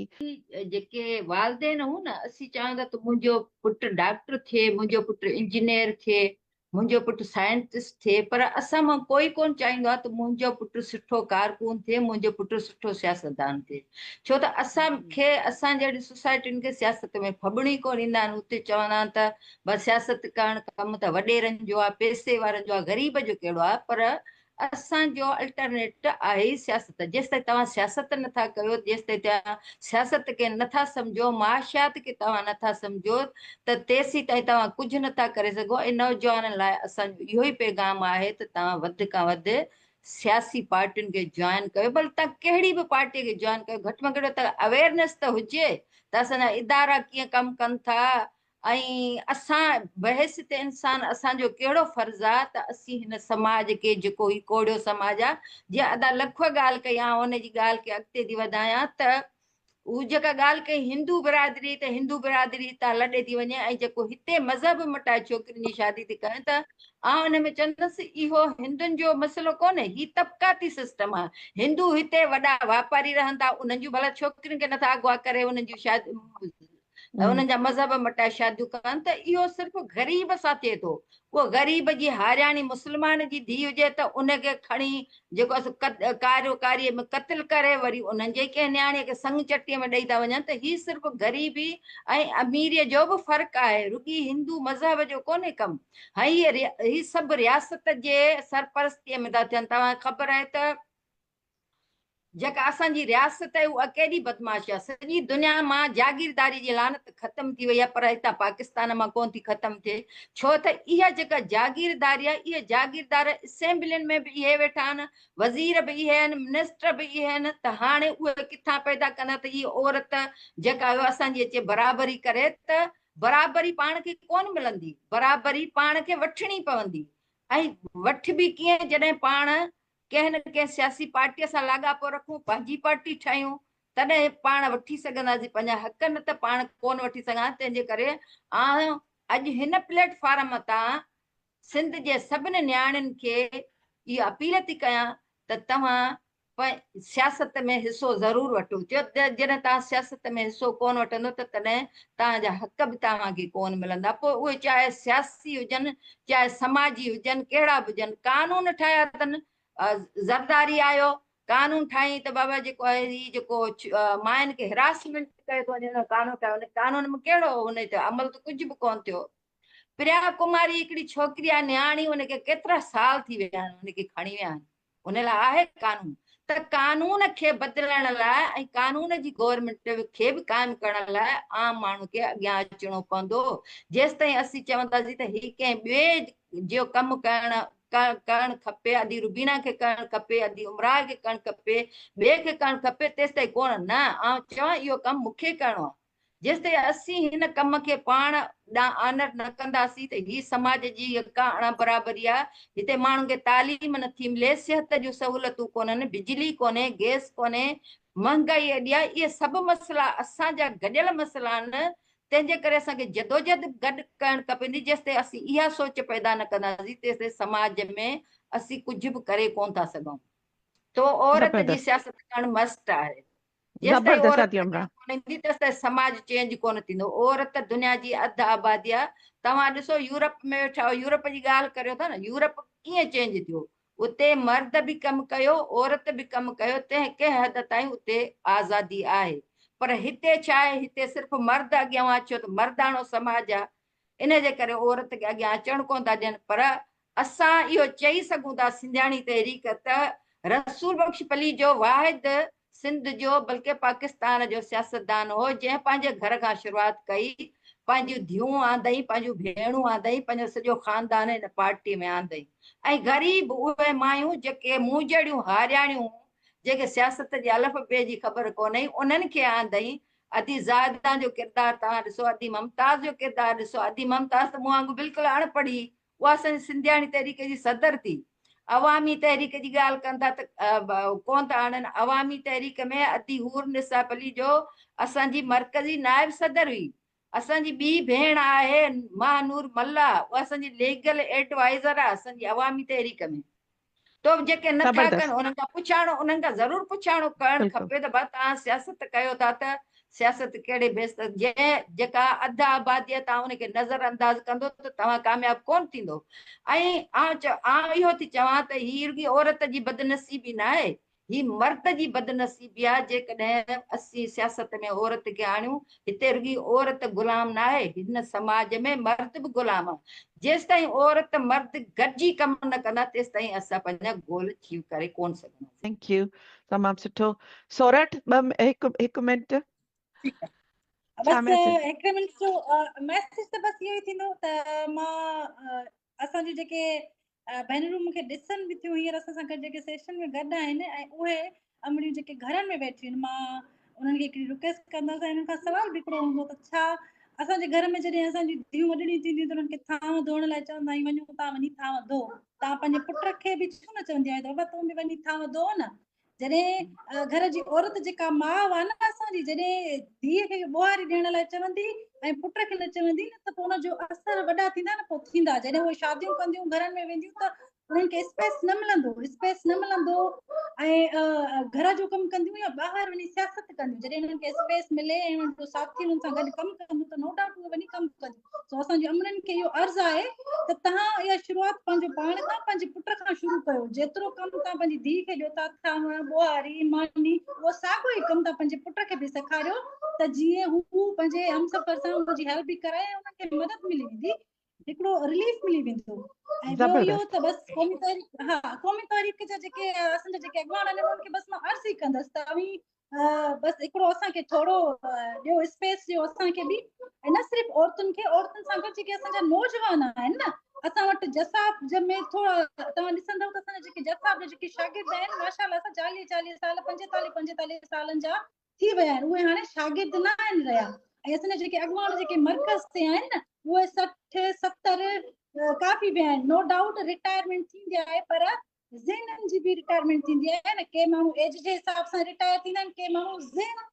جيڪي والدين هون نه اسين چاهيون ٿا ته منهنجو پٽ ڊاڪٽر ٿئي منهنجو پٽ انجنيئر ٿئي منهنجو پٽ سائنٽسٽ ٿئي پر اسان مان ڪوئي ڪونه چاهيندو آهي ته منهنجو پٽ سٺو ڪارڪن ٿئي منهنجو پٽ سٺو سياستدان ٿئي ڇو ته اسان کي اسان جهڙي سوسائٽين کي سياست ۾ ڦٻڻ ئي ڪونه ڏيندا آهن اتي چوندا آهن ته بس سياست ڪرڻ ڪم ته وڏيرن جو آهي پئسي وارن جو آهي غريب جو ڪهڙو آهي پر اسان جو الٽرنيٽ آهي ئي سياست. جيستائين توهان سياست نه ٿا ڪيو، جيستائين توهان سياست کي نه ٿا سمجهو، معاشيات کي توهان نه ٿا سمجهو ته تيسيتائين توهان ڪجهه نه ٿا ڪري سگهو ۽ نوجوانن لاء اسان جو اهو ئي پيغام آهي ته توهان وڌ کان وڌ سياسي پارٽين کي جوائن ڪيو، ڀلي توهان ڪهڙي به پارٽي کي جوائن ڪيو، گهٽ ۾ گهٽ ته اويئرنيس ته هجي ته اسان جا ادارا ڪيئن ڪم ڪن ٿا، ۽ اسان بحيثيت انسان اسان جو ڪهڙو فرض آ ته اسين هن سماج کي جيڪو هي ڪوڙهيو سماج آ جيئن ادا لکوء ڳالهه ڪئي آئون ان جي ڳالهه کي اڳتي ٿي وڌايان ته هو جيڪا ڳالهه ڪئي هندو برادري ته هندو برادري هتان لڏي ٿي وڃي ۽ جيڪو هتي مذهب مٽائي ڇوڪرين جي شادي ٿي ڪرن ته آئون ان ۾ چوندس اهو هندن جو مسئلو ڪونهي هي طبقاتي سسٽم آ هندو هتي وڏا واپاري رهن ٿا انهن جون ڀلا ڇوڪرين کي نٿا اغوا ڪري انهن جون شادي انهن جا مذهب مٽائي شاديون ڪن ته اهو صرف غريب سان ٿئي ٿو. اهو غريب جي هارياڻي مسلمان جي ڌيء هجي ته ان کي کڻي جيڪو آهي سو ڪاريو ڪاريء ۾ قتل ڪري وري انهن جي ڪنهن نياڻيء کي سڱ چٽيء ۾ ڏئي ٿا وڃن ته هي صرف غريبي ۽ اميريء جو به فرق آهي رڳي هندو مذهب جو ڪونهي ڪم. هي سڀ رياست جي سرپرستيء ۾ ٿا ٿين. توهان کي خبر آهي ته جيڪا اسان جي رياست آهي اها ڪيڏي بدمعاش آهي سڄي دنيا مان جاگيرداري جي لعنت ختم ٿي وئي آهي پر هتان پاڪستان مان ڪون ٿي ختم ٿئي ڇو ته اها جيڪا جاگيرداري آهي اهي جاگيردار اسيمبلين ۾ به اهي ويٺا آهن وزير به اهي آهن منسٽر به اهي آهن ته هاڻي اهي ڪٿان پيدا ڪندا ته هي عورت جيڪا اسان جي اچي برابري ڪري ته برابري پاڻ کي ڪون ملندي برابري پاڻ کي وٺڻي پوندي ۽ وٺبي ڪيئن جڏهن پاڻ ڪنهن نه ڪنهن سياسي پارٽيء سان لاڳاپو رکون، پنهنجي پارٽي ٺاهيون، تڏهن پاڻ وٺي سگهنداسين پنهنجا حق نه ته پاڻ ڪونه وٺي سگهنداسين، تنهن جي ڪري آئون اڄ هن پليٽ فارم تان سنڌ جي سڀني نياڻين کي اها اپيل ٿي ڪيان ته توهان سياست ۾ حصو ضرور وٺو، ڇو ته جڏهن توهان سياست ۾ حصو ڪونه وٺندو ته تڏهن توهان جا حق به توهان کي ڪونه ملندا، پوء اهي چاهي سياسي هجن، چاهي سماجي هجن، ڪهڙا به هجن، قانون ٺاهيا اٿن، زرداري آيو قانون ٺاهيائين ته بابا جيڪو آهي هي جيڪو ماين کي هراسمينٽ ڪيو ٿو وڃي ان قانون ٺاهيو، ان قانون ۾ ڪهڙو ان تي عمل ته ڪجهه به ڪونه ٿيو. پريا ڪماري هڪڙي ڇوڪري آهي نياڻي ان کي ڪيترا سال ٿي ويا آهن ان کي کڻي ويا آهن. ان لاء آهي قانون ته قانون کي بدلڻ لاء ۽ قانون جي گورنمينٽ کي به قائم ڪرڻ لاء عام ماڻهو کي اڳيان اچڻو پوندو جيستائين اسين چونداسين ته هي ڪنهن ٻئي جو ڪم ڪرڻ ڪرڻ کپي ادي روبينا کي ڪرڻ کپي ادي عمراء کي ڪرڻ کپي ٻئي کي ڪرڻ کپي تيستائين ڪونه نه آئون چوان اهو ڪم مون کي ڪرڻو آهي جيستائين اسين هن ڪم کي پاڻ ڏانهن آنر نه ڪنداسين ته هي سماج جي ڪا اڻ برابري آهي، هتي ماڻهن کي تعليم نه ٿي ملي، صحت جون سهولتون ڪونهن، بجلي ڪونهي، گئس ڪونهي، مهنگائي ايڏي آهي، اهي سڀ مسئلا اسان جا گڏيل مسئلا آهن، تنهن جي ڪري اسان کي جدوجهد به گڏ ڪرڻ کپندي، جيستائين اسين اها سوچ پيدا نه ڪنداسين تيستائين سماج ۾ اسين ڪجهه به ڪري ڪونه ٿا سگهون. تو عورت جي زبردست. سياست ڪرڻ مسٽ آهي. جيستائين زبردست عورت ادي اڳيان عمران. ڪونه ايندي تيستائين سماج چينج ڪونه ٿيندو. عورت دنيا جي اڌ آبادي آهي. توهان ڏسو يورپ ۾ ويٺا آهيو، يورپ جي ڳالهه ڪريو ٿا نه، يورپ ڪيئن چينج ٿيو؟ اتي مرد به ڪم ڪيو، عورت به ڪم ڪيو، تنهن ڪنهن حد تائين اتي آزادي آهي. پر هتي ڇا آهي، هتي صرف مرد اڳيان اچيو ته مرداڻو سماج آهي، ان جي ڪري عورت کي اڳيان اچڻ ڪونه ٿا ڏين. پر اسان اهو چئي سگهون ٿا سنڌياڻي تحريڪ ته رسول بخش پليجو واحد سنڌ جو بلڪه پاڪستان جو سياستدان هو جنهن پنهنجي گهر کان شروعات ڪئي، پنهنجون ڌيئون آندائين، پنهنجون ڀيڻون آندائين، پنهنجو سڄو خاندان هن پارٽي ۾ آندائين ۽ غريب اهي مايون جيڪي مون جهڙيون هارياڻيون جيڪي سياست جي الف بي جي خبر ڪونهي انهن کي آندائين. ادي زاهدان جو ڪردار توهان ڏسو، ادي ممتاز جو ڪردار ڏسو، ادي ممتاز ته مون وانگر بلڪل اڻ پڙهي اها اسان جي سنڌياڻي تحريڪ جي صدر ٿي. عوامي تحريڪ جي ڳالهه ڪن ٿا ته ڪونه ٿا آڻن. عوامي تحريڪ ۾ ادي حور نساء پليجو اسان جي مرڪزي نائب صدر هئي. اسان جي ٻي ڀيڻ آهي ماهه نور ملاح، اها اسان جي ليگل ايڊوائيزر آهي اسان جي عوامي تحريڪ ۾. تو به جيڪي نه ٿا ڪن انهن کان پڇاڻو انهن کان ضرور پڇاڻو ڪرڻ کپي ته ڀا توهان سياست ڪيو ٿا ته سياست ڪهڙي بيس تي جنهن جيڪا اڌ آبادي آهي توهان ان کي نظر انداز ڪندو ته توهان ڪامياب ڪون ٿيندو ۽ آئون آئون اهو ٿي چوان ته هي رڳي عورت جي بدنصيبي نه آهي هي مرد جي بدنصيبي آهي جيڪڏهن اسين سياست ۾ عورت کي آڻيون هتي رڳي عورت غلام ناهي هن سماج ۾ مرد به غلام آهي جيستائين عورت مرد گڏجي ڪم نه ڪندا تيستائين اسان پنهنجا گول اچيو ڪري ڪون سگهنداسين. Thank you تمام سٺو سورٺ ٻه هڪ هڪ منٽ. ٺيڪ آ بس هڪڙي منٽ جو ميسج ته بس اهو ئي ٿيندو ته مان اسان جون جيڪي ڀينرون مون کي ڏسن به ٿيون هينئر اسان سان گڏ جيڪي سيشن ۾ گڏ آهن ۽ اهي امڙيون جيڪي گهرن ۾ ويٺيون آهن مان انهن کي هڪڙي رڪويسٽ ڪندس ۽ انهن کان سوال به هڪڙو هوندو ته ڇا اسان جي گهر ۾ جڏهن اسان جون ڌيئون وڏڙيون ٿينديون ته انهن کي ٿانو ڌوئڻ لاء چوندا آهيون وڃو تان وڃي ٿانو ڌو تان پنهنجي پٽ کي به ڇو نه چوندي آهيو ته بابا تون به وڃي ٿانو ڌو نه جڏهن گهر جي عورت جيڪا ماء آهي نه اسان جي جڏهن ڌيء کي ٻوهاري ڏيڻ لاء چوندي ۽ پٽ کي نه چوندي نه ته پوء ان جو اثر وڏا ٿيندا نه پوء ٿيندا جڏهن اهي شاديون ڪنديون گهرن ۾ وينديون ته انهن کي اسپيس نه ملندو اسپيس نه ملندو ۽ گهر جو ڪم ڪنديون يا ٻاهر وڃي سياست ڪنديون جڏهن انهن کي اسپيس ملي ۽ انهن جو ساٿي انهن سان گڏ ڪم ڪندو ته نو ڊائوٽ اهي وڃي ڪم ڪنديون سو اسان جي امڙين کي اهو عرض آهي ته توهان اها شروعات پنهنجو پاڻ کان پنهنجي پٽ کان شروع ڪيو جيترو ڪم توهان پنهنجي ڌيء کي ڏيو ٿا ٿانو ٻوهاري ماني اهو ساڳيو ئي ڪم توهان پنهنجي پٽ کي به سيکاريو ته جيئن هو پنهنجي همسفر سان ان جي هيلپ به ڪرائي ۽ انهن کي مدد ملي ويندي هڪڙو رليف ملي ويندو ۽ ٻيو اهو ته بس قومي تحريڪ ها قومي تحريڪ جا جيڪي اسان جا جيڪي اڳواڻ آهن انهن کي بس مان عرض ئي ڪندس ته اوهين بس هڪڙو اسان کي ٿورو ڏيو اسپيس ڏيو اسان کي به ۽ نه صرف عورتن کي عورتن سان گڏ جيڪي اسان جا نوجوان آهن نه اسان وٽ جساف جي ۾ ٿورا توهان ڏسندؤ ته اسان جا جيڪي جساف جا جيڪي شاگرد آهن ماشاءالله اسان 40 40 سال 45 45 سالن جا ٿي ويا آهن اهي هاڻي شاگرد نه آهن رهيا ۽ اسان جا جيڪي اڳواڻ جيڪي مرڪز تي آهن نه اهي 60 70 ڪافي ويا آهن نو ڊائوٽ رٽائرمينٽ ٿيندي آهي پر ذهنن جي به رٽائرمينٽ ٿيندي آهي نه ڪي ماڻهو ايج جي حساب سان رٽائر ٿيندا آهن ڪي ماڻهو ذهن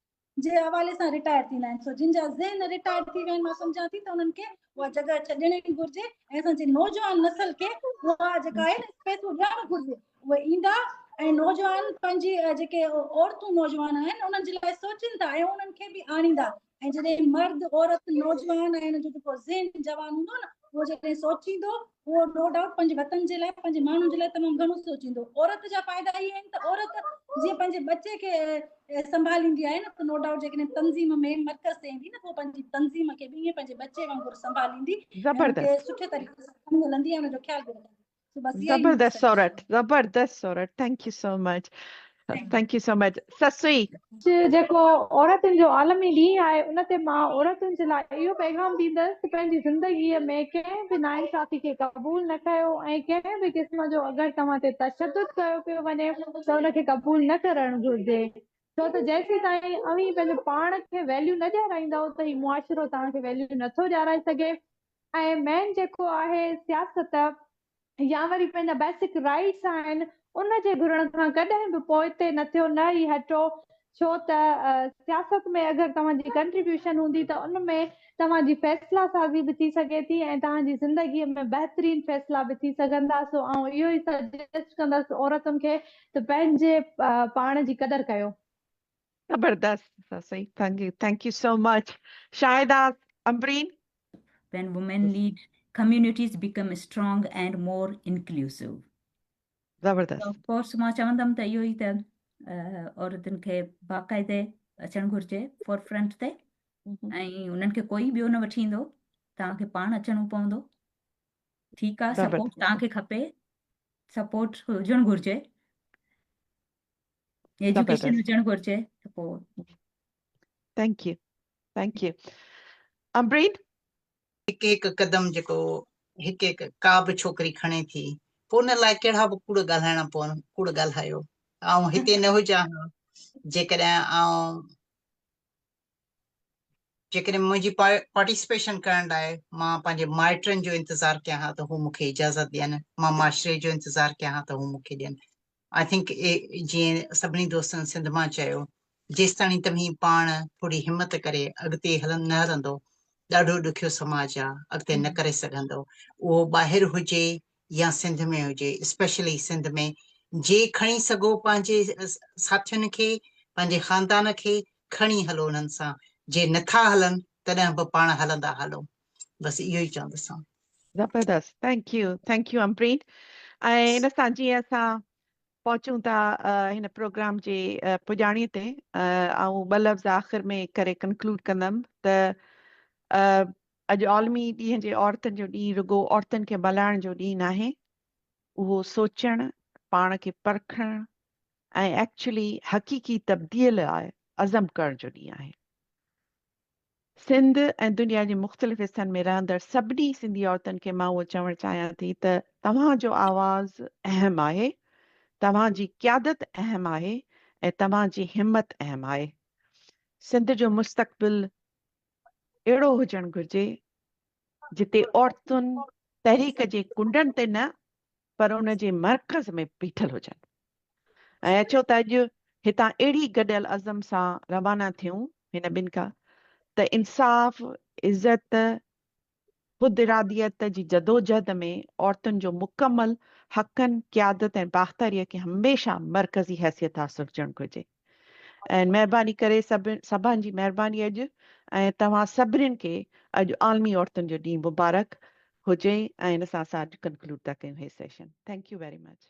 جي حوالي سان رٽائر ٿيندا آهن سو جن جا ذهن رٽائر ٿي ويا آهن مان سمجهان ٿي ته انهن کي اها جڳهه ڇڏڻ ئي گهرجي ۽ اسان جي نوجوان نسل کي اها جيڪا آهي نه اسپيس ڏيڻ گهرجي اهي ايندا ۽ نوجوان پنهنجي جيڪي عورتون نوجوان آهن انهن جي لاء سوچين ٿا ۽ انهن کي به آڻيندا ۽ جڏهن مرد عورت نوجوان ۽ ان جو جيڪو ذهن جوان هوندو نه اهو جڏهن سوچيندو اهو نو ڊائوٽ پنهنجي وطن جي لاء پنهنجي ماڻهن جي لاء تمام گهڻو سوچيندو عورت جا فائدا اهي آهن ته عورت جيئن پنهنجي ٻچي کي سنڀاليندي آهي نه ته نو ڊائوٽ جيڪڏهن تنظيم ۾ مرڪز تي ايندي نه پوء پنهنجي تنظيم کي به ائين پنهنجي ٻچي وانگر سنڀاليندي ۽ ان کي سٺي طريقي سان کڻي هلندي ۽ ان جو خيال به رکندي زبردست سورٺ زبردست Sorath thank you so much thank you so much Sassui. جيڪو عورتن جو عالمي ڏينهن آهي ان تي مان عورتن جي لاء اهو پيغام ڏيندس ته پنهنجي زندگي ۾ ڪنهن به ناانصافي کي قبول نه ڪيو ۽ ڪنهن به قسم جو اگر توهان تي تشدد ڪيو پيو وڃي ته ان کي قبول نه ڪرڻ گهرجي ڇو ته جيسيتائين اوهين پنهنجو پاڻ کي ويليو نه ڏيارائيندؤ ته هي معاشرو توهان کي ويليو نٿو ڏيارائي سگهي ۽ مين جيڪو آهي سياست يا وري پنهنجا بيسڪ رائيٽس آهن ان جي گهرڻ کان ڪڏهن به پوئتي نه ٿيو نه ئي هٽو ڇو ته سياست ۾ اگر توهان جي ڪنٽريبيوشن هوندي ته ان ۾ توهان جي فيصلا سازي به ٿي سگهي ٿي ۽ توهان جي زندگي ۾ بهترين فيصلا به ٿي سگهن ٿا سو آئون اهو ئي سجيسٽ ڪندس عورتن کي ته پنهنجي پاڻ جي قدر ڪيو. زبردست Sassui, thank you, thank you so much. Shahida Ambreen. When women lead, communities become strong and more inclusive. زبردست. Of course مان چوندم ته اهو ئي ته عورتن کي باقاعدي اچڻ گهرجي فور فرنٽ تي ۽ انهن کي ڪوئي ٻيو نه وٺي ايندو، توهان کي پاڻ اچڻو پوندو. ٺيڪ آ، سپورٽ توهان کي کپي، سپورٽ هجڻ گهرجي، ايجوڪيشن هجڻ گهرجي ته پوء. Thank you, thank you Ambreen. هڪ هڪ قدم جيڪو هڪ هڪ ڪا به ڇوڪري کڻي ٿي پوء ان لاء ڪهڙا به ڪوڙ ڳالهائڻا پون، ڪوڙ ڳالهايو. آئون هتي نه هجان ها جيڪڏهن آئون جيڪڏهن منهنجي پارٽيسپيشن ڪرڻ لاء مان پنهنجي مائٽن جو انتظار ڪيان ها ته هو مون کي اجازت ڏين، مان معاشري جو انتظار ڪيان ها ته هو مون کي ڏين. I think جيئن سڀني دوستن سنڌ مان چيو، جيستاڻي توهين پاڻ ٿوري همت ڪري اڳتي هلن نه هلندو، ڏاڍو ڏکيو سماج آ، اڳتي نه ڪري سگهندو. اهو ٻاهر هجي يا سنڌ ۾ هجي، اسپيشلي سنڌ ۾ جي کڻي سگهو پنهنجي ساٿين کي، پنهنجي خاندان کي کڻي هلو انهن سان، جي نٿا هلن تڏهن به پاڻ هلندا هلو. بس اهو ئي چوندس آئون. زبردست thank you thank you Ambreen ۽ ان سان جيئن اسان پهچون ٿا هن پروگرام جي پڄاڻي تي، آئون ٻه لفظ آخر ۾ ڪري ڪنڪلوڊ ڪندم ته اڄ عالمي ڏينهن جي عورتن جو ڏينهن رڳو عورتن کي ملهائڻ جو ڏينهن ناهي، اهو سوچڻ، پاڻ کي پرکڻ ۽ ايڪچولي حقيقي تبديل لاء عزم ڪرڻ جو ڏينهن آهي. سنڌ ۽ دنيا جي مختلف حصن ۾ رهندڙ سڀني سنڌي عورتن کي مان اهو چوڻ چاهيان ٿي ته توهان جو آواز اهم آهي، توهان جي قيادت اهم آهي ۽ توهان جي همت اهم آهي. سنڌ جو مستقبل اهڙو هجڻ گهرجي جتي عورتن تحريڪ جي ڪنڊن تي نه پر ان جي مرڪز ۾ بيٺل هجن ۽ اچو ته اڄ هتان اهڙي گڏيل عزم سان روانا ٿيون هن ٻن کان ته انصاف، عزت، خود اراديت جي جدوجهد ۾ عورتن جو مڪمل حقن، قيادت ۽ باختاري کي هميشه مرڪزي حيثيت حاصل هجڻ گهرجي. ۽ مهرباني ڪري سڀ سڀان جي مهرباني اڄ ۽ توهان سڀنين کي اڄ عالمي عورتن جو ڏينهن مبارڪ هجي ۽ ان سان اسان اڄ ڪنڪلوڊ ٿا ڪيون هي session. Thank you very much.